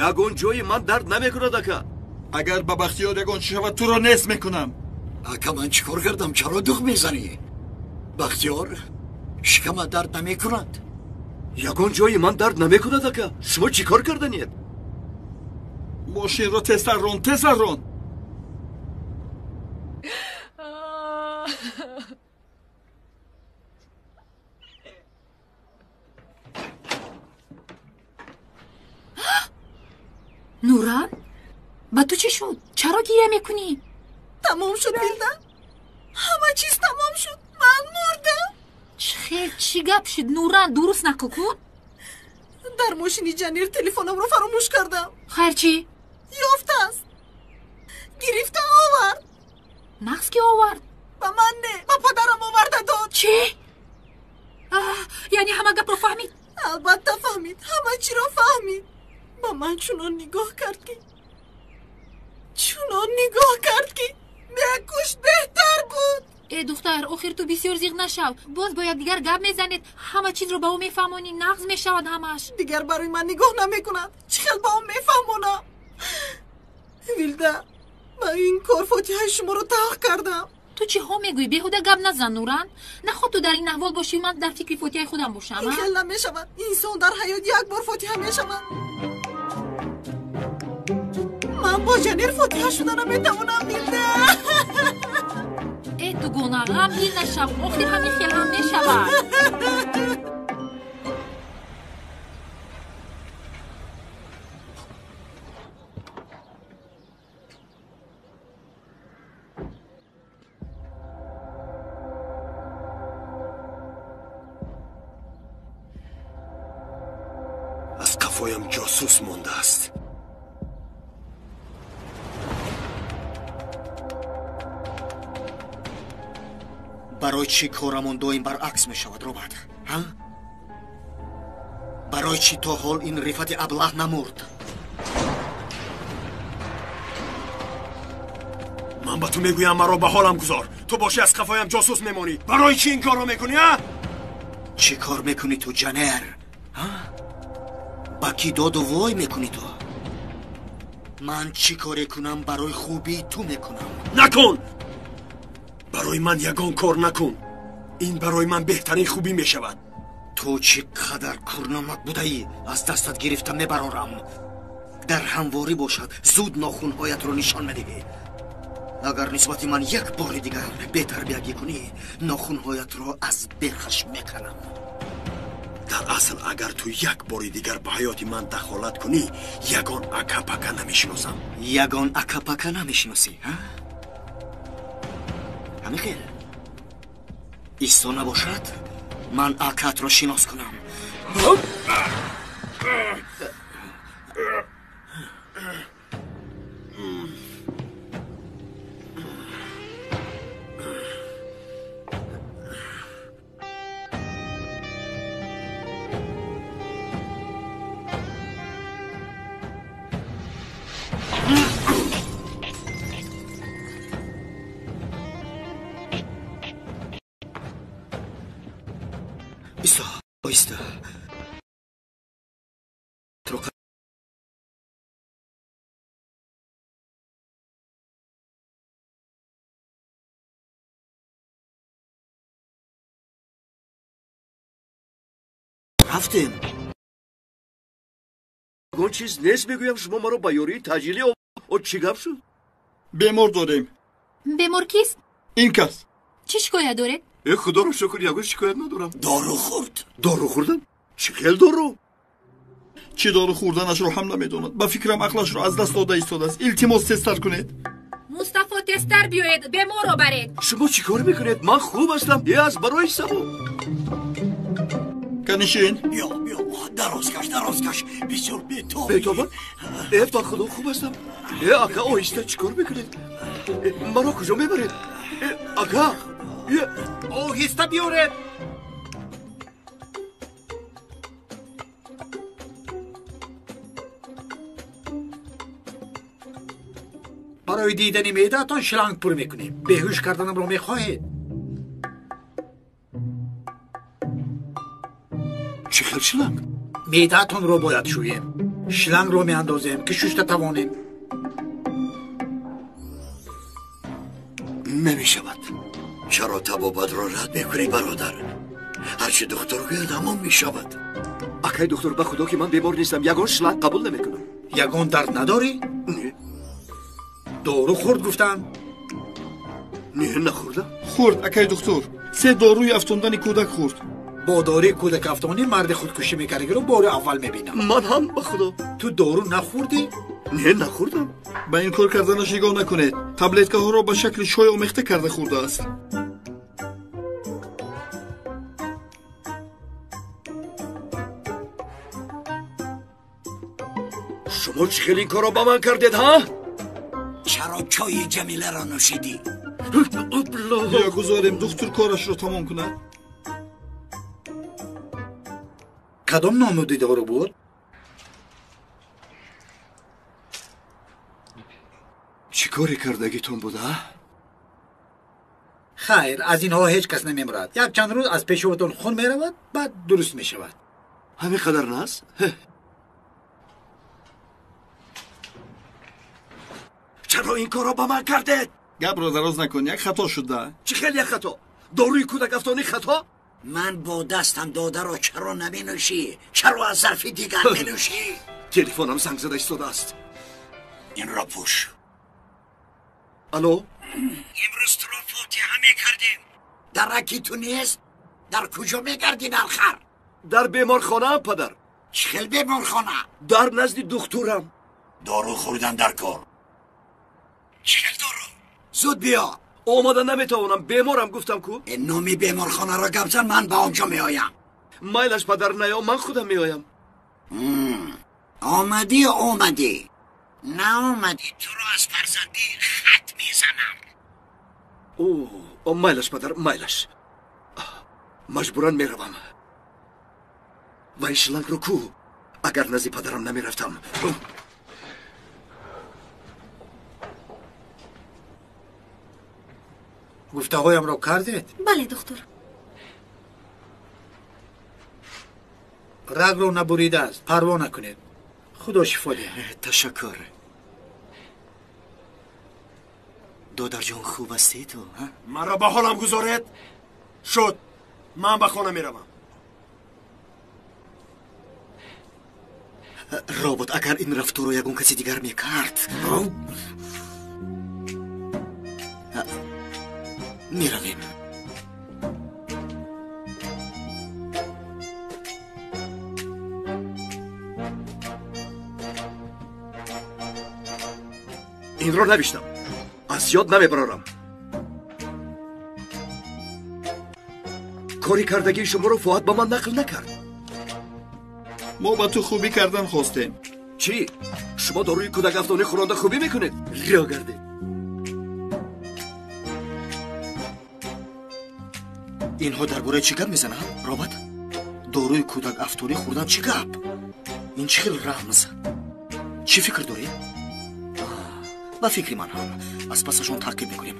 A: Ягон ҷои ман дард намекунад, ака.
D: Агар ба Бахтиёр ягон чӣ шавад, туро нест мекунам.
C: Ака, ман чӣ кор кардам? Чаро дух мезанӣ? Бахтиёр, шикамат дард намекунад?
A: Ягон ҷои ман дард намекунад, ака. Шумо чӣ кор карданиед?
D: Мошинро тезтар рон, тезтар рон.
L: Нуран, ба ту чӣ шуд? Чаро гиря мекунӣ?
F: Тамом шуд, Вилда. Ҳама чиз тамом шуд. Ман мурдам.
L: Чӣ хел, чӣ гап шуд, Нуран? Дуруст нақл кун.
F: Дар мошини Ҷанир телефонамро фаромӯш кардам.
L: Хайр, чӣ?
F: Ёфтааст. Гирифта овард.
L: Нақс ки овард?
F: Ба ман не, ба падарам оварда дод.
L: Чӣ? Яъне ҳама гапро фаҳмид?
F: Албатта фаҳмид, ҳама чиро фаҳмид. Ба ман чунон нигоҳ кард ки, чунон нигоҳ кард ки мекушт беҳтар буд.
L: Э духтар, охир ту бисёр зиғ нашав. Боз бо якдигар гап мезанед, ҳама чизро ба ӯ мефаҳмонӣ, нағз мешавад ҳамааш.
F: Дигар барои ман нигоҳ намекунад. Чӣ хел ба ӯ мефаҳмонам? Вилда, ман ин кор фотиҳаи шуморо талх кардам.
L: Ту чиҳо мегӯӣ? Беҳуда гап назан, Нуран. Наход ту дар ин аҳвол бошӣ, ман дар фикри фотиҳаи худам бошам.
F: Ин хел намешавад. Инсон дар ҳаёт як бор фотиҳа мешавад. Ман бо Ҷанир фотиҳа шуда наметавонам, Вилда.
L: Э дугона, ғамгин нашав. Охир ҳамин хел ҳам мешавад.
O: Аз қафоям ҷосус мондааст.
H: Барои чӣ корамон доим баръакс мешавад, Роберт? Ҳа? Барои чӣ то ҳол ин Рифати аблаҳ намурд?
O: Ман ба ту мегӯям, маро ба ҳолам гузор. Ту бошӣ аз қафоям ҷосус мемонӣ. Барои чӣ ин корро мекунӣ, а?
H: Чӣ кор мекунӣ ту, Ҷанер? Ҳа? Ба кӣ доду вой мекунӣ ту? Ман чӣ коре кунам барои хубии ту мекунам.
O: Накун! Барои ман ягон кор накун. Ин барои ман беҳтарин хубӣ мешавад.
H: Ту чӣ қадар курнамак будаӣ, аз дастат гирифта мебарорам. Дар ҳамворӣ бошад, зуд нохунҳоятро нишон медиҳӣ. Агар нисбати ман як бори дигар бетарбиягӣ кунӣ, нохунҳоятро аз бехаш меканам.
O: Дар асл, агар ту як бори дигар ба ҳаёти ман дахолат кунӣ, ягон акапака намешиносам.
H: Ягон акапака намешиносӣ, ҳа? Ҳамин хел исто набошад, ман акатро шинос кунам. Оҳиста. Рафтем.
A: Ягон чиз нест, мегӯям, шумо маро ба ёрии таъҷилӣ о чӣ гап шуд?
D: Бемор дорем.
L: Бемор кист?
D: Ин кас.
L: Чӣ шикоят доред?
A: Э, худоро шукр, ягон шикоят надорам.
C: Дору хӯрд.
A: Дору хӯрдам? Чӣ хел дору?
D: Чӣ дору хӯрданашро ҳам намедонад. Ба фикрам ақлашро аз даст дода истодааст. Илтимос, тезтар кунед.
L: Мустафо, тезтар биёед, беморро баред.
A: Шумо чӣ кор мекунед? Ман хуб ҳастам. Е, аз барои сабо.
D: Канишин.
C: Биё, биё, дароз каш, дароз каш. Бисёр бетобӣ.
A: Бетобам? Э, ба худо хуб ҳастам. Э, ака, оҳиста, чӣ кор мекунед? Маро куҷо мебаред? Э, ака!
I: Оҳиста биёред. Барои дидани меъдаатон шланг пур мекунем. Беҳуш карданамро мехоҳед?
A: Чӣ хел шланг?
I: Меъдаатонро бояд шӯем. Шлангро меандозем, ки шушта тавонем.
A: Намешавад.
C: Чаро табобатро рад мекунӣ, бародар? Ҳарчи духтур гӯяд, ҳамон мешавад.
A: Акай духтур, ба худо ки ман бемор нестам, ягон шланг қабул намекунам.
I: Ягон дард надорӣ?
A: Не.
I: Дору хӯрд гуфтам.
A: Не, нахӯрдам.
D: Хӯрд, акай духтур. Се доруи афтондани кӯдак хӯрд.
I: Бо дории кӯдакафтонӣ марди худкушӣ мекардагиро бори аввал мебинам.
A: Ман ҳам, ба худо.
I: Ту дору нахӯрдӣ?
A: Не, нахӯрдам.
D: Ба ин кор карданаш нигоҳ накунед. Таблеткаҳоро ба шакли чой омехта карда хӯрдааст.
A: Шумо чӣ хел ин корро ба ман кардед, ҳа?
C: Чаро чойи Ҷамиларо нӯшидӣ?
D: Биё гузорем духтур корашро тамом кунад.
I: Кадом номуди дору буд?
A: Чӣ коре кардагитон буда?
I: Хайр, аз инҳо ҳеҷ кас намемурад. Якчанд рӯз аз пешобатон хун меравад, баъд дуруст мешавад.
A: Ҳамин қадар нас? Чаро ин корро ба ман кардед?
D: Гапро дароз накун, як хато шуда.
A: Чӣ хел як хато? Доруи кӯдакафтонӣ хато?
C: Ман бо дастам додаро чаро наменӯшӣ? Чаро аз зарфи дигар менӯшӣ?
A: Телефонам занг зада истодааст.
C: Инро пӯш.
A: Алло?
C: Имрӯз туро фотиҳа мекардем. Дараки ту нест? Дар куҷо мегардӣ, нархар?
A: Дар беморхонаам, падар.
C: Чӣ хел беморхона?
A: Дар назди духтурам.
C: Дору хӯрдан дар кор. Чӣ хел дору? Зуд биё.
A: Омада наметавонам, беморам гуфтам ку.
C: Номи беморхонаро гап зан, ман ба он ҷо меоям.
A: Майлаш, падар, наё, ман худам меоям.
C: Омадӣ, омадӣ. Наомадӣ, туро аз фарзандӣ хат мезанам.
A: О, майлаш, падар, майлаш. Маҷбуран меравам. Ва ин шлангро ку? Агар назди падарам намерафтам.
I: Гуфтаҳоямро кардед?
B: Бале, духтур.
I: Рагро набуридааст, парво накунед. Худо шифо диҳад.
H: Ташаккур. Додарҷон, хуб ҳастӣ ту?
O: Маро ба ҳолам гузоред. Шуд, ман ба хона меравам.
H: Робот, агар ин рафторро ягон каси дигар мекард. Меравем.
A: Инро навиштам. Аз ёд намебарорам. Кори кардагии шуморо Фуат ба ман нақл накард.
D: Мо ба ту хубӣ кардан хостем.
A: Чӣ? Шумо дорӯи кӯдакафтонӣ хӯронда хубӣ мекунед? Риё гардед.
H: Инҳо дар бораи чӣ гап мезананд, Робот? Дорӯи кӯдакафтонӣ хӯрдан чӣ гап? Ин чӣ хел рамз? Чӣ фикр дорӣ? Ба фикри ман ҳам аз пасашон таъқиб мекунем.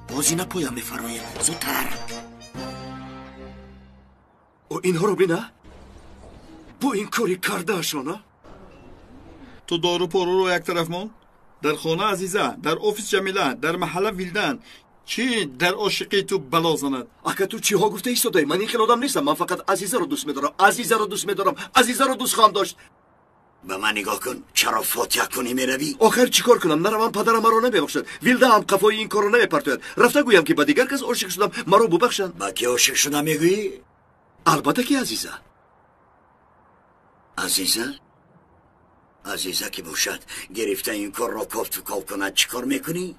H: Бозина поям мефармоем. Зудтар.
A: Инҳоро бина? Бо ин кори кардаашона?
D: Ту дору поруро як тараф мон. Дар хона Азиза, дар офис Ҷамила, дар маҳалла Вилдан. Чӣ дар ошиқии ту бало занад?
A: Ака, ту чиҳо гуфта истодаӣ? Ман ин хел одам нестам. Ман фақат Азизаро дӯст медорам. Азизаро дӯст медорам. Азизаро дӯст хоҳам дошт.
C: Ба ман нигоҳ кун, чаро фотиҳа кунӣ меравӣ?
A: Охир чӣ кор кунам? Наравам, падарам маро намебахшад. Вилда ҳам қафои ин корро намепартояд. Рафта гӯям, ки ба дигар кас ошиқ шудам, маро бубахшанд.
C: Ба ки ошиқ шуда мегӯӣ?
A: Албатта ки Азиза.
C: Азиза? Азиза ки бошад, гирифта ин корро кофту ков кунад, чӣ кор мекунӣ?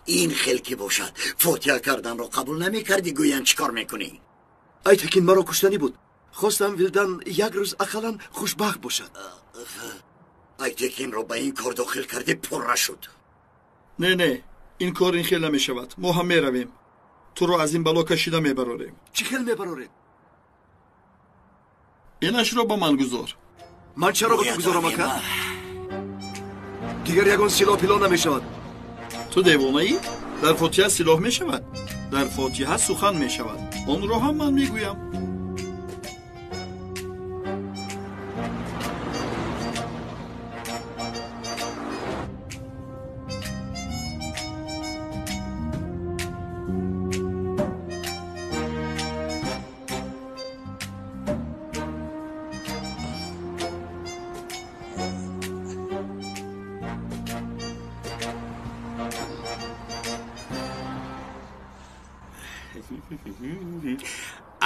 C: Ин хел ки бошад, фотиҳа карданро қабул намекардӣ, гӯянд чӣ кор мекунӣ?
A: Айтакин маро куштанӣ буд. Хостам Вилдан як рӯз ақаллан хушбахт бошад.
C: Айтекинро ба ин кор дохил кардӣ, пурра шуд.
D: Не, не, ин кор ин хел намешавад. Мо ҳам меравем. Туро аз ин бало кашида мебарорем.
A: Чӣ хел мебароред?
D: Инашро ба ман гузор.
A: Ман чаро ба ту гузорам, ака? Дигар ягон силоҳ пило намешавад.
D: Ту девонаӣ? Дар фотиҳа силоҳ мешавад? Дар фотиҳа сухан мешавад. Онро ҳам ман мегӯям.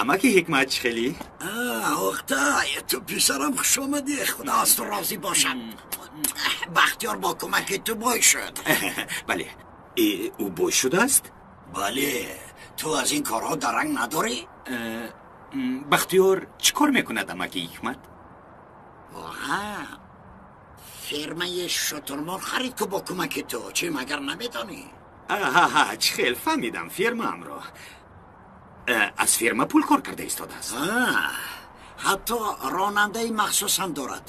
J: Амаки Ҳикмат чӣ хелӣ?
C: Охтай, ту писарам хуш омадӣ. Худо аз ту розӣ бошад. Бахтиёр бо кӯмаки ту бой шуд.
J: Бале, ӯ бой шудааст?
C: Бале, ту аз ин корҳо даранг надорӣ?
J: Бахтиёр чӣ кор мекунад, амаки Ҳикмат?
C: Оҳа, фермаи шутурмор харид ку бо кӯмаки ту. Чӣ магар намедонӣ?
J: Аҳа, чӣ хел фаҳмидам фермаамро. Аз ферма пул кор карда истодааст.
C: Ҳатто ронандаи махсус ҳам дорад.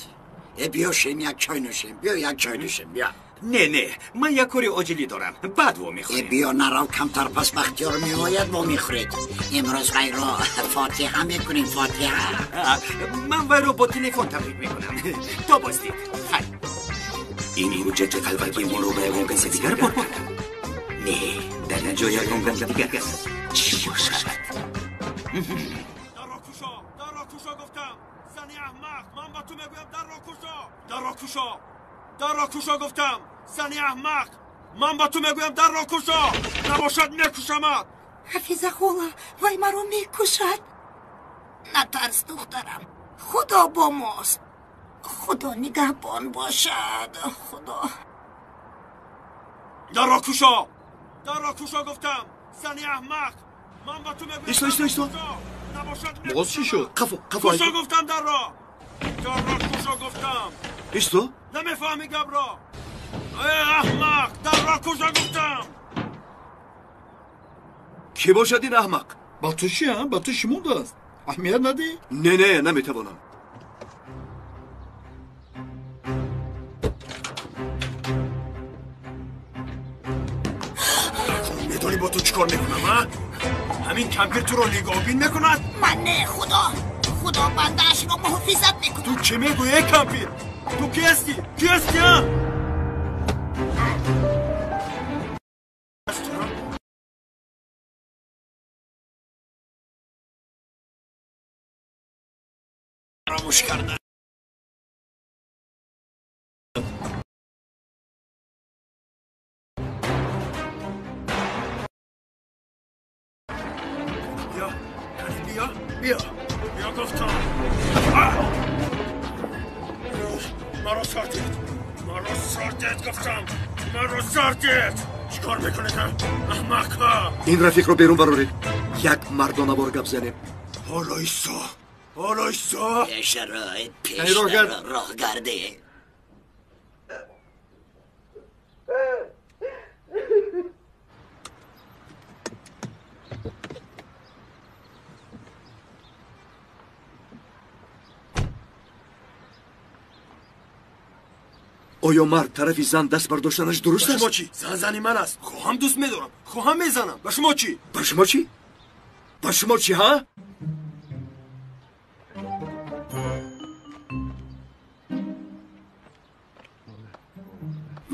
C: Биё шем, як чой нӯшем. Биё як чой нӯшем, биё.
J: Не, не, ман як кори оҷилӣ дорам. Баъд вомехӯрем.
C: Биё нарав, камтар пас Бахтиёр меояд, вомехӯред. Имрӯз вайро фотиҳа мекунем, фотиҳа.
J: Ман вайро бо телефон табрик мекунам. То боздид. Хайр. Ин ҳуҷҷати қалбакии моро ба ягон каси дигар бор кардам? Не, дар ин ҷо ягон гапи дигар аст. Чӣ бошад?
Q: Дарро кушо! Дарро кушо гуфтам! Зани аҳмақ! Ман ба ту мегӯям дарро кушо! Дарро кушо! Дарро кушо гуфтам! Зани аҳмақ! Ман ба ту мегӯям дарро кушо! Набошад мекушамат!
F: Ҳафиза хола, вай маро мекушад.
N: Натарс, духтарам. Худо бо мост. Худо нигаҳбон бошад. Худо.
Q: Дарро кушо! Дарро кушо гуфтам! Зани аҳмақ! Ман ба ту мегӯям.
A: Исто, исто, исто.
D: Боз чӣ шуд?
A: Қафо, қафо.
Q: Кушо гуфтам дарро. Дарро кушо гуфтам.
A: Исто?
Q: Намефаҳмӣ гапро. Э аҳмақ, дарро кушо гуфтам.
A: Кӣ бошад ин аҳмақ?
D: Ба ту чӣ, а? Ба ту чӣ мондааст? Аҳамият надиҳӣ?
A: Не, не, наметавонам.
O: Медонӣ бо ту чӣ кор мекунам, а? Ҳамин кампир туро нигоҳбин мекунад?
N: Ман не, Худо. Худо бандаашро муҳофизат мекунад.
Q: Ту чӣ мегӯӣ, эй кампир? Ту кӣ ҳастӣ? Кӣ ҳастӣ, а?
C: Фаромӯш карда.
Q: Бия, бия, бия гуфтам. Маро сар дид, маро сар дид гуфтам, маро сар дид. Чӣ кор мекунед, аҳмақҳо?
A: Ин рафиқро берун бароред. Як мардонавор гап занем.
O: Ҳоло исто. Ҳоло исто.
C: Пешаро, пешаро, роҳ гарде.
A: Оё мард тарафи зан даст бардоштанаш дуруст аст?
O: Ба шумо чӣ? Зан зани ман аст. Хоҳам дӯст медорам, хоҳам мезанам. Ба шумо чӣ?
A: Ба шумо чӣ? Ба шумо чӣ, ҳа?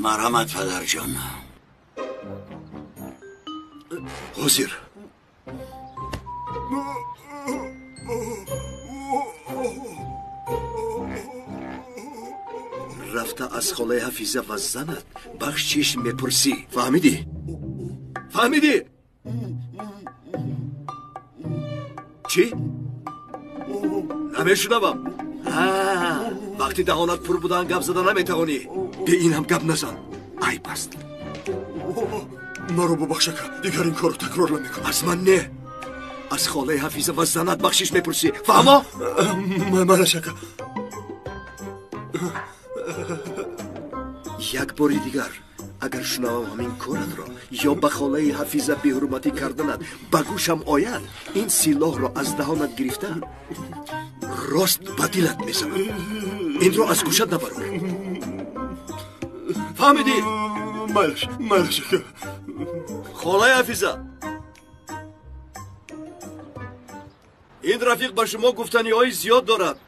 C: Марҳамат, падарҷон.
A: Ҳозир. Рафта аз холаи Ҳафиза ва занат бахшиш мепурсӣ. Фаҳмидӣ? Фаҳмидӣ? Чӣ? Намешунавам. Вақти даҳонат пур будан гап зада наметавонӣ. Бе ин ҳам гап назан. Айб аст.
O: Маро бубахш, ака. Дигар ин корро такрор намекунам.
A: Аз ман не. Аз холаи Ҳафиза ва занат бахшиш мепурсӣ. Фаҳмо?
O: Манаш, ака.
A: Як бори дигар агар шунавам ҳамин коратро ё ба холаи Ҳафиза беҳурматӣ карданат ба гӯшам ояд, ин силоҳро аз даҳонат гирифта рост ба дилат мезанам. Инро аз гӯшат набарор. Фаҳмидӣ?
O: Майлаш, майлаш, ака.
A: Холаи Ҳафиза, ин рафиқ ба шумо гуфтаниҳои зиёд дорад.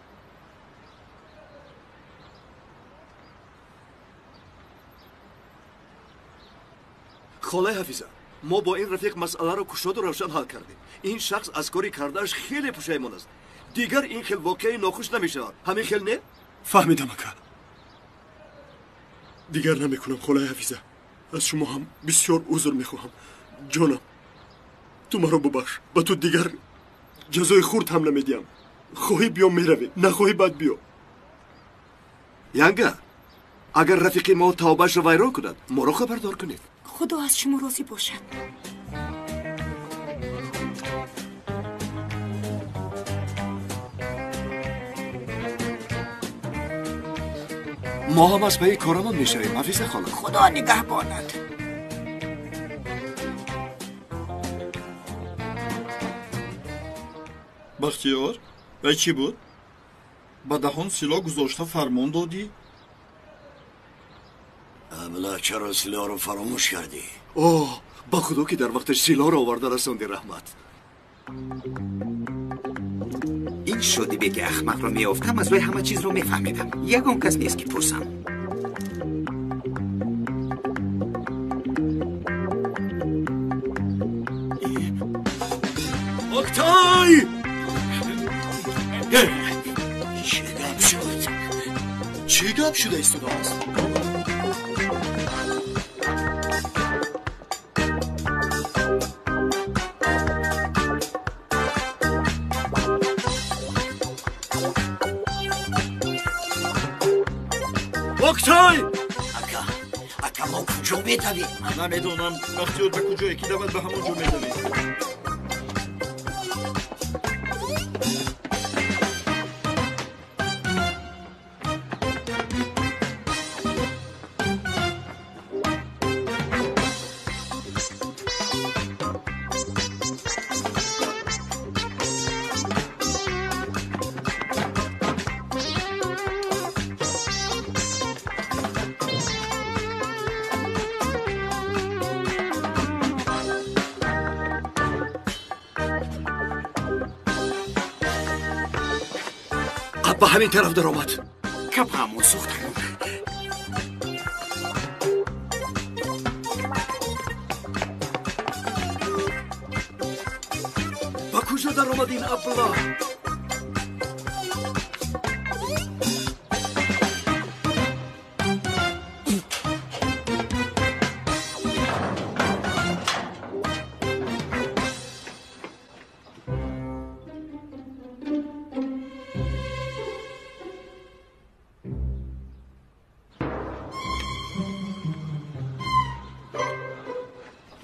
A: Холаи Ҳафиза, мо бо ин рафиқ масъаларо кушоду равшан ҳал кардем. Ин шахс аз кори кардааш хеле пушаймон аст. Дигар ин хел воқеаи нохуш намешавад. Ҳамин хел не?
O: Фаҳмидам, ака. Дигар намекунам, холаи Ҳафиза. Аз шумо ҳам бисёр узр мехоҳам. Ҷонам, ту маро бубахш. Ба ту дигар ҷазои хурд ҳам намедиҳам. Хоҳӣ биё, меравем, нахоҳӣ баъд биё.
A: Янга, агар рафиқи мо тавбаашро вайрон кунад, моро хабардор кунед.
B: Худо аз шумо розӣ бошад.
A: Мо ҳам аз пайи корамон мешавем, Ҳафиза хола.
N: Худо нигаҳбонад.
D: Бахтиёр, вай чӣ буд? Ба даҳон силоҳ гузошта фармон додӣ?
C: Абла, чаро силоҳро фаромӯш кардӣ?
A: Оҳ, ба худо ки дар вақташ силоҳро оварда расонди, раҳмат.
J: Ин шодибеки ахмақро меёфтам, аз вай ҳама чизро мефаҳмидам. Ягон кас нест ки пурсам.
A: Октай!
C: Чӣ гап шуд?
P: Чӣ гап шуда истодааст?
A: Октай!
C: Ака, ака, мо куҷо метавем?
D: Намедонам. Бахтиёр ба куҷое ки давад, ба ҳамон ҷо метавем.
A: Ба ҳамин тараф даромад.
J: Капамон сӯхтамон.
A: Ба куҷо даромад ин абла?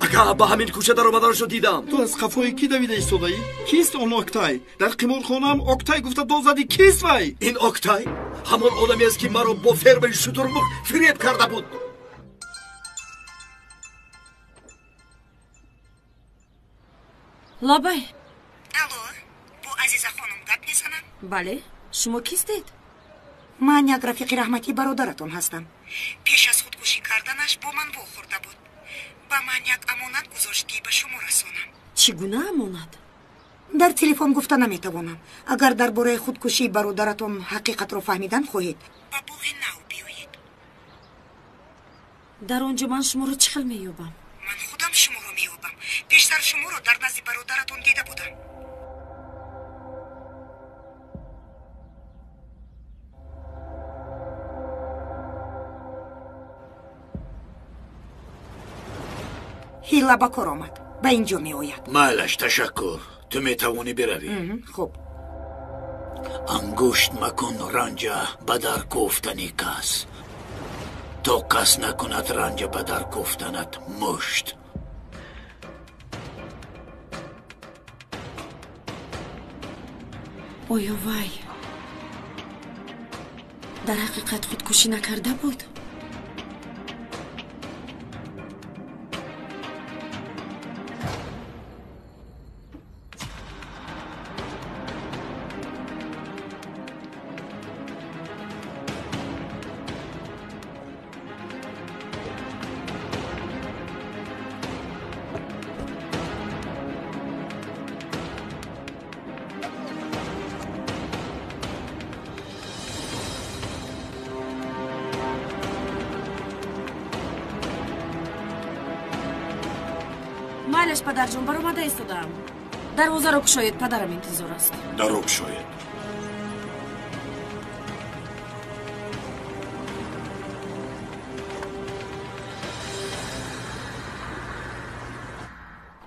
A: Ака, ба ҳамин кӯча даромаданашро дидам.
D: Ту аз қафои кӣ давида истодаӣ? Кист он Октай? Дар қиморхонаам Октай гуфта дод задӣ, кист вай?
A: Ин Октай ҳамон одамест, ки маро бо фермаи шутурмурғ фиреб карда буд.
B: Лабай.
N: Алло, бо Азиза хонум гап мезанам?
B: Бале, шумо кистед?
N: Ман як рафиқи раҳматии бародаратон ҳастам. Пеш аз худкушӣ карданаш бо ман вохӯрда буд. Ба ман як амонат гузошт, ки ба шумо расонам.
B: Чӣ гуна амонат?
N: Дар телефон гуфта наметавонам. Агар дар бораи худкушии бародаратон ҳақиқатро фаҳмидан хоҳед, ба боғи нав биёед.
B: Дар он ҷо ман шуморо чӣ хел меёбам?
N: Ман худам шуморо меёбам. Пештар шуморо дар назди бародаратон дида будам. Ҳила ба кор омад, ба ин ҷо меояд.
I: Майлаш, ташаккур. Ту метавонӣ биравӣ.
N: Хуб.
I: Ангушт макун ранҷа ба дар кофтани кас, то кас накунад ранҷа ба дар кофтанат мушт.
B: Оё вай дар ҳақиқат худкушӣ накарда буд? Майлаш, падарҷон, баромада истодаам. Дарвозаро кушоед, падарам интизор аст.
R: Дарро кушоед.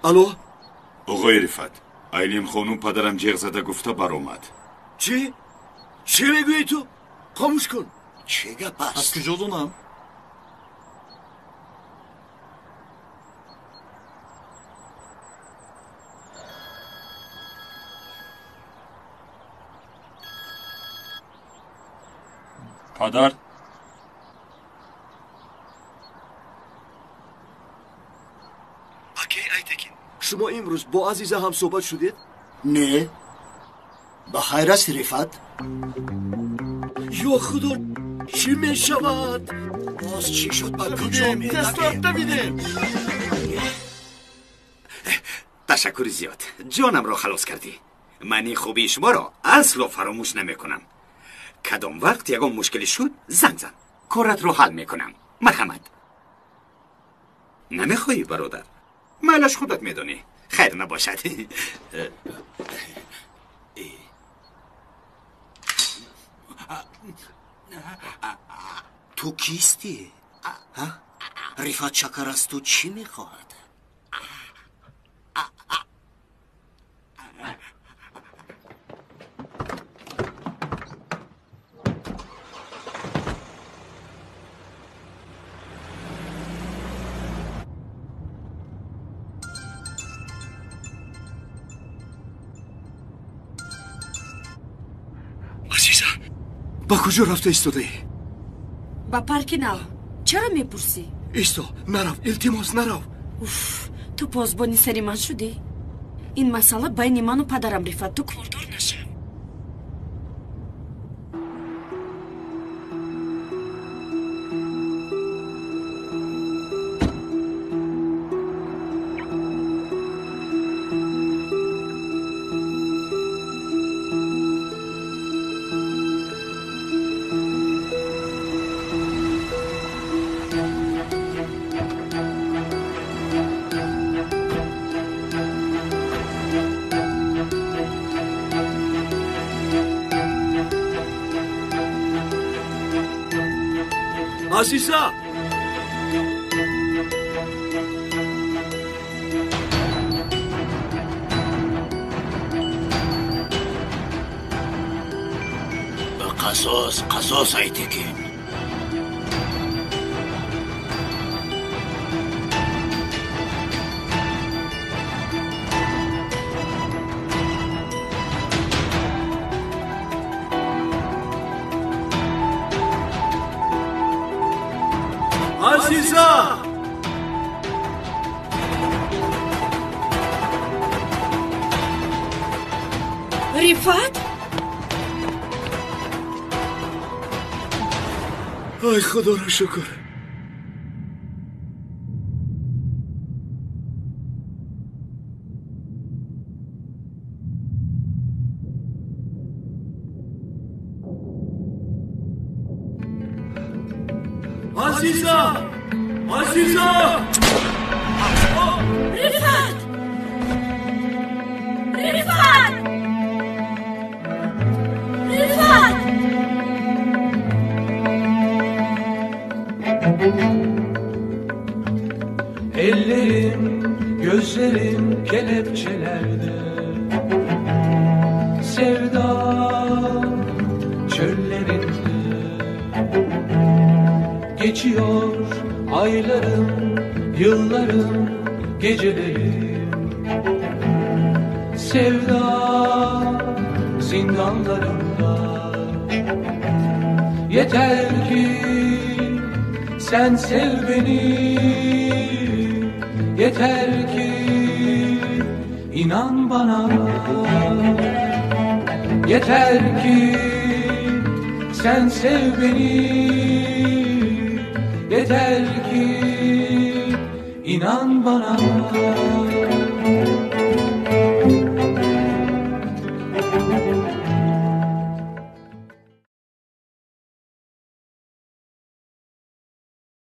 A: Алло?
R: Оғои Рифат, Айлин хонум падарам ҷеғ зада гуфта баромад.
A: Чӣ? Чӣ мегӯӣ ту? Хомӯш кун.
C: Чӣ гап аст?
D: Аз куҷо донам?
R: Падар?
A: Акай Айтекин, шумо имрӯз бо Азиза ҳам суҳбат шудед?
G: Не. Ба хайр аст, Рифат?
A: Ё Худо, чӣ мешавад?
C: Боз чӣ шуд? Ба куҷо
D: меравем? Давидем!
J: Ташаккури зиёд, ҷонамро халос кардӣ. Ман ин хубии шуморо асло фаромӯш намекунам. Кадом вақт ягон мушкилӣ шуд, занг зан, коратро ҳал мекунам. Марҳамат. Намехоҳӣ, бародар? Майлаш, худат медонӣ. Хайр набошад.
H: Ту кистӣ? Рифат Шакар аз ту чӣ мехоҳад?
A: Ба куҷо рафта истодаӣ?
B: Ба парки нав. Чаро мепурсӣ?
A: Исто, нарав, илтимос, нарав.
B: Уф, ту посбони сари ман шудӣ? Ин масъала байни ману падарам, Рифат, ту кордор нашав.
A: Азиза!
I: Ба қасос, қасос, Айтекин.
B: Рифат?
P: Ай, Худоро шукр. Азиза! Азиза!
B: Рифат! Рифат! Рифат!
S: Ellerim, gözlerim kelepçelerde, sevda çöllerinde. Geçiyor aylarım, yıllarım, gecelerim, sevda zindanlarında. Yeter ki sen sev beni, yeter ki inan bana. Yeter ki sen sev beni, yeter ki inan bana.